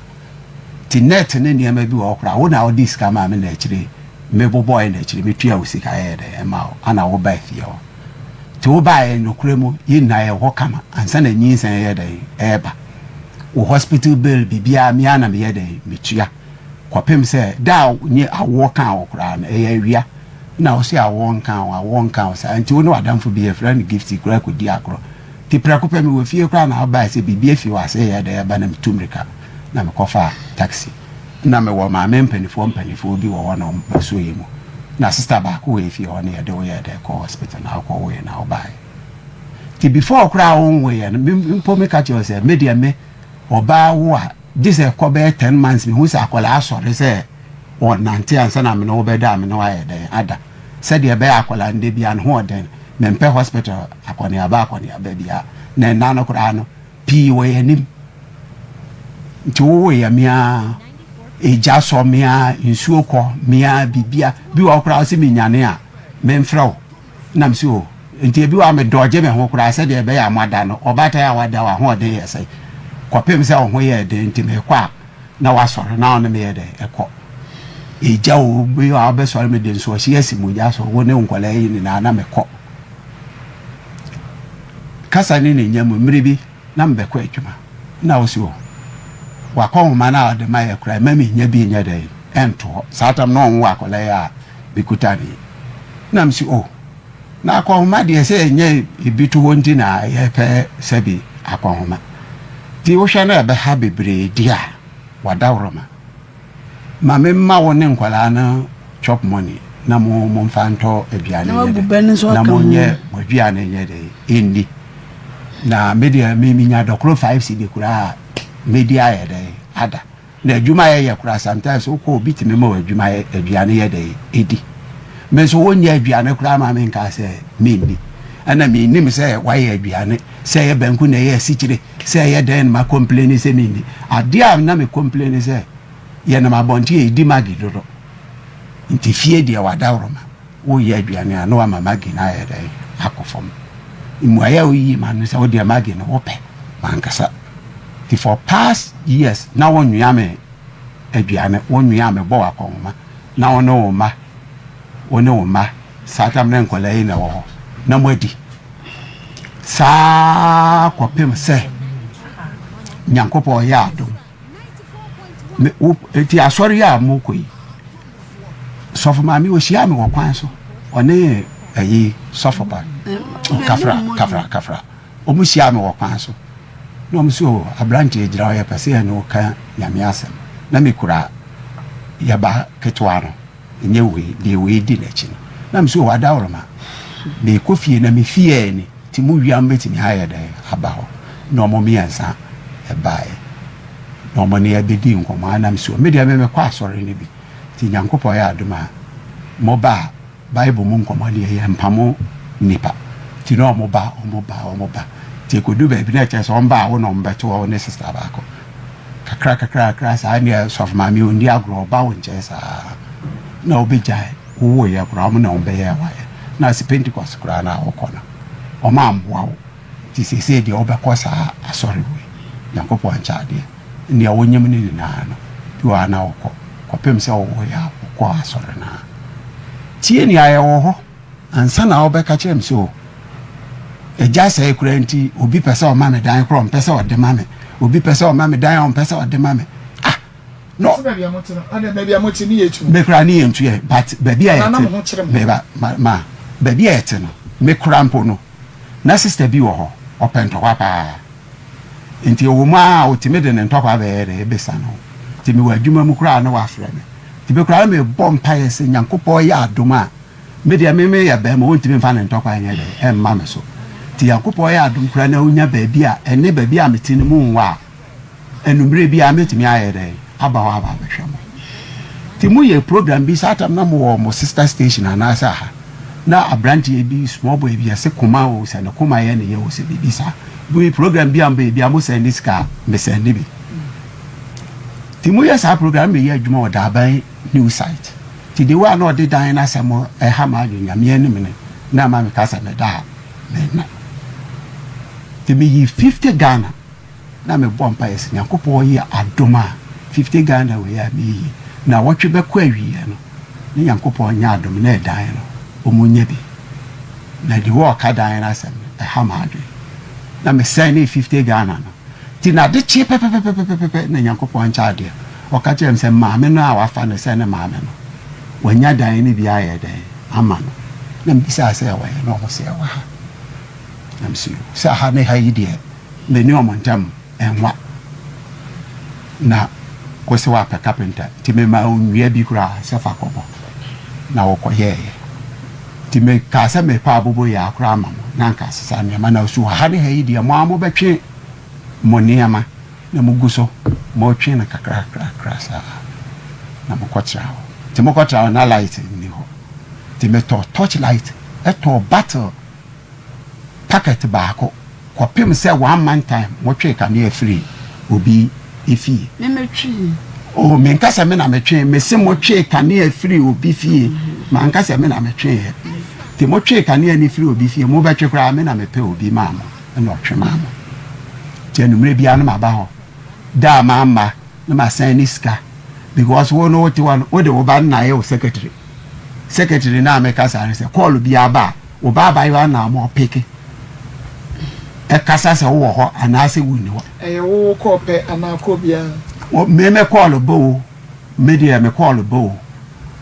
Nti net ne nneɛma bi wɔ hɔ koraa, wo na wode sika maa me na akyire mebobɔɛ, na akyire metua wo sika yɛyɛ dɛn ɛma wo ana wobaa fie hɔ. Nti wobaeɛ, nokorɛ mu yɛn nyinaa yɛwɔ hɔ kama ansa na nyinsɛn yɛ dɛn ɛɛba. Wo hospital bill, biribiara, me ara na meyɛ dɛn metua kɔpem sɛ da a nye awoɔ kaa wo koraa no, ɛyɛ awia na wo sɛ awoɔ nka wo, awoɔ nka wo saa. Nti wo ne w'adamfo bi yɛfrɛ no Gift koraa kɔdi agorɔ. Nti prɛko pɛ mewɔ fie koraa na wobaeɛ sɛ biribi afi wɔ ase yɛ dɛn ɛba, na metu mmirika na mekɔfaa taxi. Na mewɔ maame mpanimfoɔ bi wɔ hɔ na ɔmo bɛso yɛ mu, na sister baako wɔ efie hɔ na yɛde wo yɛ dɛn kɔ hospital na wokɔ woyɛ na wobaeɛ. Nti before koraa wonwoeɛ no, me mpo meka kyerɛ wo sɛ me deɛ, me ɔbaa wo a, gye sɛ kɔ bɛyɛ 10 months mehu sɛ akwadaa asɔre sɛ ɔnante ansa na mene wo bɛda a mene wo ayɛ dɛn ada, sɛdeɛ ɛbɛyɛ akwadaa no da bia ne ho ɔden. Mempɛ hospital akɔneaba akɔneaba bia na ɛna no koraa no pii wɔ yɛn anim. Nti wowoyɛ mea, egya sɔ mea, nsuo kɔ mea, bibia bi wɔ hɔ koraa sɛ menyane a memfrɛ wo nam sɛ o. Nti ebi wɔ a medɔgye me ho koraa sɛdeɛ ɛbɛyɛ a moada no, ɔbaatan a wada wɔ ahoɔden yɛ sɛ kɔpem sɛ wo ho yɛ den. Nti mekɔ a na wasɔre na ɔne meyɛ dɛ ɛkɔ egya o bi a wobɛsɔre, mede nsoɔhye asi mogya so, wo ne wo nkɔlaa yi nyinaa na mekɔ kasa ne ne nya mu. Mmere bi na mebɛkɔ adwuma na wo sɛ o, wakɔ nhoma no a ɔde ma yɛ koraa ma menya bi nyɛ dɛ ɛnto hɔ. Saa tam na ɔnwo akɔlaa yi a mekuta ne yi na mesi o, na akɔnhoma deɛ sɛ ɛnyɛ ebi to hɔ nti na yɛpɛ sɛbi akɔnhoma. Nti wohwɛ no ɛbɛha bebree di a wadaworoma ma memma wo ne nkwadaa no chop money na mo momfa ntɔ aduane Na nyɛ wabu dɛ bɛ no nso na aka ho. monyɛ mo aduane nyɛ dɛ ɛnni. Na me deɛ me menya dɔkoro 5 cedi koraa a medi ayɛ dɛ ada. Na adwuma yɛyɛ koraa, sometimes wokɔ obi tumi ma wɔ adwuma yɛ aduane yɛ dɛ ɛdi. Me nso wonyɛ aduane koraa ma menka sɛ menni, ɛna mennim sɛ wayɛ aduane sɛ ɛyɛ banku na ɛyɛ asikyire sɛ ɛyɛ dɛn no, ma complain sɛ menni adeɛ a na me complain sɛ yɛnam abɔnten a ɛdi Maggi dodo. Nti fie deɛ wadaworoma woyɛ aduane a na wama Maggi no ayɛ dɛn akɔ fam. Mmuaeɛ a woyiyi ma no sɛ wodeɛ Maggi no wopɛ mankasa. Nti for past years na wonwea me aduane, wonwea me bɔ wakɔnhoma na wo ne wo mma, wo ne wo mma saa tam na nkwadaa yi na ɛwɔ hɔ na moadi saa kɔpem sɛ Nyankopɔn yɛ adom. Me wo eti asɔre yi a mokɔ yi, sɔfo maame ohyia me wɔ kwan so, ɔne ɛyi sɔfo pa kafra kafra kafra, ɔmo hyia me wɔ kwan so na ɔmo sɛ o, aberanteɛ gyina hɔ, yɛpɛ sɛ yɛne wo ka Nyame asɛm. Na mekura yɛba ketewa no, ɛnyɛ wei, deɛ wei di n'akyi no. Na me so wɔ adaworoma, meekɔ fie na me fie ni, nti mo wia mobɛtumi ayɛ dɛn aba hɔ. Na ɔmo mmiɛnsa ɛbaeɛ. Na ɔmo ne yɛbɛdi nkɔmmɔ a na me so, me deɛ me mekɔ asɔre no bi, nti Nyankopɔn yɛ adom a moba a, Bible mu nkɔmmɔ deɛ yɛmpamo nnipa. Nti na wɔn ba, wɔn ba, wɔn ba. Nti ɛkɔdu baabi na ɛkyerɛ sɛ wɔn ba a wo na wɔn bɛto hɔ ne sista baako. Kakra kakra kakra saa neɛ sɔfo maame ɔnni agorɔ ɔba wo nkyɛn saa na wobɛgyae wowoeɛ koraa wɔn na wɔn bɛyɛ wayɛ. Na ase Pentecost koraa na wokɔ no wɔn amboa wo. Nti seesei deɛ wobɛkɔ saa asɔre wei, Nyankopɔn nkyɛ adeɛ, nea wonyim no nyinaa no, bi wɔ ha na wokɔ, kɔpem sɛ wowoeɛ a wokɔɔ asɔre no a. Tie nea yɛwɔ hɔ ansa na wobɛka kyerɛ me sɛ o, agya sɛe koraa nti obi pɛ sɛ ɔma me dan koraa ɔmpɛ sɛ ɔde ma me, obi pɛ sɛ ɔma me dan a ɔmpɛ sɛ ɔde ma me. Ah! No. Sɛ baabi a mote no, ɛnna baabi a mote ne yɛ tu. Me koraa ne yɛ ntu yɛ, but baabi a yɛte, meba, ma, ma, baabi a yɛte no, me koraa mpo no, Na sister bi wɔ hɔ, ɔpɛ ntɔkwa paa. Nti ɛwɔ mu ara a, ɔtumi de ne ntɔkwa bɛyɛ dɛ, ɛbɛsa no. Nti mewɔ adwuma mu koraa a na wafrɛ me. Nti me koraa na mebɔ mpaeɛ sɛ Nyankopɔn yɛ adom a, me deɛ me meyɛ barima, ɔntumi mfa ne ntɔkwa nyɛ dɛ, ɛmma me so. Nti Nyankopɔn yɛ adom koraa na ɔnya baabi a ɛne baabi a mete no mu nwa a, Anwummere biara mɛtumi ayɛ dɛn aba hɔ aba abɛhwɛ mo? Nti moyɛ program bi saa tam na mowɔ mo sister station anaasɛ aha na aberanteɛ bi small boy bi ɛse koma o sɛ ne koma yɛ ne yɛ o sɛ biribi saa bi program bi a mobɛyɛ bi a mo sɛnde sika a mesɛnde bi nti moyɛ saa program meyɛ adwuma wɔ Daaban new site nti de wo a na ɔde dan no asɛm ɛha m'adwene Nyame anim ne na ama meka sɛ meda a menna nti meyi 50 Ghana Na me bɔ mpaeɛ sɛ Nyankopɔn yɛ adom a 50 Ghana wei a meyi yi nawɔtwe bɛkɔ awieɛ no ne Nyankopɔn nyɛ adom na ɛdan no ɔmu nya bi na de wɔ ɔka dan no asɛm no ɛha m'adwene na me sɛne 50 Ghana no nti na ade kye pɛpɛpɛpɛpɛpɛ na Nyankopɔn nkyɛ adeɛ ɔka kyerɛ me sɛ maame no a wafa no sɛ ne maame no wanya dan no bi ayɛ dɛn ama no na mebisaa sɛ ɛwɔ he na ɔmo sɛ ɛwɔ ha na mesɛ sɛ ha ne ha yi deɛ Me ne wɔn ntam nwa na wose woapɛ kapenta nti memaa wo nnua bi koraa sɛ fa kɔbɔ na wokɔyɛeɛ. Nti mekaa sɛ merepɛ aboboyaa koraa ama mo na anka asesa nneɛma na so ha ne ha yi deɛ mo ara mobɛtwe mo nneɛma na mogu so motwe no kakrakrakra saa na mokɔtra hɔ. Nti mokɔtra hɔ na light nni hɔ nti metɔɔ torch light tɔɔ battle packet baako kɔpem sɛ one month time motwee kanea firii obi fie. Me metwee. Oh menka sɛ me na metwee, mese motwee kanea firii obi fie, manka sɛ me na metweeɛ. Nti motwee kanea no firii obi fie, mobɛtwe koraa me na mepɛ obi maa mo ɛna ɔtwe maa mo. Nti anummerɛ biara no maba hɔ, da a mamma na masan ne sika because wo no wote hɔ no wode wo ba no na ayɛ wo secretary. Secretary no a meka saa no sɛ call biara ba a, Wo ba abayewa na ama ɔpeke ɛkasa sɛ wowɔ hɔ anaasɛ wonni hɔ. Ɛyɛ wo wo kɔɔ pɛ anaa kɔɔ biara? Me me kɔɔlo bɔ o, me deɛ me kɔɔlo bɔ o,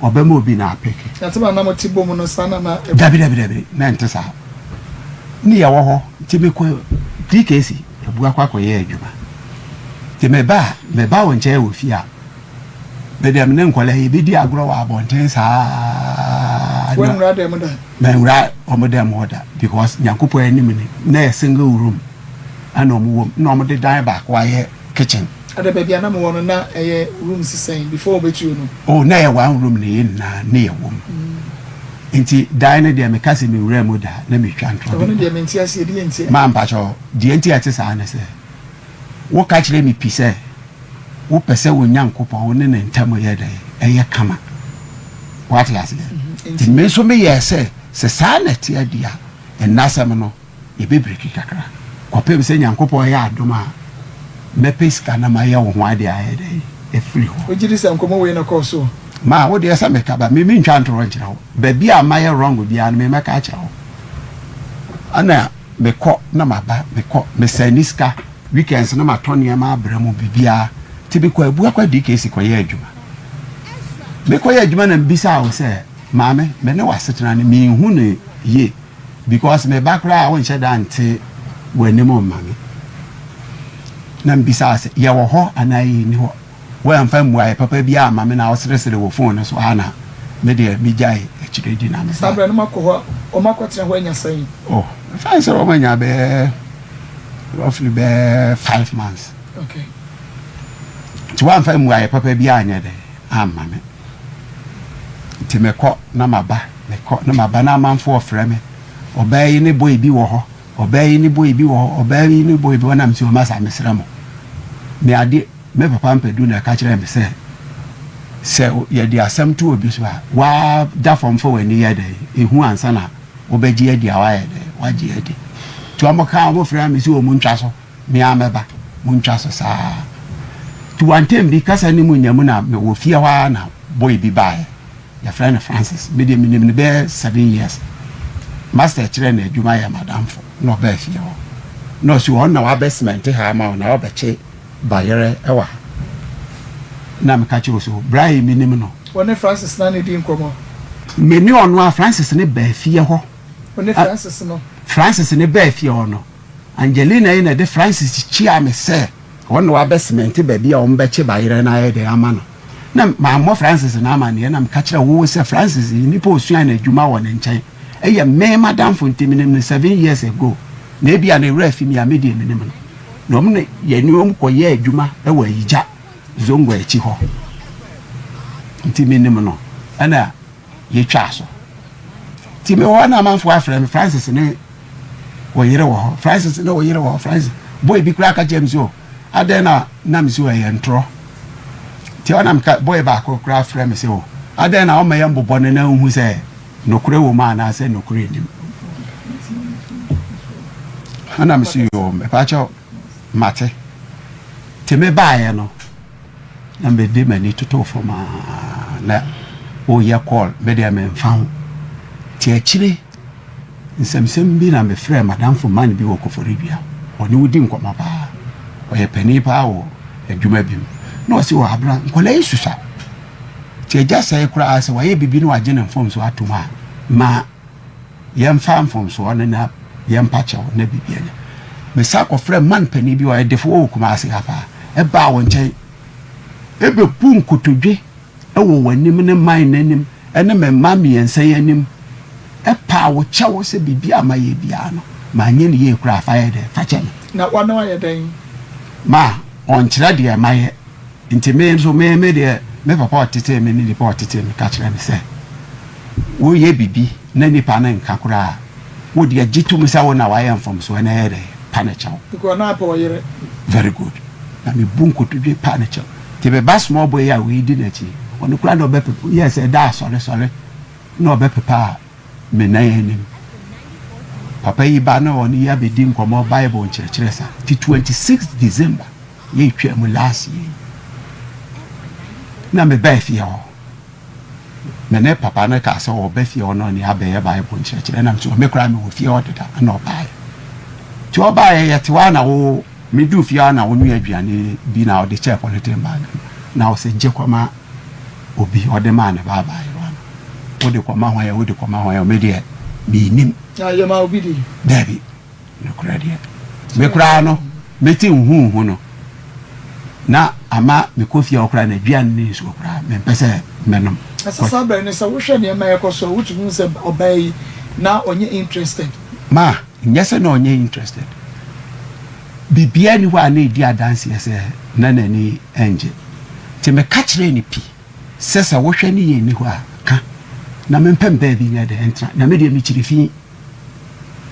ɔbɛma obi na apeke. Na tɛm a na mo te bom no saa na na. Dabi dabi dabi na ɛnte saa. Ne yɛwɔ hɔ nti me kɔ DKC Abua kɔ akɔyɛ adwuma. Nti me ba a, me ba wo nkyɛn wɔ fie a, Me deɛ me ne nkwadaa yi bɛdi agorɔ wɔ abɔnten saa. Wɔnwura dɛm da. Mɛnwura wɔn dɛm hɔ da because Nyankopɔn anim ni na yɛ single room ɛna wɔn wɔ mu na wɔn de dan baako ayɛ kitchen. Ada baabi a na mo wɔ no na ɛyɛ rooms sɛn before wɔbɛtuo no? Oh na ɛyɛ one room na yɛn nyinaa ne yɛ wɔ mu nti dan no deɛ meka sɛ mewura mu da na metwa ntorɔ. Ɛhɔ no deɛ mente aseɛ deɛ nti a. Maa mpakyɛw deɛ nti a ɛte saa ne sɛ woka kyerɛ me pi sɛ. Wopɛ sɛ wo Nyankopɔn wo ne ne ntam yɛ dɛn? Ɛyɛ kama. Woate aseɛ? Nti me nso meyɛɛ sɛ, sɛ saa na ɛteɛ deɛ a, ɛnnɛ asɛm no, yɛbɛbreki kakra. Kɔpem sɛ Nyankopɔn yɛ adom a, mɛpɛ sika na mayɛ wo ho adeɛ ayɛ dɛn? Afiri hɔ. Wogye di sɛ nkɔmmɔ wei na ɛkɔɔ so? Ma, wo deɛ sɛ meka ba, me mentwa ntorɔ nkyerɛ wo. Baabi a mayɛ wrong biara no, me mɛka akyerɛ wo. Ɛna mekɔ na maba, mekɔ, mesɛnde sika. Weekends no matɔ nneɛma abrɛ mo biribiara nti mekɔ Abuakwa DKC kɔyɛ adwuma. Mekɔyɛ adwuma na mebisaa wo sɛ maame me ne w'asetena no menhu no yie because me ba koraa a wonhyɛ da nte w'anim mma me. Na mebisaa sɛ yɛwɔ hɔ anaa yɛnni hɔ? Woamfa mmuaeɛ papa biara amma me na woseresere wɔ phone no so ara na me deɛ megyae akyire di na Saa mebaeɛ. berɛ no moakɔ hɔ a, wɔakɔtena hɔ anya sɛn? Oh, mefa no sɛ wɔanya bɛyɛ roughly bɛyɛ 5 months. Nti woamfa mmuaeɛ papa biara anyɛ dɛn amma me. Nti mekɔ na maba, mekɔ na maba na amanfoɔ frɛ me. Ɔbaa yi ne boy bi wɔ hɔ, ɔbaa yi ne boy bi wɔ hɔ, ɔbaa yi ne boy bi wɔ hɔ na mese wɔn asa mesrɛ mo. Me ade me papa mpɛdu na ɛka kyerɛɛ me sɛ sɛ yɛde asɛm to obi so a waa da fam fa w'ani yɛ dɛn ehu ansa na wobɛgye adi a wayɛ dɛn wagye adi. Nti wɔn ka wɔn frɛ me sɛ wɔn ntwa so me ara mɛba mo ntwa so saa. Nti wantam bi kasa ne mu nya mu na mewɔ fie hɔ ara na boy bi baeɛ. Yɛfrɛ no Francis. Me deɛ menim no bɛyɛ 7 years. Master kyerɛɛ no adwuma yɛ m'adamfo na ɔbaa fie hɔ. Na ɔsi ɔno na wabɛ cement ha ama wo na wabɛkye bayerɛ wɔ ha. Na meka kyerɛ so bra yi menim no. Wo ne Francis na na edi nkɔmmɔ? Me ne ɔno a Francis ne baa fie hɔ. Wo ne Francis no? Francis ne baa fie hɔ no, Angelina yi na ɛde Francis kyiaa me sɛ ɔno na wabɛ cement baabi a wɔbɛkye bayerɛ no ayɛ dɛn ama no. Na mammɔ Francis no amanneɛ na meka kyerɛɛ wo sɛ Francis yi nipa a osuaa n'adwuma wɔ ne nkyɛn yɛ me madamfo nti menim no 7 years ago na ebia ne werɛ afi me a me deɛ menim no. Na wɔn ne yɛne wɔn kɔyɛɛ adwuma wɔ Ayigya Zongo akyi hɔ nti menim no ɛna yɛtwaa so. Nti mewɔ hɔ na amanfoɔ afrɛ me Francis ne wo yere wɔ hɔ, Francis ne wo yere wɔ hɔ, Francis boy bi koraa ka kyerɛ me sɛ o adɛn na na me sɛ ɛyɛ ntorɔ. Nti ɔna meka boy baako koraa frɛ me sɛ o adɛn na ɔma yɛn bobɔ no na nhu sɛ nokorɛ wɔ mu anaasɛ nokorɛ nnim. Ɛna me sɛ yoo mepakyɛw mate. Nti mebaeɛ no na mede m'ani totoo fam aa na woyɛ call me deɛ memfa ho. Nti akyire nsɛmsɛm bi na mefrɛɛ madamfo man bi wɔ Koforidua. Ɔne wo di nkɔmmɔ paa. Ɔyɛ panin paa wɔ adwuma bi mu. Na ɔse wɔ abena nkwadaa yi susua. Nti agya sɛe koraa sɛ wayɛ biribi na wagye ne mfomsoɔ atom a ma yɛmfa mfomsoɔ no na yɛmpa kyɛw na biribi anya. Mesan kɔfrɛɛ man panin bi ɔyɛ defo wɔ Kumasi ha paa. Ɛbaa wo nkyɛn ɛbɛbu nkotodwe wɔ w'anim ne man no anim ne me mma mmiɛnsa yi anim paa wo kyɛw sɛ biribi a mayɛ biara no manyɛ no yie koraa fa yɛ dɛn fa kyɛ me. Na w'ano ayɛ dɛn? Ma ɔnkyerɛ deɛ mayɛ nti me nso me me deɛ me papa ɔtetee me ne nipa ɔtetee me ka kyerɛ me sɛ woyɛ biribi na nipa no nka koraa wo deɛ gye tom sɛ wo na wayɛ mfomsoɔ na ɛyɛ dɛn pa ne kyɛw. Because na apɛ ɔyere. Very good na me bu nkotodwe pa ne kyɛw. Nti me ba small boy yi a wei di n'akyi ɔno koraa na ɔbɛpepa yɛ sɛ da asɔre sɔre na ɔbɛpepa me nan anim. Papa yi ba na ɔne yi abɛdi nkɔmmɔ Bible nkyerɛkyerɛ sa. Nti 26 December yɛ twaa mu last year yi na me baa fie hɔ. Me ne papa no kaa sɛ ɔba fie hɔ na ɔne abɛyɛ Bible nkyerɛkyerɛ na me me koraa mewɔ fie hɔ deda na ɔbaeɛ. Nti ɔbaeɛ yɛte hɔ a na wo Meduu fie ara na wonoa aduane bi na ɔde kyɛɛ polythene bag mu na ɔsɛ gye kɔma obi, ɔde maa ne ba abaayewa no. Wode kɔma hwan a, wode kɔma hwan a, me deɛ mennim. Na yɛma obi di? Daabi, nokorɛ deɛ me koraa no mete nhuuhu no na ama mekɔ fie hɔ koraa na aduane ne nsuo koraa mempɛ sɛ mɛnom. Na sɛ saa berɛ no sɛ wohwɛ nneɛma a ɛkɔ so a wotumi hu sɛ ɔbaa yi na ɔnyɛ interested? Ma, nyɛ sɛ na ɔnyɛ interested. Biribiara nni hɔ a na ɛdi adanseɛ sɛ na n'ani nnye. Nti meka kyerɛɛ no pi sɛ sɛ wohwɛ ne yɛ nni hɔ a, ka na mempɛ me baabi nyɛ dɛn ntena. Na me deɛ mekyiri fi.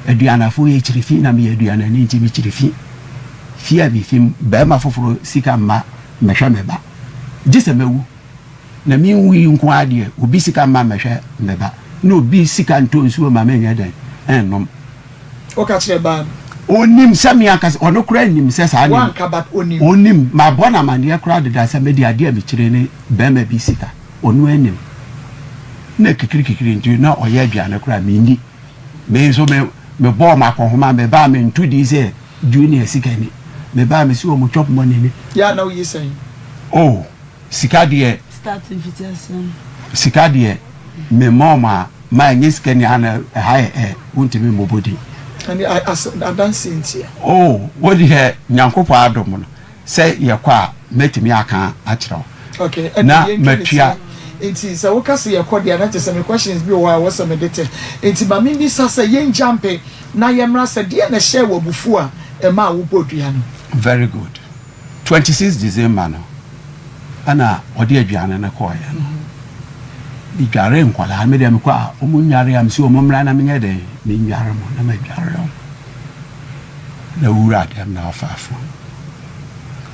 Aduanafoɔ yɛkyiri fi na meyɛ aduanani nti mekyiri fi. Fie a mefi mu, barima foforɔ sika mma mmɛhwɛ me ba. Gye sɛ mawu. Na me nwui nko ara deɛ, obi sika mma mmɛhwɛ me ba, na obi sika ntɔ nsuo mma menyɛ dɛn nnom. Woka kyerɛ baa no? Ɔnim sɛ me ankasa, ɔno koraa nim sɛ saa nneɛma. Woanka but ɔnim? Ɔnim. Mabɔ no amaneɛ koraa deda sɛ mede adeɛ a mekyire ne barima bi sika. Ɔno ara nim. Na kikirikikiri nti na ɔyɛ aduane koraa menni. Me nso me mebɔɔ m'akɔnhoma, mebaa mento din sɛ Junior sika ni. Mebaa mesi wɔn chop money ni. Yɛ a na woyi sɛn? Oh. Sika deɛ Start mfitiaseɛ no. Sika deɛ me mom a ma ɛnyɛ sika ni ana ɛha yɛ ɛ wontumi mmɔbɔ din. Ɛne adanseɛ ntia. Oh wo deɛ Nyankopɔn adom no. Sɛ yɛkɔ a mɛtumi aka akyerɛ wo. Okay, ɛnna Na yɛntwa ne matua. tia. Nti sɛ woka sɛ yɛkɔ deɛ a, na kyerɛ sɛ me questions bi wɔ hɔ a ɛwɔ sɛ mede te. Nti ma memmisa sɛ, yɛnjumpe na yɛmmra sɛ, deɛn na ɛhyɛɛ wo abufuo a ɛmaa wobɔɔ dua no? Very good. 26 December no ɛna ɔde aduane no kɔɔeɛ no. Medware nkwadaa no, me deɛ mekɔ a wɔn nnware a, mese wɔn mmra na menyɛ dɛn, menware mo na madware wɔn. Na owura dɛm na ɔfaa fon.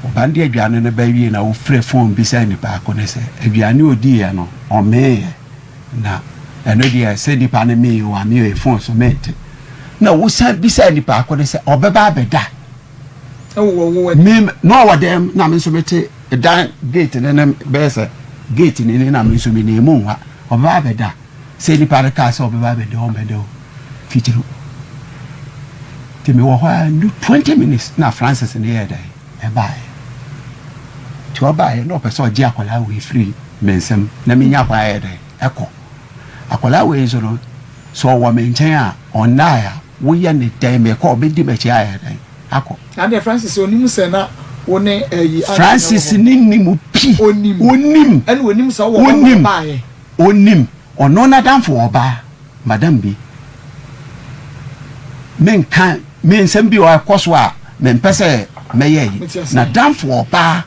Ɔba no de aduane no ba wie na ɔfrɛ fon bisa nipa ko no sɛ aduane a ɔdiiɛ no ɔmeeɛ na ɛno deɛ sɛ nipa no mee o amee o fon so mente. Na wosan bisa nipa ko no sɛ ɔbɛba abɛda. Me na ɔwɔ dɛm na me nso mete dan gate no ne bɛyɛ sɛ gate no ni na me nso me na emu nwa ɔbɛba abɛda. Sɛ nipa no kaa sɛ ɔbɛba abɛda o ɔmmɛda o fitiriw. Nti mewɔ hɔ a ndu 20 minutes na Francis no yɛɛ dɛn ɛbaeɛ. Nti ɔbaeɛ na ɔpɛ sɛ ɔgye akwadaa wei firi me nsam na menya kwan ayɛ dɛn ɛkɔ. Akwadaa wei nso no sɛ ɔwɔ me nkyɛn a ɔnnae a woyɛ ne dɛn mekɔ ɔbɛdi m'akyi ayɛ dɛn akɔ. Na deɛ Francis onim sɛ na wo ne ɛyi Anthony wɔ hɔ. Francis ne nim pi. Onim. Onim. Ɛna onim sɛ wowɔ hɔ na ɔbaeɛ. Onim. Ɔno n'adamfo ɔbaa, madam bi. Menka me nsɛm bi a ɛkɔ so a mempɛ sɛ mɛyɛ yi. N'adamfo ɔbaa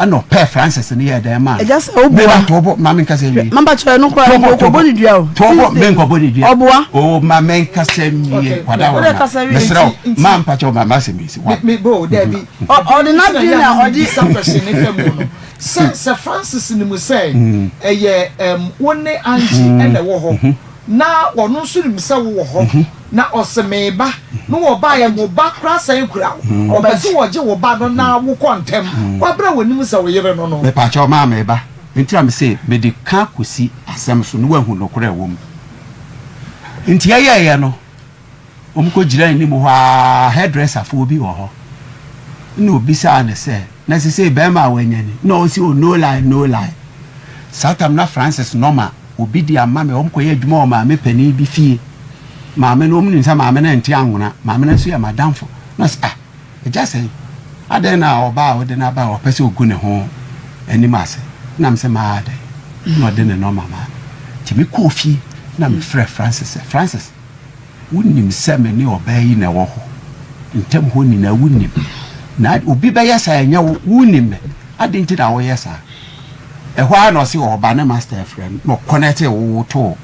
ɛna ɔpɛɛ Francis no yɛɛ dɛn maa no. Ɛgya sɛ woboa. Meba tobo ma menkasa nwie. Mamba kyerɛ no koraa Tobo nkɔbɔ ne dua o. Tobo menkɔbɔ ne dua. Ɔboa. O ma menkasa nwie kwada wɔ ma. Mesrɛ wo ma mpakyɛw ma masɛm yi si. Me bo dabi. Ɔde n'adwene na ɔde. Bisa question ne fɛ mu no. Sɛ sɛ Francis nim sɛ ɛyɛ ɛm wo ne Angie ɛna ɛwɔ hɔ na ɔno nso nim sɛ wowɔ hɔ na ɔse meba na wɔbaeɛ mo ba koraa san kura wo ɔpɛ sɛ wɔgye wo ba no na wokɔ ntɛm wabrɛ w'anim sɛ wo yere no no. Mepakyɛw maa meba nti na mese mede ka kɔsi asɛm so na wahu nokorɛ a ɛwɔ mu nti ɛyɛɛyɛ no Wɔkɔgyinaa anim hɔ ara, hairdresserfoɔ bi wɔ hɔ. Ɛna ɔbisaa no sɛ, na sesei bɛrima a wanya ni? Na ɔse, oh, no lie, no lie. Saa tam na Francis nɔma obi de ama me, wɔkɔyɛ adwuma wɔ maame panin bi fie. Maame no, wɔnim sɛ maame no nte anwona, maame no nso yɛ m'adamfo. Na ɔse, ah, Agya sɛn? Adɛn na ɔbaa a wode no aba a ɔpɛ sɛ ɔgu ne ho anim ase? Na mesɛ, Maa dɛn? Na ɔde ne nɔma maa me. Nti mekɔɔ fie na mefrɛɛ Francis sɛ, Francis, Wonim sɛ me ne ɔbaa yi na ɛwɔ hɔ ntam hɔ nyinaa, wonim. Na obi bɛyɛ saa, ɛnyɛ wo, wonim me. Adɛn nti na woyɛ saa? Ɛhɔ ara na ɔse ɔreba ne master afrɛ no, na ɔkɔnɛtee wo too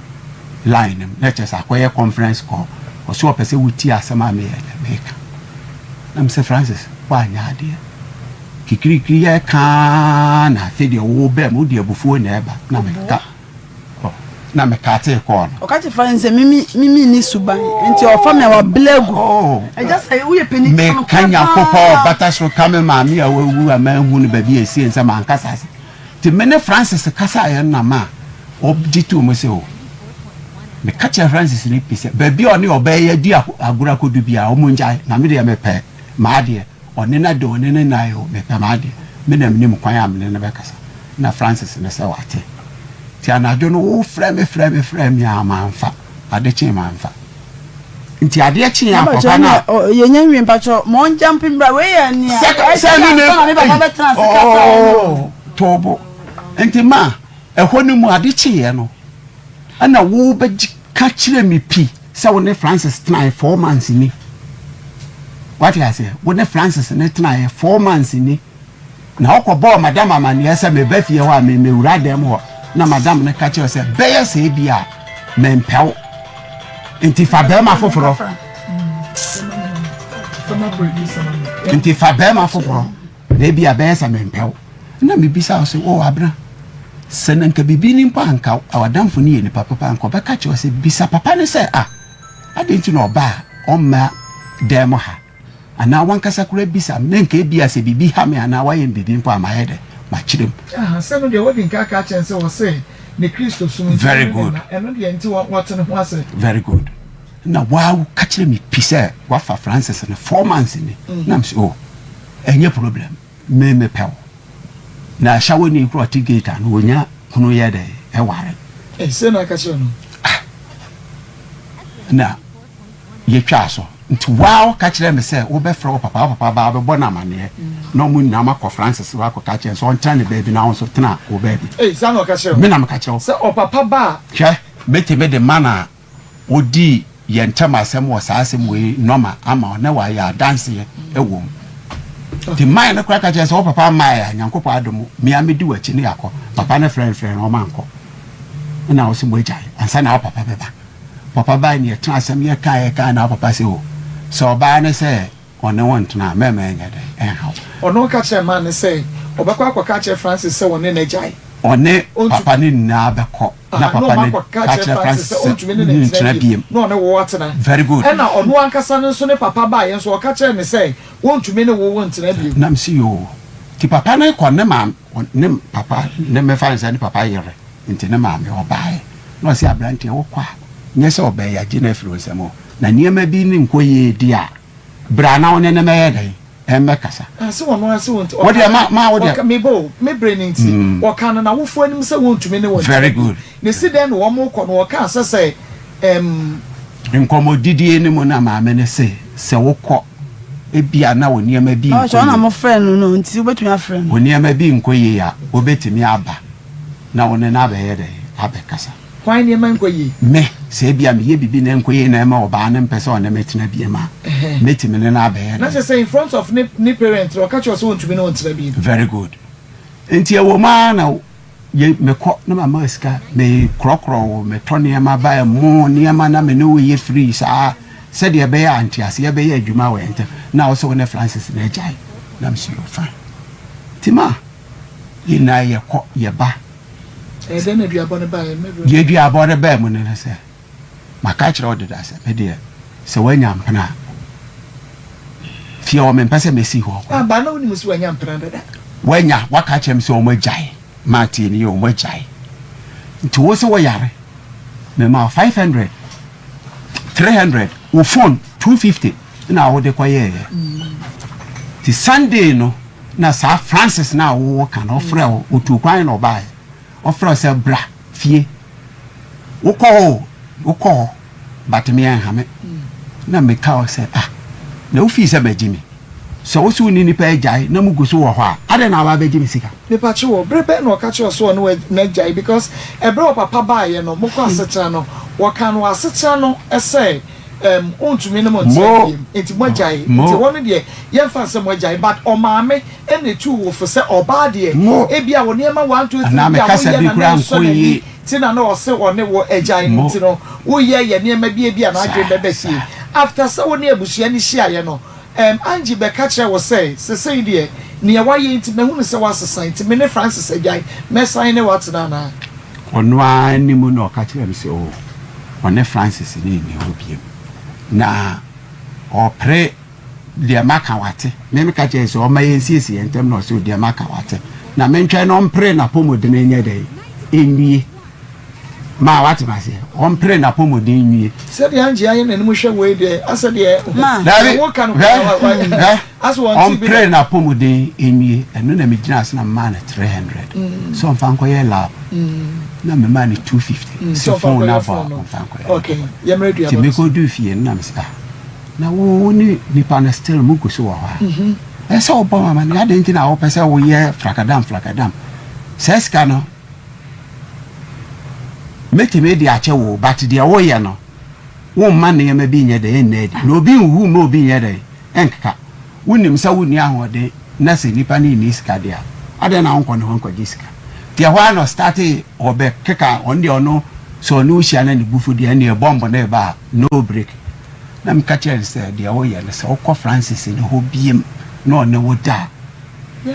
line no mu, na kyerɛ sɛ akɔyɛ conference call. Ɔse ɔpɛ sɛ wotie asɛm a meyɛ dɛ meka. Na mesɛ Francis, woanyɛ adeɛ. Kikirikiri yɛka ara na afei deɛ wobaa mu, wode abufuo na ɛba. Na meka. na me katee kɔɔ no. Ɔka kyerɛ Francis sɛ mimi mimi nni suban nti ɔfa me a wabla agu. Oh. Ɛgya sɛ woyɛ panin ka no Meka Nyankopɔn ɔbata soro ka me maame a wawu a manhu no baabi a ɛsie nsɛ mankasa ase. Nti me ne Francis kasaeɛ no na ma ɔgye too mu sɛ o meka kyerɛ Francis no pi sɛ baabi a ɔne ɔbaa yi adi agorɔ akɔdu biara ɔmo ngyae na me deɛ mepɛ m'adeɛ. Ɔne no ada o, ɔne no nnae o, mepɛ m'adeɛ. Me na menim kwan a mene no bɛkasa. Na Francis ne sɛ wate. Nti anadwo no wofrɛ me frɛ me frɛ me a mamfa. Ade kyee mamfa. Nti adeɛ kyee a papa no a. Yɛnya nwie mpakyɛ ma ɔngya mpe mbra wei yɛ nea ɛsi ansa na me papa bɛtena ase kasaeɛ no. Toobo. Nti ma ɛhɔ no mu ade kyeeɛ no ɛna wobɛgye ka kyerɛ me pi. Sɛ wo ne Francis tenaeɛ four months ni. Wate aseɛ? Wo ne Francis ne tenaeɛ four months ni. Na wokɔbɔɔ madam amanneɛ sɛ meba fie hɔ a memmɛwura dɛm hɔ. Na madam no ka kyerɛ sɛ bɛyɛ sɛ ebi a mempɛ wo. Nti fa bɛrima foforɔ. Nti fa bɛrima foforɔ. Na ebi a bɛyɛ sɛ mempɛ wo. Na mebisa wo sɛ, o Abena, sɛ na nka biribi ni mpo a anka w'adamfo no yɛ nipa papa anka ɔbɛka kyerɛ wo sɛ bisa papa no sɛ ah adɛn nti na ɔba a ɔmma dan mu ha anaa wankasa koraa bisa me na nka ebia sɛ biribi ha me anaa wayɛ me biribi mpo a mayɛ dɛ makyerɛ mu. Aha, sɛ no deɛ wadi nka aka akyerɛ no sɛ ɔse ne Kristosom nti Very ɔne ne good. nna, ɛno deɛ nti wate ne ho ase. Very good. Na waa woka kyerɛ me pi sɛ wafa Francis no four months ni na mese oh ɛnyɛ problem. Me mepɛ wo. Na ahyɛwoni koro ɔte gate ano onya kunu yɛ dɛ ɛware. Ei sei na aka kyerɛ no. Ah na yɛtwaa so. Nti woaa woka kyerɛɛ me sɛ wobɛfrɛ wo papa, wo papa ba a wobɛbɔ no amaneɛ na ɔmo nyinaa moakɔ Francis hɔ akɔka akyerɛ no sɛ ɔntena ne baabi na wo nso tena wo baabi. Ei, saa na ɔka kyerɛɛ wo? Me na meka kyerɛ wo. Sɛ ɔpapa ba a. Hwɛ, mɛtumi de mana a wodii yɛn ntam asɛm wɔ saa asɛm wei nɔma ama wo na wayɛ adanseɛ wɔ mu. Nti man no koraa ka kyerɛ sɛ wo papa mmaeɛ a, Nyankopɔn adom me ara mɛdi w'akyi ne yɛakɔ. Papa no frɛ no frɛ no ɔma nkɔ. Ɛna wo sɛ moagyae ansa na wo papa bɛba. Papa bae ne yɛtena asɛm yɛkae yɛkae na wo papa sɛ o sɛ ɔbaa ne sɛ ɔne wo ntena a mɛma ɛnyɛ dɛn ɛnha wo. Ɔno ka kyerɛɛ man no sɛ ɔbɛkɔ akɔka akyerɛ Francis sɛ wɔne no agyae. Ɔne papa no nyinaa bɛkɔ na papa no ka kyerɛ Francis sɛ ɔntumi ne no ntena bio na ɔne wo atena. Very good. Ɛna ɔno ankasa no nso ne papa baeɛ nso ɔka kyerɛɛ no sɛ wɔntumi ne wo ntena bio. Na mese yoo. Nti papa no kɔ ne maame ne papa ne mɛfa no sɛ ne papa yere nti ne maame ɔbaeɛ na ɔse abranteɛ wokɔ a nyɛ sɛ ɔbɛn yɛagye no afiri wo nsam o na nneɛma bi ne nkɔ yie di a bra na wo ne no mɛyɛ dɛn ɛmmɛkasa. Ah sɛ ɔno ara sɛ ɔnti Wo deɛ ma ma wo deɛ. ɔka meba o me bere no nti ɔka no n'awofoɔ anim sɛ wɔntumi ne wɔn Very ntena bio good. na esi dɛn na wɔn rekɔ no ɔkaa sɛ sɛ ɛm. Nkɔmmɔdidie no mu na maame no se sɛ wokɔ ebia na wo nneɛma bi Ɔkyɛ nkɔ ɔna yie. mo frɛ no no nti wobɛtumi afrɛ no. Wo nneɛma bi nkɔ yie a wobɛtumi aba na wo ne no abɛyɛ dɛn abɛkasa. Hwan nneɛma nkɔ yie? Me, sɛ ebia meyɛ biribi na ɛnkɔ yie na ɛma ɔbaa no mpɛ sɛ ɔne me tena biom a, mɛtumi ne no abɛyɛ Na dɛn? kyerɛ sɛ in front of ne ne parent no ɔka kyerɛ wo sɛ ɔntumi ne wo ntena biom. Very good. Nti ɛwɔ mu ara na yɛ mekɔ na mama wo sika, mekorɔkorɔ wo, metɔ nneɛma ba, ɛmo nneɛma na me ne wo yɛ free saa sɛdeɛ ɛbɛyɛ a nteaseɛ bɛyɛ adwuma wɔ yɛn ntam. Na wo sɛ wo ne Francis no agyae. Na mese yo fine. Nti ma yɛn nyinaa yɛkɔ yɛba. Ɛyɛ dɛn na duabɔ no baeɛ? Me werɛ. Deɛ duabɔ no baa mu no ne sɛ, maka akyerɛ wo deda sɛ, me deɛ, sɛ woanya mpena a, fie hɔ mempɛ sɛ mɛsi hɔ koraa. Ah, baa na wonim sɛ wanya mpena dada? Wanya, waka akyerɛ me sɛ wɔagyae. Matie no yie, wɔagyae. Nti wo se woyare, mema wo 500, 300, wo phone 250 na wode kɔyɛeɛ. Nti Sunday no, Na saa Francis no a wo ka no, ɔfrɛ wo, ɔtuu kwan na ɔbaeɛ. Ɔfrɛ wo sɛ bra fie. Wokɔ hɔ o, wokɔ hɔ, but me ɛnha me. Na meka wo sɛ, ah, na wofii sɛ magye me. Sɛ wo se wo ne nipa agyae na mugu so wɔ hɔ a, adɛn na waba abɛgye me sika? Mepatwo wo, bere bɛn na ɔka kyerɛɛ wo sɛ ɔne wo agyae? Because ɛberɛ a ɔpapa baeɛ no, mokɔ asetena no, wɔkaa no wɔ asetena no sɛ Erm ontumi ne mo ntena Mo biem nti moagyae mo. nti ɛhɔ no deɛ yɛmfa nsɛ moagyae but ɔmaame na etuu wo fo sɛ ɔbaa deɛ Mo. ebia wo nneɛma one two three Anaa bi me a kasa woyɛ bi na na koraa ɛnsɔ nkɔ n'ani yie. nti na na ɔse ɔne wo agyae no Mo. nti no woyɛ yɛ nneɛma bi ebia n'adwene Saa bɛba fie saa. after sɛ wo ne abusua no hyiaeɛ no erm Angie bɛka kyerɛɛ wo sɛ sesei deɛ neɛ woayɛ nti mahunu sɛ woasesa nti me ne Francis agyae mɛsan ne wo atena anaa? Ɔno ara anim na ɔka kyerɛɛ me sɛ, Oh, ɔne Francis no nni hɔ bio. Na ɔrepere deɛ maka wate. Me meka kyerɛɛ sɛ ɔmma yɛnsiesie yɛn ntam na ɔse, oh, deɛ maka wate. Na mentwɛn na ɔmpere n'apɔmuden nyɛ dɛn? Ɛnwie. Ma wate me aseɛ? Ɔmpere n'apɔmuden nwie. Sɛdeɛ Angie ayɛ n'anim hwɛ wei deɛ, asɛ deɛ Ma. Dabi, deɛ woka no hwɛ, koraa wa- wa- hwɛ. asɛ wɔnte bi da. Ɔmpere n'apɔmuden nwie. Ɛno na megyinaa so na memaa no 300 sɛ ɔmfa nkɔyɛ lab. Na memaa no 250 Sɛ sɛ ɔmfa phone no nkɔyɛ abɔ a phone no. ɔmfa nkɔyɛ Okay, yɛmmrɛ Nti aduaba no so. mekɔduu fie no na mese ah, na wo wo ne nipa no still mogu so wɔ hɔ a, ɛsɛ sɛ wobɔ me amanneɛ. Adɛn nti na wopɛ sɛ woyɛ frakadam frakadam? Saa sika no mɛtumi de akyɛ wo but deɛ woyɛ no womma nneɛma bi nyɛ dɛn ɛnna adi na obi nhu mma obi nyɛ dɛn ɛnkeka. Wonim sɛ wonni ahoɔden na sɛ nipa no nni sika deɛ a adɛn na wonkɔ ne hɔ nkɔgye sika. Nti ɛhɔ ara na ɔstartee ɔbɛkeka ɔno deɛ ɔno sɛ ɔne wo hyia na ne bo fu deɛ ɛnneɛ bɔmb no reba a no break. Na meka kyerɛɛ no sɛ deɛ woyɛ no sɛ wokɔ Francis no hɔ biem na ɔne wo da a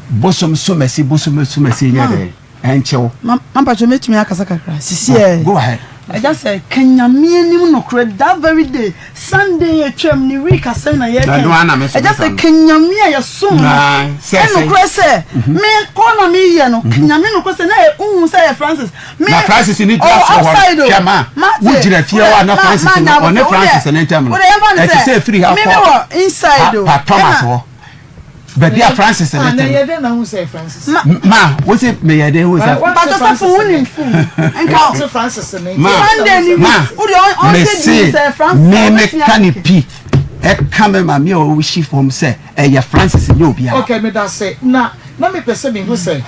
bosom somasi bosom somasi nyɛ dɛn ɛnkye wo. Ma mpakyɛ mɛtumi akasa kakra sisi ɛ. Go ahead. Agya sɛ ka nyame anim nokorɛ that very day Sunday atwam ne week asɛm na yɛka yi agya sɛ ka nyame a yɛsom no ɛnokorɛ sɛ me kɔ na meyɛ no ka nyame nokorɛ sɛ na wohu sɛ yɛ Francis me na Francis ni gyina soro hɔ no hwɛ ma wo gyina fie hɔ a na Francis no ɔne Francis ne ntam no ɛte sɛ efiri ha kɔ pa Thomas hɔ. Baabi a Francis ne te no. na hu sɛ Francis. Ma wo se meyɛ dɛn hu sɛ. Mpatsɔ sɛ fun wo nim fun. Nka Francis ne. Ma ma me se me me ka ne pi. Ɛka me maame a ɔhyi fam sɛ ɛyɛ Francis nyɛ obiara. Ok medase na na mepɛ sɛ mehu sɛ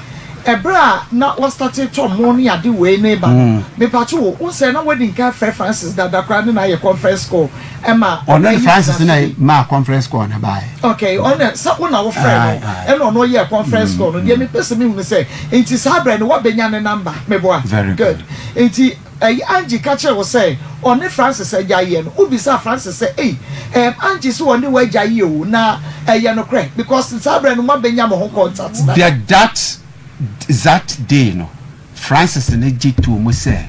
ɛberɛ a na wastate tɔ mo ne ade wei ne ba no mepatwo wo wohu sɛ na wadi nka afrɛ Francis dada koraa ne no ayɛ conference call ɛma Ɔno ne ɔbɛyi Francis na gyinaso bi. maa conference call no baeɛ. Ok ɔno sɛ wo na wofrɛ no ɛna ɔno ɔyɛɛ conference call no deɛ mepɛ sɛ mehu ne sɛ nti saa berɛ no wabɛnya ne number meboa Very good good. nti Ɛyi Angie ka kyerɛɛ wo sɛ ɔne Francis agyae yɛ no, wobisaa Francis sɛ, Ei, ɛɛm Angie se ɔne wo agyae yɛ o, na ɛyɛ nokorɛ? Because saa berɛ no moabɛnya mo ho contact dada. The that that day no, Francis no gye too mu sɛ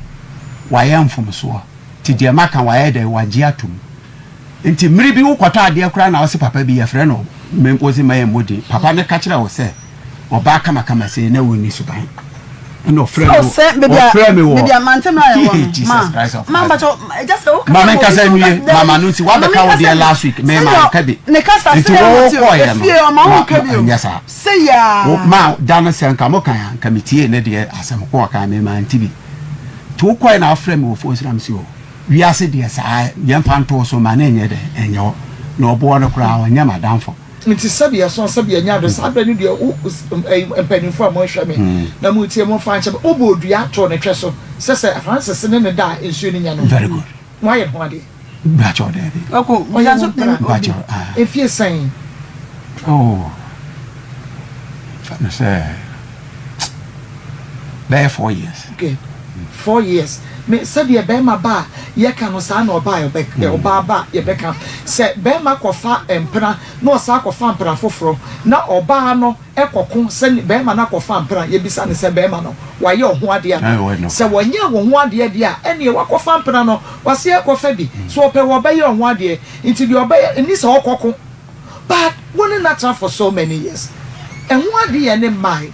wayɛ mfomsoɔ, nti deɛ maka wayɛ dɛn, wagye atom. Nti mmere bi wokɔtɔ adeɛ koraa na wose papa bi yɛfrɛ no me wose ma yɛmmɔ din papa no ka kyerɛ wo sɛ ɔbaa kamakama sei na wonni suban ɛna ɔfrɛ me wɔ ɔfrɛ me wɔ Jesus Christ of Nazareth ma me nkasa nwie mama no nti wabɛka wo deɛ last week me ma nka bi nti wo kɔɔyɛ no ma ɛnyɛ saa wo ma da no sɛ nka mo kan a nka metie ne deɛ asɛm ko ɔkan me ma nti bi nti wo kɔɔyɛ na afrɛ me wɔ phone so na me si o Wiase deɛ saa yɛmfa nto wo so ma no nyɛ dɛn ɛnyɛ hɔ na ɔboɔ no koraa ɔnyɛ m'adamfo. Nti sɛbi ɛso sɛbi ɛnyɛ ade saa berɛ no deɛ wo mpaninfoɔ a monhwɛ me na montie momfa nkyɛ me wobɔɔ dua too ne twɛ so sɛ sɛ Francis ne no da a nsuo no nya no Very good. Moayɛ ne ho adeɛ? Mpakyɛw daabi. Ɔyɛ wo mpena Mpakyɛw ah. Mfie sɛn? Oh fa no sɛ bɛyɛ 4 years. Good. 4 years me sɛdeɛ bɛɛma ba a yɛka no saa na ɔbaa yɛbɛ ɔbaa ba a yɛbɛka sɛ bɛɛma kɔfa mpena na ɔsan kɔfa mpena foforɔ na ɔbaa no kɔko sɛ bɛɛma no akɔfa mpena yɛbisa no sɛ bɛɛma no wayɛ ɔho adeɛ anaa sɛ wɔnyɛɛ wo ho adeɛ deɛ a ɛneɛ wakɔfa mpena no wase ɛkɔfa bi so ɔpɛ wɔ ɔbɛyɛ ɔho adeɛ nti deɛ ɔbɛyɛ nni sɛ ɔkɔko But wo ne no atena for so many years, ɛho adeyɛ ne mmae.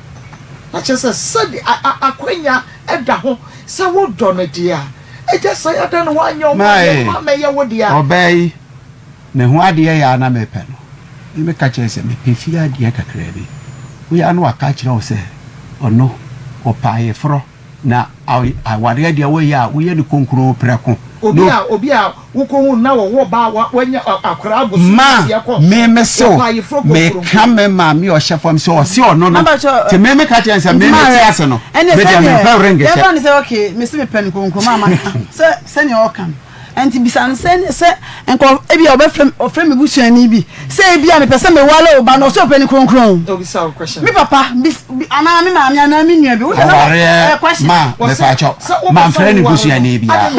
Na kyerɛ sɛ sɛde akwanya da ho sɛ wodɔ no deɛ a, agya san adɛn na woanyɛ wo ho adeɛ Mae, no ammɛyɛ wo dea? ɔbaa yi, ne ho adeɛ yɛ a na mepɛ no. Me meka kyerɛɛ sɛ mepɛ fie adeɛ kakraa bi. Woyɛ a na waka akyerɛ wo sɛ ɔno ɔpɛ ayeforɔ. Na awareɛ deɛ woyɛ a woyɛ no konkroo prɛko. Obi a obi a wokɔhu no na wɔwɔ ba a wanya akwadaa abosome Ma nsia kɔ me so, me se wo wɔpɛ ayeforɔ meka konkronko. me maame a ɔhyɛ fam sɛ ɔse ɔno no te me meka kyerɛ no sɛ me mete ase no ɛne me deɛ mempɛ ring hyɛ. Yɛmfa no sɛ okay mese mepɛ no konkro ma maka sɛ sɛnea ɔka no. Ɛnti bisa no sɛ sɛ nka ebia ɔbɛfrɛ ɔfrɛ me busuani bi sɛ ebia mepɛ sɛ meware wo ba no ɔsɛ ɔpɛ ne kronkron me papa bi anaa me maame anaa me nua bi wosɛ sɛ awareɛ ɛyɛ question ma mepaakyɛw mamfrɛ ne busuani biara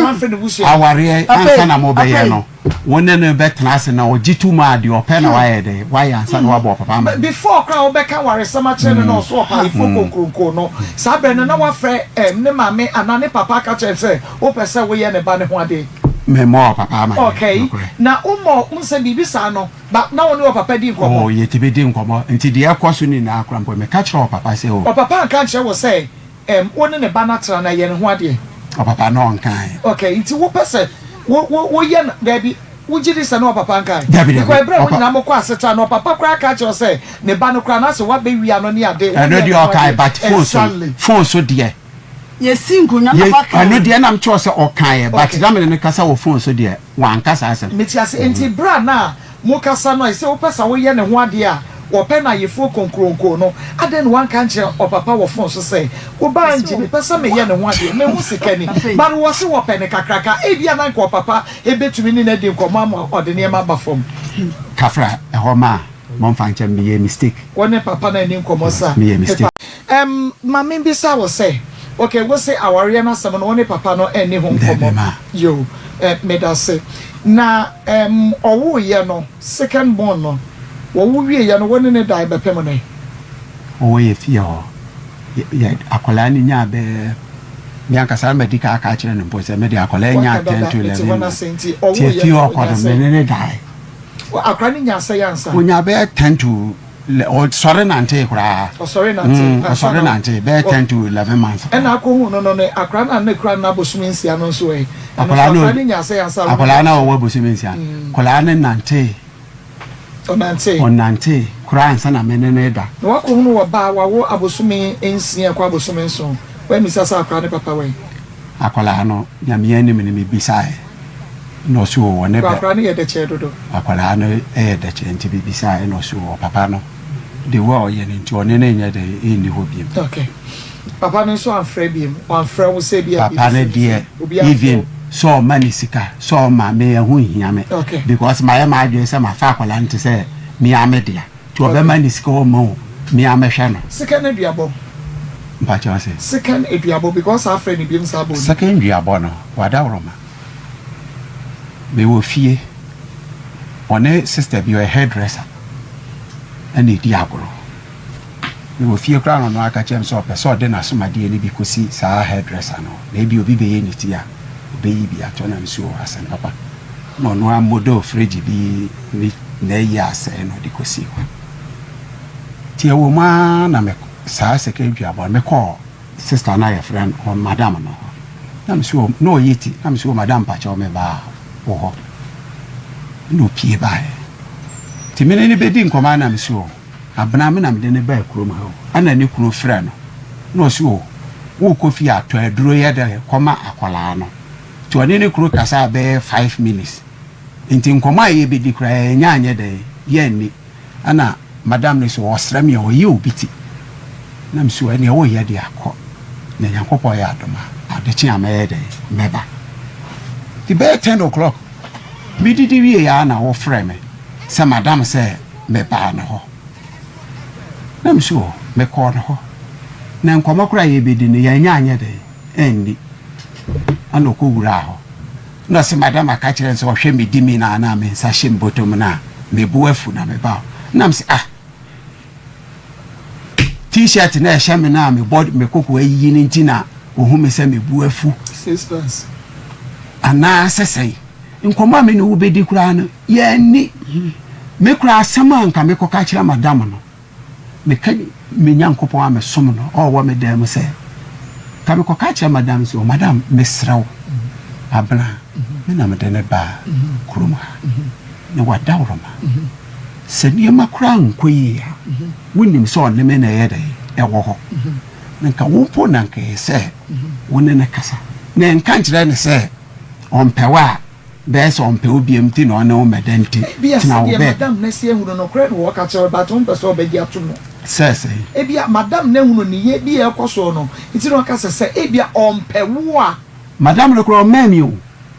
awareɛ ansa na mobɛyɛ no wo ne no bɛtena ase na ɔgye to mu a deɛ ɔpɛ na wayɛ dɛ wayɛ ansa na wabɔ ɔpapa ama Before koraa wobɛka awaresɛm akyerɛ no na ɔso ɔpɛ ayeforɔ konkronko no saa berɛ no na wafrɛ ne maame anaa ne papa aka kyerɛ no sɛ Wopɛ sɛ woyɛ ne ba no ho ade? Memmɔɔ papa amanneɛ, Okay. nokorɛ. Na wommɔɔ, wohu sɛ biribi saa no ba, na wo ne ɔpapa di nkɔmmɔ? Oh, yɛtumi di nkɔmmɔ. Nti deɛ ɛkɔ so nyinaa koraa mpo, meka kyerɛ ɔpapa sɛ, oh. Ɔpapa anka ankyerɛ wo sɛ, ɛm, wo ne ne ba no atena na yɛ ne ho adeɛ? Ɔpapa, no ɔnkaeɛ. Okay, nti wopɛ sɛ wo, wo, woyɛ no, daabi, wogye di sɛ na ɔpapa nkae? Dabi, dabi, Because ɛberɛ a mo ɔpa. nyinaa mokɔ asetra no, ɔpapa koraa ka kyerɛ wo sɛ ne ba no koraa no, asɛ woabɛwia no ne ade, Ɛno wonyɛɛ deɛ ne ho ɔkae, adeɛ. but phone so, Exactly. phone so deɛ. Yɛsi nkonnwa Yɛ papa ɛno kae. deɛ na mekyerɛ wo sɛ ɔkaeɛ but Okay. na mene no kasa wɔ phone so deɛ wanka saa asɛm. Mete ase. Enti berɛ a na mokasa no a sɛ wopɛ sɛ woyɛ ne ho adeɛ a wɔpɛ no ayeforɔ konkuronkoo no, adɛn na wanka ankyerɛ ɔpapa wɔ phone so sɛ, Wo ba Angie, mepɛ sɛ meyɛ ne ho adeɛ, me ho sika ni. But wɔse wɔpɛ no kakraka. Ebia na anka ɔpapa bɛtumi ne no adi nkɔmmɔ ama ɔde nneɛma aba fam. Kafra, ɛhɔ maa Momfa nkyɛ me, meyɛɛ mistake. Wo ne papa no anni nkɔmmɔ sa? Meyɛɛ mistake. Ɛm, ma membisa wo sɛ, ok, wo se awareɛ no asɛm no wo ne papa no anni ho Dabi, nkɔmmɔ? ma. Yoo, eh, medase. Na ɛm, ɔwoeɛ no, second born no, wɔwo wieeɛ no wo ne no dae bɛpem nnɛ? Ɔwɔ yɛ fie hɔ. Yɛ, yɛ, akwadaa no nyaa bɛyɛ, me ankasa na madi kan aka akyerɛ no mpo sɛ me deɛ akwadaa yi nyaa Waka ten dada, to mete eleven hɔ no months. ase nti Nti ɔwoeɛ efie no hɔ kɔ ɔnyaa no, me sɛn? ne no dae. Akwadaa no nyaa sɛn ansa? Ɔnyaa bɛyɛ ten to ɔsɔre nantee koraa. Ɔsɔre nantee. Mm, ɔsɔre nantee bɛyɛ 10 to 11 months. Ɛna akɔhu no no ne akwadaa no a na ekura no abosome 6 no nso ɛ. Ɛno nso Akwadaa no akwadaa no nyaa sɛn ansa? Akwadaa no a ɔwɔ abosome 6. Akwadaa no nantee. Ɔnantee. Ɔnantee koraa ansa na me ne no da. Na wakɔhu no wɔ ba a wawo abosome 6 kɔ abosome 7. Wammisa sɛ akwadaa no papa wɛn? Akwadaa no, Nyame anim no mebisaeɛ. Na ɔse o ɔne bɛ. Akwadaa no yɛ dɛkyɛɛ dodo. Akwadaa no yɛ dɛkyɛɛ nti mebisaeɛ na ɔse o ɔpapa no the way a ɔyɛ no nti ɔne no nyɛ dɛn nni hɔ biom. Okay. Papa no nso amfrɛ biom? Wamfrɛ wo sɛ ebia Papa no biribi deɛ sei, obiara amfrɛ even wo? sɛ ɔma no sika sɛ ɔma me ɛho nhia me Okay. because mayɛ m'adwene sɛ mafa akwadaa no te sɛ me ara me dea. Nti Okay. ɔbɛma no sika ɔmma o me ara mɛhwɛ no. Second aduabɔ. Mpakyɛw ɔse? Second aduabɔ because saa frɛ no biom saa bɔ no. Second duabɔ no wadaworoma. Mewɔ fie ɔne sister bi ɔyɛ hairdresser ɛna ɛdi agorɔ. Mewɔ fie koraa na ɔno aka kyerɛ me sɛ ɔpɛ sɛ ɔde n'asomadeɛ no bi kɔsi saa hairdresser no hɔ na ebi obi bɛyɛ ne ti a ɔbɛyi bi atɔ na mese oo asɛm papa. Na ɔno ara model fridge bi ne n'ayi asɛe na ɔde kɔsii hɔ. Nti ɛwɔ mu ara na me saa second dwabɔ no mekɔɔ sister no a yɛfrɛ no madam no hɔ na mese o na ɔyɛ ti na mese o madam mpakyɛw mebaa wo hɔ na opie baeɛ nti me ne no bɛdi nkɔmmɔ a na mese o abena me na mede no baa kurom ha o ɛna ne kunu frɛ no na ɔse o wokɔ fie a tɔ aduro yɛ dɛ kɔma akwadaa no nti ɔne ne kunu kasaa bɛyɛ 5 minutes nti nkɔmmɔ a yɛbɛdi koraa yɛnya anyɛ dɛ yɛnni Ɛna madam no se ɔsrɛ me a ɔyɛ obi ti na me se ɛneɛ woyɛ de akɔ na Nyankopɔn yɛ adom a ade kye a mɛyɛ dɛn mɛba. Nti bɛyɛ ten o'clock me didi wie a na wofrɛ me sɛ madam sɛ mebaa ne hɔ na me se o mekɔɔ ne hɔ na nkɔmmɔ koraa yɛbɛdi no yɛanya anyɛ dɛn anni ɛna ɔkɔ wuraa hɔ. Na ɔse madam aka kyerɛ no sɛ ɔhwɛ me di me na na me nsa hyɛ me bɔtɔ mu na me bo afu na me ba hɔ. Na me se ah t-shirt na ɛhyɛ me na me bɔ me koko ayiyi no nti na ohu me sɛ me bo afu. Sisters. Anaa sɛ sɛn nkɔmmɔ a me ne wo bɛdi koraa no yɛanni. Me koraa asɛm a nka mekɔka kyerɛ madam no Meka me Nyankopɔn a mesom no a ɔwɔ me dan mu sɛ, ka mekɔka kyerɛ madam sɛ, o madam, mesrɛ wo, Abena, me na mede no baa kurom ha, na wadaworoma. Sɛ nneɛma koraa nkɔ yie a, wonim sɛ ɔne me na ɛyɛ dɛn ɛwɔ hɔ. Na nka wo mpo na nka ɛyɛ sɛ wo ne no kasa. Na nka nkyerɛ no sɛ ɔmpɛ wo a, Bɛyɛ sɛ ɔmpɛ wo biom nti na ɔne wo mmɛda nti, Ebia tena wo sɛdeɛ baabi. madam no asi ahunu no, nokorɛ na wɔka kyerɛ wo but wompɛ sɛ ɔbɛgye ato mu. Sɛ sɛn? Ebia madam no ahunu nneyɛɛ bi a ɛrekɔ soɔ no nti na ɔka sɛ sɛ ebia ɔmpɛ wo a. Madam no koraa ɔmmɛn me o,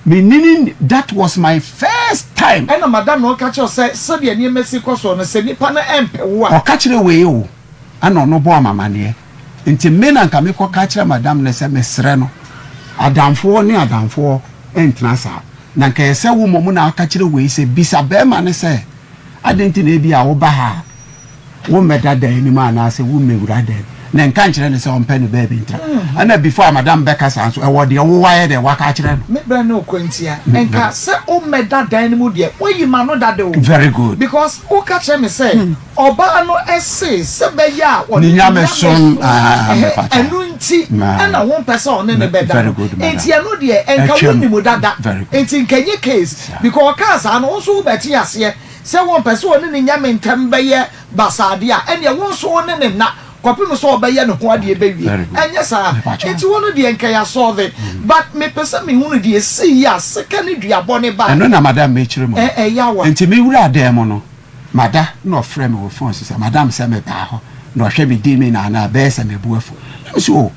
me ne no nni, that was my first time. Ɛna madam no ɔka kyerɛ wo sɛ sɛdeɛ nneɛma si kɔ soɔ no sɛ nipa no mpɛ wo a. Ɔka kyerɛɛ wei o, ɛna ɔno bɔɔ me amaneɛ. Nti me na nka mekɔka kyerɛ madam no sɛ mesrɛ no, adamfoɔ ne adamfoɔ ntena saa. Na nka ɛyɛ sɛ wo mmom na aka kyerɛ wei sɛ bisa barima no sɛ adɛn nti na ebia woba ha a wommɛda dan no mu anaasɛ wommɛwura dan mu. Na nka nkyerɛ no sɛ ɔmpɛ ne baabi ntena. Ɛna before a madam bɛka saa nso ɛwɔ deɛ wo wayɛ dɛn waka akyerɛ no. Me brɛ ne ɔkwantia. Nka sɛ wommɛda dan no mu deɛ woayi m'ano dada o. Very good. Because woka kyerɛ me sɛ Ɔbaa no se, Sɛ ɛbɛyɛ a ɔne Ne ne nyamesom, nyamesom, ɛhɛ, ɛno nti na wompɛ sɛ ɔne no bɛda no. Enti ɛno deɛ, nka wonim dada. Enti nka ɛnyɛ case. Because ɔkaa saa no, wo nso wobɛte aseɛ sɛ wɔmpɛ sɛ ɔne ne nyame ntam bɛyɛ basaa deɛ a, ɛnneɛ wo nso wo ne no nna kɔpem sɛ ɔbɛyɛ ne ho adeɛ bɛwie. Ɛnyɛ saa? Enti wo no deɛ nka yɛasɔlve. But mepɛ sɛ mehunu deɛ ɛsiiɛ a sika ne duabɔ no baeɛ. Ɛno na madam mekyerɛ mu no. Ɛyɛ awa. Enti me wuraa dan mu no, Mada na ɔfrɛ me wɔ phone so sɛ madam sɛ mebaa hɔ na ɔhwɛ me di me na anaa bɛyɛ sɛ me bo afu. Na me so oh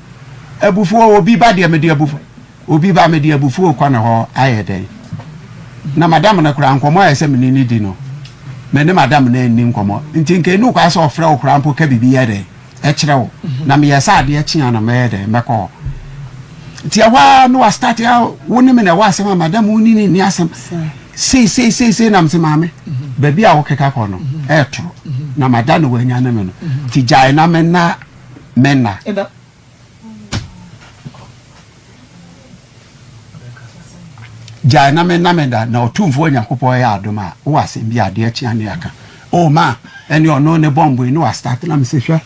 abufuo obi ba deɛ mede abufuo obi ba mede abufuo kɔ ne hɔ ayɛ dɛn. Na madam no koraa nkɔmmɔ ayɛ sɛ me ne ne di no me ne madam no anni nkɔmmɔ nti nka ɛnu kwa sɛ ɔfrɛ wo koraa mpo ka biribi yɛ dɛn ɛkyerɛ wo na meyɛ sɛ adeɛ kye a na mɛyɛ dɛn mɛkɔ hɔ nti ɛhɔ ara na wastate a wo ne me na ɛwɔ asɛm a madam wo ne ne nni asɛm sei sei sei sei na mese maame baabi a wokeka kɔ no ɛɛtoro na mada na wanya ne me no nti gyae na menna menna. Gyae na menna me da, na Ɔtumfoɔ Nyankopɔn yɛ adom a, wowɔ asɛm bi a adeɛ kye a ne yɛaka. Oh ma, ɛne ɔno ne bɔmbo yi ne wa start na mese hwɛ,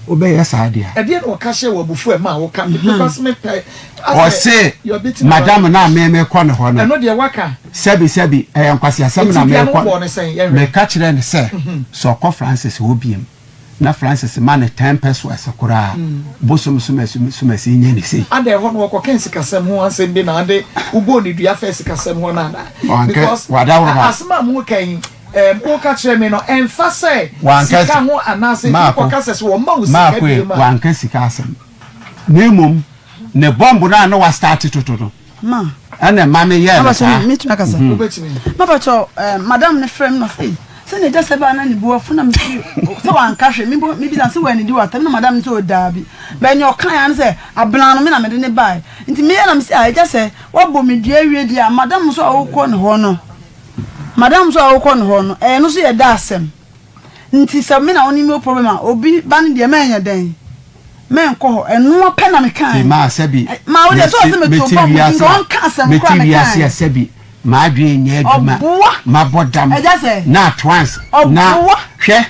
wobɛyɛ saa deɛ a. Ɛdeɛn na ɔka hyɛɛ wo abufuo a ɛmaa woka because mepɛ asɛ Ɔse you are beating around madam the no a bush. me mekɔ ne hɔ no, Ɛno deɛ waka. sɛbi sɛbi ɛyɛ nkwaseasɛm Nti na dua no mekɔ, wobɔɔ no sɛn? Yɛnhwɛ. meka kyerɛɛ no sɛ sɛ ɔkɔ Francis hɔ biom. Na Francis ma no ten pesewas koraa bosom sumasi nyɛ ne sei. Ada ɛhɔ no wɔkɔka sikasɛm ho asɛm bi na ade wobɔɔ ne dua fɛ sikasɛm hɔ no anaa? Because asɛm a moka yi woka kyerɛ me no ɛmfa sɛ sika ho anaasɛ nti wokɔka sɛ sɛ wɔma wo sika bio ma. Wanka sika asɛm na mmom ne bɔmbo no a na wastarte toto no Ma. Ɛna ɛma me yɛɛ no saa. Mɛtumi akasa. Mhm. Wobɛtumi. Mapakyɛw, eh, madam no frɛ me na ɔsɛ, sɛ na agya sɛ baa na ne bu afu na mesi sɛ wanka hwee mebɔ mebisa sɛ wanidi w'atam na madam no sɛ ɔdaabi. Bɛn nea ɔkae ara ne sɛ abena no me na mede ne bae. Nti meyɛ na mesi ah agya sɛ wabɔ me dua awie deɛ a madam nso a wokɔ ne hɔ no madam nso a wokɔ ne hɔ no ɛno nso yɛ da asɛm. Nti sɛ me na wo ne me wɔ problem a obi ba no deɛ mɛnyɛ dɛn? Menkɔ hɔ. Ɛnoa pɛ na mekae. Nti maa sɛbi Ma wo deɛ sɛ ɔse mete meto bɔmb nti wiase nka a ɔnka asɛm mete koraa wiase mekae. a sɛbi m'adwene nyɛ adwuma Ɔboa. mabɔ dam Agya sɛ. na at once na Ɔboa. hwɛ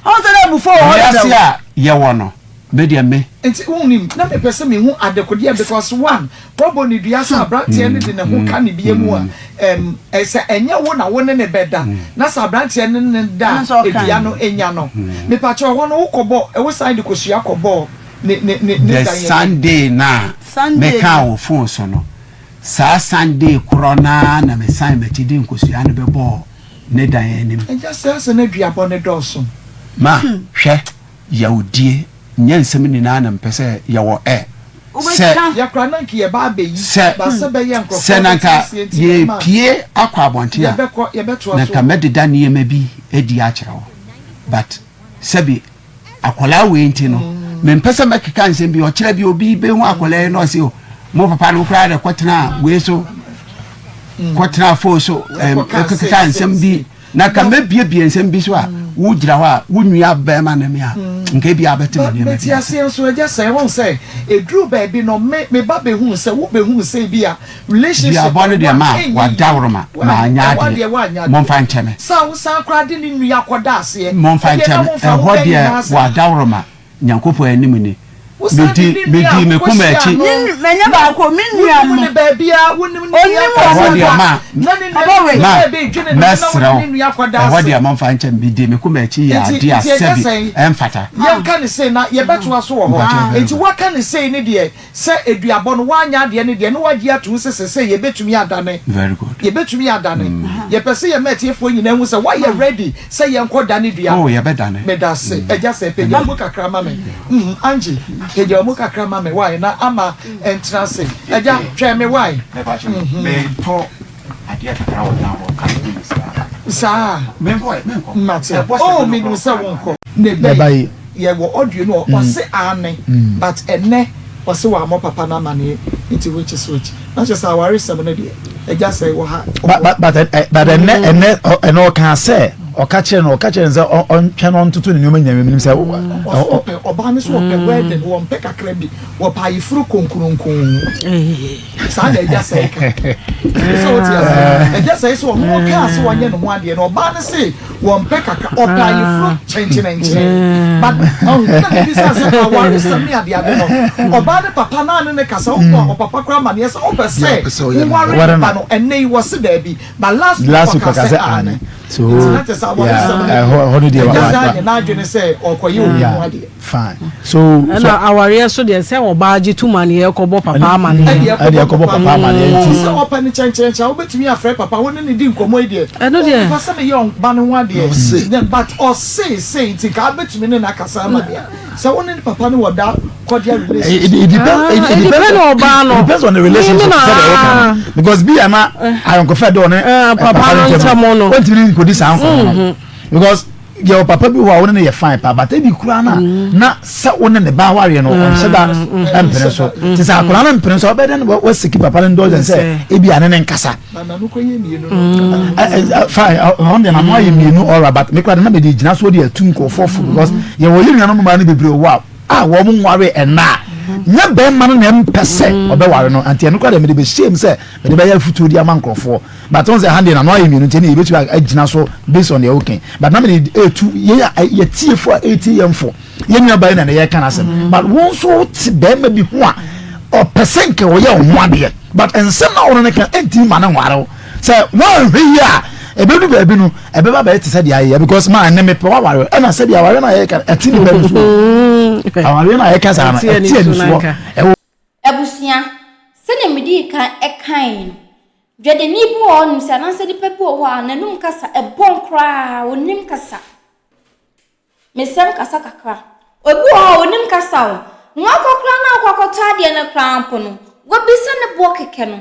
Ɔhu sɛ na abufuo wɔ hɔ dada wiase o. a yɛwɔ no me deɛ me Nti wonim na mepɛ sɛ mehu adekodeɛ because one Wɔbɔ no dua sɛ aberanteɛ no de ne ho ka ne bia mu a, ɛm, sɛ ɛnyɛ wo na wo ne no bɛda, na sɛ aberanteɛ no ne no da a, dua no nya no. Mepakyɛw, ɛhɔ no wokɔbɔ, wo san de kosua kɔbɔɔ ne, ne, ne, ne The dan anim? Sunday no a Sunday mekaa no. wɔ phone so no, saa Sunday korɔ no ara na mesan m'akyi de nkosua no bɛbɔɔ ne dan anim. Agya, saa sɛ na duabɔ no dɔɔso. Ma, hwɛ, yawdie nyɛ nsɛm nyinaa na mepɛ sɛ yɛwɔ ɛ. Sɛ, Yɛkora na nka yɛba abɛyi, sɛ, ba sɛ bɛyɛ nkurɔfoɔ sɛ na bɛte nka aseɛ nti na ɛma yɛrepue akɔ abɔnten a, yɛbɛkɔ, yɛbɛtoa na so. nka mɛdeda nneɛma bi adi akyerɛ wo. But sɛbi akwadaa wei nti no, mempɛ sɛ mɛkeka nsɛm bi. Ɔkyerɛ bi obi bɛhu akwadaa yi na ɔse o, mo papa no koraa de kɔtena wei so, kɔtena fon so, ɛm, ɛkeka nsɛm bi. Na nka mɛbiebie nsɛm bi so a wogyina hɔ a wo nua bɛrima ne me a nka ebi abɛte me nneɛma Mete bi ase. aseɛ nso agya sɛ wohu sɛ ɛduru baabi no me me ba bɛhuu sɛ wo bɛhuu sɛ ebi a relationship Duabɔ no deɛ one ma ɛnyɛ yie wadaworoma Woanyɛ maanyɛ ɛhɔ adeɛ deɛ woanyɛ adeɛ momfa nkyɛ me. Sɛ a wosan koraa de ne nua kɔda aseɛ Momfa ɛdeɛ nkyɛ na me womfa wo ɛhɔ ba deɛ nyinaa sɛ wadaworoma Nyankopɔn anim ni. Wosan de Medi ne nua medii me koma kɔhyia akyi. no Ne nu, manya na baako, me nua wonim no. ne baabiara wonim ne nua Onim Ɛhɔ wɔn deɛ da. ma na ne nua Papa no wei. te ma sɛ ebe dwene ne ho na mɛsrɛ wode wo ne nua kɔda ɛhɔ ase deɛ momfa nkyɛ me medii me koma akyi yɛɛ nti adeɛ a nti ɛnyɛ sɛbi sɛn ɛmfata. yɛnka ne sei na yɛbɛtoa so wɔ hɔ Mpakyɛw very nti good. woaka ne sei ne deɛ sɛ aduabɔ no woanyɛ adeɛ no deɛ ne woagye atom sɛ sɛsei yɛbɛtumi adane Very good. yɛbɛtumi adane yɛpɛ sɛ yɛma atiefoɔ nyinaa hu sɛ woayɛ ready sɛ yɛnkɔ dane dua Oh no yɛbɛdane. medase agya sɛ pagya mu kakra ma me mm Angie pagya mu kakra ma me why na ama ɛntena ase agya twɛn me why Mepakyɛw mentɔ adeɛ kakra wɔ town hɔ ka me hu saa. Saa. Menkɔ ɛ menkɔ. Mate. Ɛbɔ Oh sɛ menim menkɔ sɛ koraa. wonkɔ. Ne Bɛba bɛ yi. yɛ wɔ audio no ɔse aane but ɛnɛ ɔse wammɔ papa no amaneɛ nti which is which na kyerɛ sɛ awaresɛm no deɛ agya sɛe wɔ ha But ɔwɔ. but but ɛ but ɛnɛ ɛnɛ ɔ ɛnɛ ɔkaa sɛ ɔka kyerɛ no ɔka kyerɛ no sɛ ɔ ɔntwɛn na ɔntoto ne nneɛma nyinaa menim sɛ ɔ Ɔse ɔ ɔpɛ ɔbaa no so ɔpɛ wedding wɔmpɛ kakra bi wɔpɛ ayeforo konkuronkon saa na agya sɛe ka sɛ wote ase agya sɛe sɛ ɔno ɔkaa sɛ wanyɛ ne ho adeɛ no ɔbaa no se wɔmpɛ kakra ɔpɛ ayeforo kyɛnkyerɛnkyerɛn but ɔho na mebisa sɛ awaresɛm ne adeade no ɔbaa ne papa naa ne ne kasa wobɔ ɔpapa koraa ma neɛ sɛ wopɛ sɛ woware ne ba no ɛnnɛ yi wɔse daabi but last week last week ɔka ɔka sɛ sɛ aane aane so nti na kyɛ sɛ awaresɛm no yeah ɛhɔ ɛhɔ no deɛ deɛ wa agya wa sɛ wa anyɛ n'adwene sɛ ɔkɔyɛ obi ho yeah adeɛ fine so so ɛna awareɛ so deɛ sɛ ɔbaa gye tom a neɛ ɛkɔbɔ papa amaneɛ ɛdeɛ ɛdeɛ ɛkɔbɔ ɛkɔbɔ papa papa amaneɛ amaneɛ nti sɛ ɔpɛ no kyɛnkyerɛnkyɛn a wobɛtumi afrɛ papa wo ne ne di nkɔmmɔ yi deɛ ɛno deɛ ɔmpɛ sɛ meyɛ ɔba no ho adeɛ Ɔse. Then but ɔse sei nti nka wobɛtumi ne no akasa ama deɛ sɛ wo ne ne papa no wɔ da cordial it, relationship it, it depends it, Ah, it it depends depend on on ɔbaa it no depends on the me me relationship na sɛdeɛ wɔka no because bi a na ayɔnkofa dɛ ɔne eh, papa papa no no ntam ntam no no wɔntumi ne nkɔdi saa nkɔmmɔ no because yɛ wɔ papa bi hɔ a wo ne no yɛ fine paa but ebi koraa na na sɛ wo ne ne ba awareɛ no ɔnhyɛ da mpene so te sɛ akwadaa no mpene so ɔbɛyɛ dɛ no wasiki papa no indulgence sɛ ebi a ne ne nkasa fine ɔno deɛ n'ano ayɛ mmienu ɔra but me koraa de na mede gyina so de atu nkurɔfoɔ fo because yɛwɔ yɛ nuanom mmaa no bebree wɔ a a wɔn nware ɛna a nyɛ bɛrima no na ɛmpɛ sɛ ɔbɛware no nti ɛno koraa deɛ mede bɛhyɛ mu sɛ mede bɛyɛ afutuo de ama nkurɔfoɔ But wohu sɛ ha deɛ n'ano ayɛ mmienu nti ɛnna yɛbɛtumi agyina so based on deɛ woka but na mede ɛretu yɛn a yɛtiefo a ɛretie yɛn fo yɛn nua baa yi na ne yɛreka n'asɛm mm. but wɔn nso wote bɛrima bi ho a ɔpɛ sɛ nka ɔyɛ wo ho adeɛ but nsɛm na ɔno ne ka ɛntumi ma ne nware wo sɛ woanhwɛ yie a. Ɛbɛdu baabi no, ɛbɛba bɛyɛ te sɛ deɛ ayeyɛ because maa ɛnɛ mepɛ waware ɛna sɛdeɛ awareɛ no a yɛka ɛte nipa bi so awareɛ no a yɛka saa no ɛte ani soɔ ɛwɔ. Abusua, sɛdeɛ medii kan kaeɛ no, dwadani bi wɔ hɔnom sɛ anaasɛ nipa bi wɔ hɔ a n'anum kasa ɛbɔn koraa, ɔnnim kasa. Mesɛm kasa kakra. Obi wɔ hɔ a ɔnim kasa o. Na wakɔ koraa na akɔ akɔtɔ adeɛ no koraa mpo no, wabisa ne boɔ kɛkɛ no,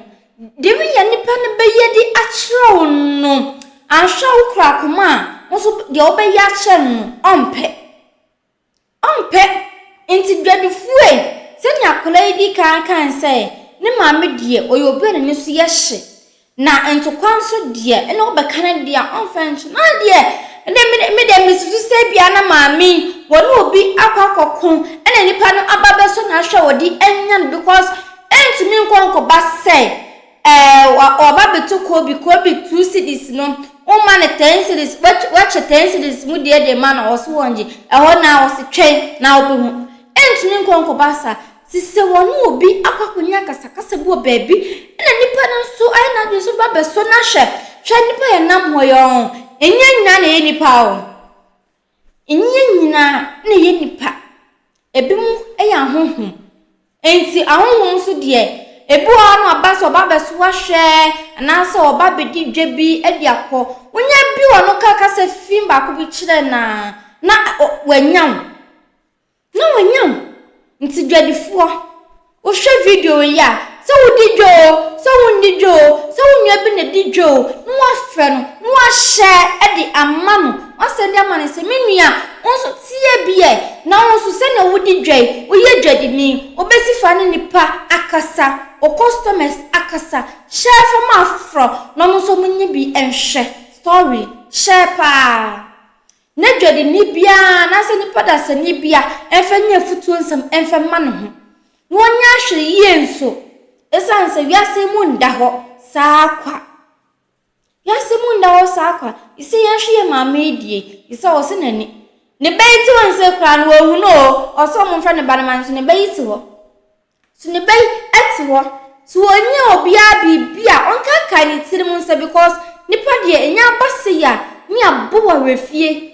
deɛ wonya nipa no bɛyɛ de akyerɛ wo no, anhwɛ a wokura akoma a, wo nso deɛ wobɛyɛ akyerɛ no no, ɔmpɛ. Ɔmpɛ. Nti dwadifue, sɛnea akwadaa yi di kan kae sɛ ne maame deɛ ɔyɛ obi a n'ani so yɛ hye, Na ntokwa nso deɛ, ɛna wobɛka no deɛ a, ɔmfa nkyɛ. Na deɛ, ɛnna me me deɛ mesusu sɛ bia na maame yi, wɔne obi akɔ akɔko, ɛna nipa no aba bɛsɔ n'ahwɛ a wɔde anya no because ɛntumi nkɔ nkɔba sɛ ɛɛ waba bɛtɔ kobi, kobi two cedis no, woma no ten cedis, wakyɛ ten cedis mu deɛ de ma no, ɔse wɔngye, ɛhɔ na ɔse twɛn na wobɛhu. Ɛntumi nkɔ nkɔba saa. Te sɛ wɔne obi akɔ akɔnya akasakasa bi wɔ baabi, ɛna nipa no nso ayɛ n'adwene sɛ ɔbɛba abɛsɔ no ahwɛ. Hwɛ nnipa yɛ nam hɔ yi ɔn, ɛnyɛ nyinaa na ɛyɛ nipa o. Ɛnyɛ nyinaa na ɛyɛ nipa. Ebinom yɛ ahonhom. Enti ahonhom nso deɛ, ebi wɔ hɔ no aba sɛ ɔba abɛso ahwɛ anaasɛ ɔba abɛdi dwa bi de akɔ. Wonya bi wɔ no ka kasa fi baako bi kyerɛ no a, na wanya wo. Na wanya wo. Nti dwadifoɔ, wohwɛ video yi a, sɛ wodi dwa o, sɛ wonni dwa o, sɛ wo nua bi na ɛdi dwa o, na woafrɛ no, na woahyɛ de ama no, woasɛnde ama no sɛ, me nua, wo nso tie bi ɛ, na wo nso sɛnea wodi dwa yi, woyɛ dwadini, wobɛsi so ne nnipa akasa, wo customers akasa, hyɛ fa ma afoforɔ na wɔn nso wɔnyɛ bi nhwɛ. Story, hyɛ paa. Na dwadini biara anaasɛ nipa dasani bia mfa nyɛ afutuo nsɛm mfa mma ne ho, na ɔnyɛ ahwɛyie nso, ɛsiane sɛ wiase yi mu nda hɔ saa kwa. Wiase mu nda hɔ saa kwa. Sɛ yɛnhwɛ yɛ maame yi die, sɛ ɔse n'ani. Ne ba yi te hɔ nsɛ koraa no wawu no o, ɔsɛ ɔmo mfrɛ ne ba no ma nso ne ba yi te hɔ. So ne ba yi te hɔ? So ɔnyɛ obiara biribi a ɔnkaakae ne tirim nsa because nipa deɛ ɛnya aba sei a ne abɔ wɔ awerɛfie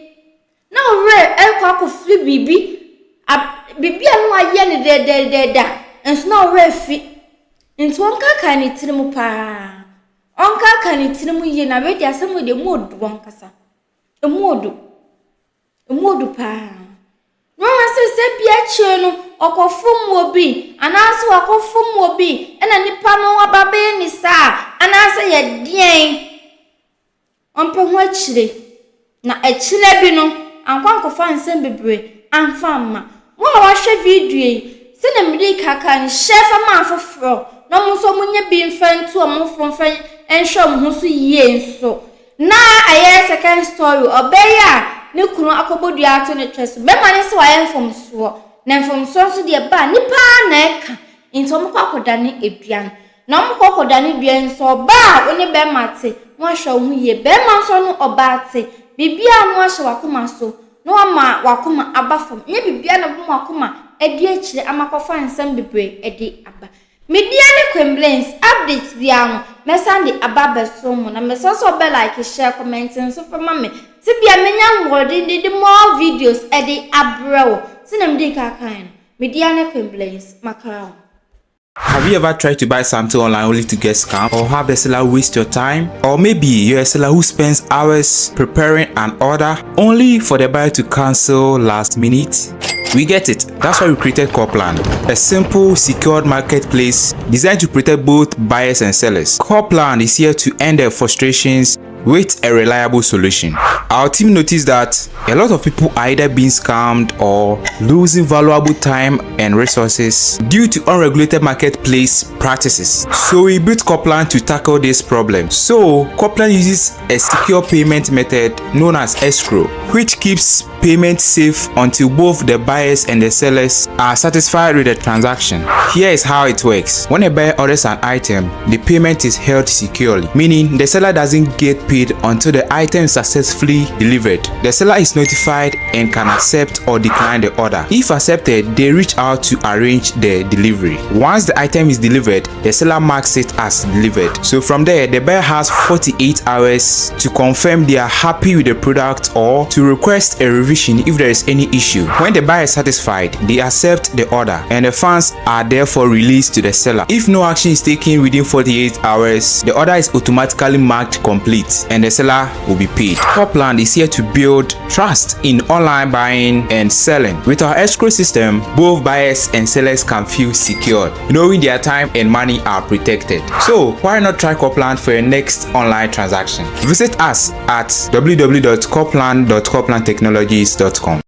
na wo werɛ ɛrekɔ akɔfiri biribi biribi a na wayɛ no dɛdɛɛdɛɛdɛ a nso na wo werɛ afi nti ɔnkaakae ne tirim paa ɔnkaakae ne tirim yie na wei deɛ asɛm wei deɛ ɛmu ɔdu ankasa ɛmu ɔdu. Emu odu paa. Na ɔha sɛ sɛ bi akyire no ɔkɔfom obi anaasɛ wakɔfom obi ɛna nipa no aba bɛyɛ ne saa anaasɛ yɛ deɛn ɔmpɛ ho akyire na akyire bi no ankɔ ankɔfa nsɛm bebree amfa amma. Mo a wahwɛ video yi sɛdeɛ mede kaka no hyɛ fa ma afoforɔ na wɔn nso wɔnyɛ bi mfa ntu wɔn fo mfa nhwɛ wɔn ho so yie nso. Ná ɛyɛ second story, ɔbaa yi a ne kunu akɔbɔ dua ato ne twɛ so. Bɛrima no sɛ wayɛ mfomsoɔ, na mfomsoɔ nso deɛ ɛba a, nnipa ara na ɛka, nti wɔkɔ akɔdane dua no. Na wɔkɔ akɔdane dua no nso, ɔbaa a wo ne bɛrima te, na wahwɛ wo ho yie. Bɛrima nso ɔne ɔbaa te, biribiara na wahyɛ w'akoma so, na wama w'akoma aba fam. Nyɛ biribiara na ɛbɛma w'akoma adi akyire ama akɔfa nsɛm bebree de aba. Me deɛ ne Queen update biara no mɛsan de aba abɛso mo na mesrɛ sɛ wobɛ like share comment nso fa ma me sɛ bia menya ahoɔden de de more videos de abrɛ wo sɛnea medii kan kaeɛ no me deɛ ne Queen makra wo. Have you ever tried to buy something online only to get scammed or have the seller waste your time? Or maybe you're a seller who spends hours preparing an order only for the buyer to cancel last minute? We get it. That's why we created Corplan, a simple, secured marketplace designed to protect both buyers and sellers. Corplan is here to end their frustrations with a reliable solution. Our team noticed that a lot of people are either being scammed or losing valuable time and resources due to unregulated marketplace practices. So we built Corplan to tackle this problem. So Corplan uses a secure payment method known as escrow, which keeps payment safe until both the buyers and the sellers are satisfied with the transaction. Here is how it works. When a buyer orders an item, the payment is held securely, meaning the seller doesn't get paid until the item is successfully delivered. The seller is notified and can accept or decline the order. If accepted, they reach out to arrange the delivery. Once the item is delivered, the seller marks it as delivered. So from there, the buyer has 48 hours to confirm they are happy with the product or to request a revision if there is any issue. When the buyer is satisfied, they accept the order and the funds are therefore released to the seller. If no action is taken within 48 hours, the order is automatically marked complete and the seller will be paid. Copland is here to build trust in online buying and selling. With our escrow system, both buyers and sellers can feel secured, knowing their time and money are protected. So, why not try Copland for your next online transaction? Visit us at www.copland.coplandtechnologies.com.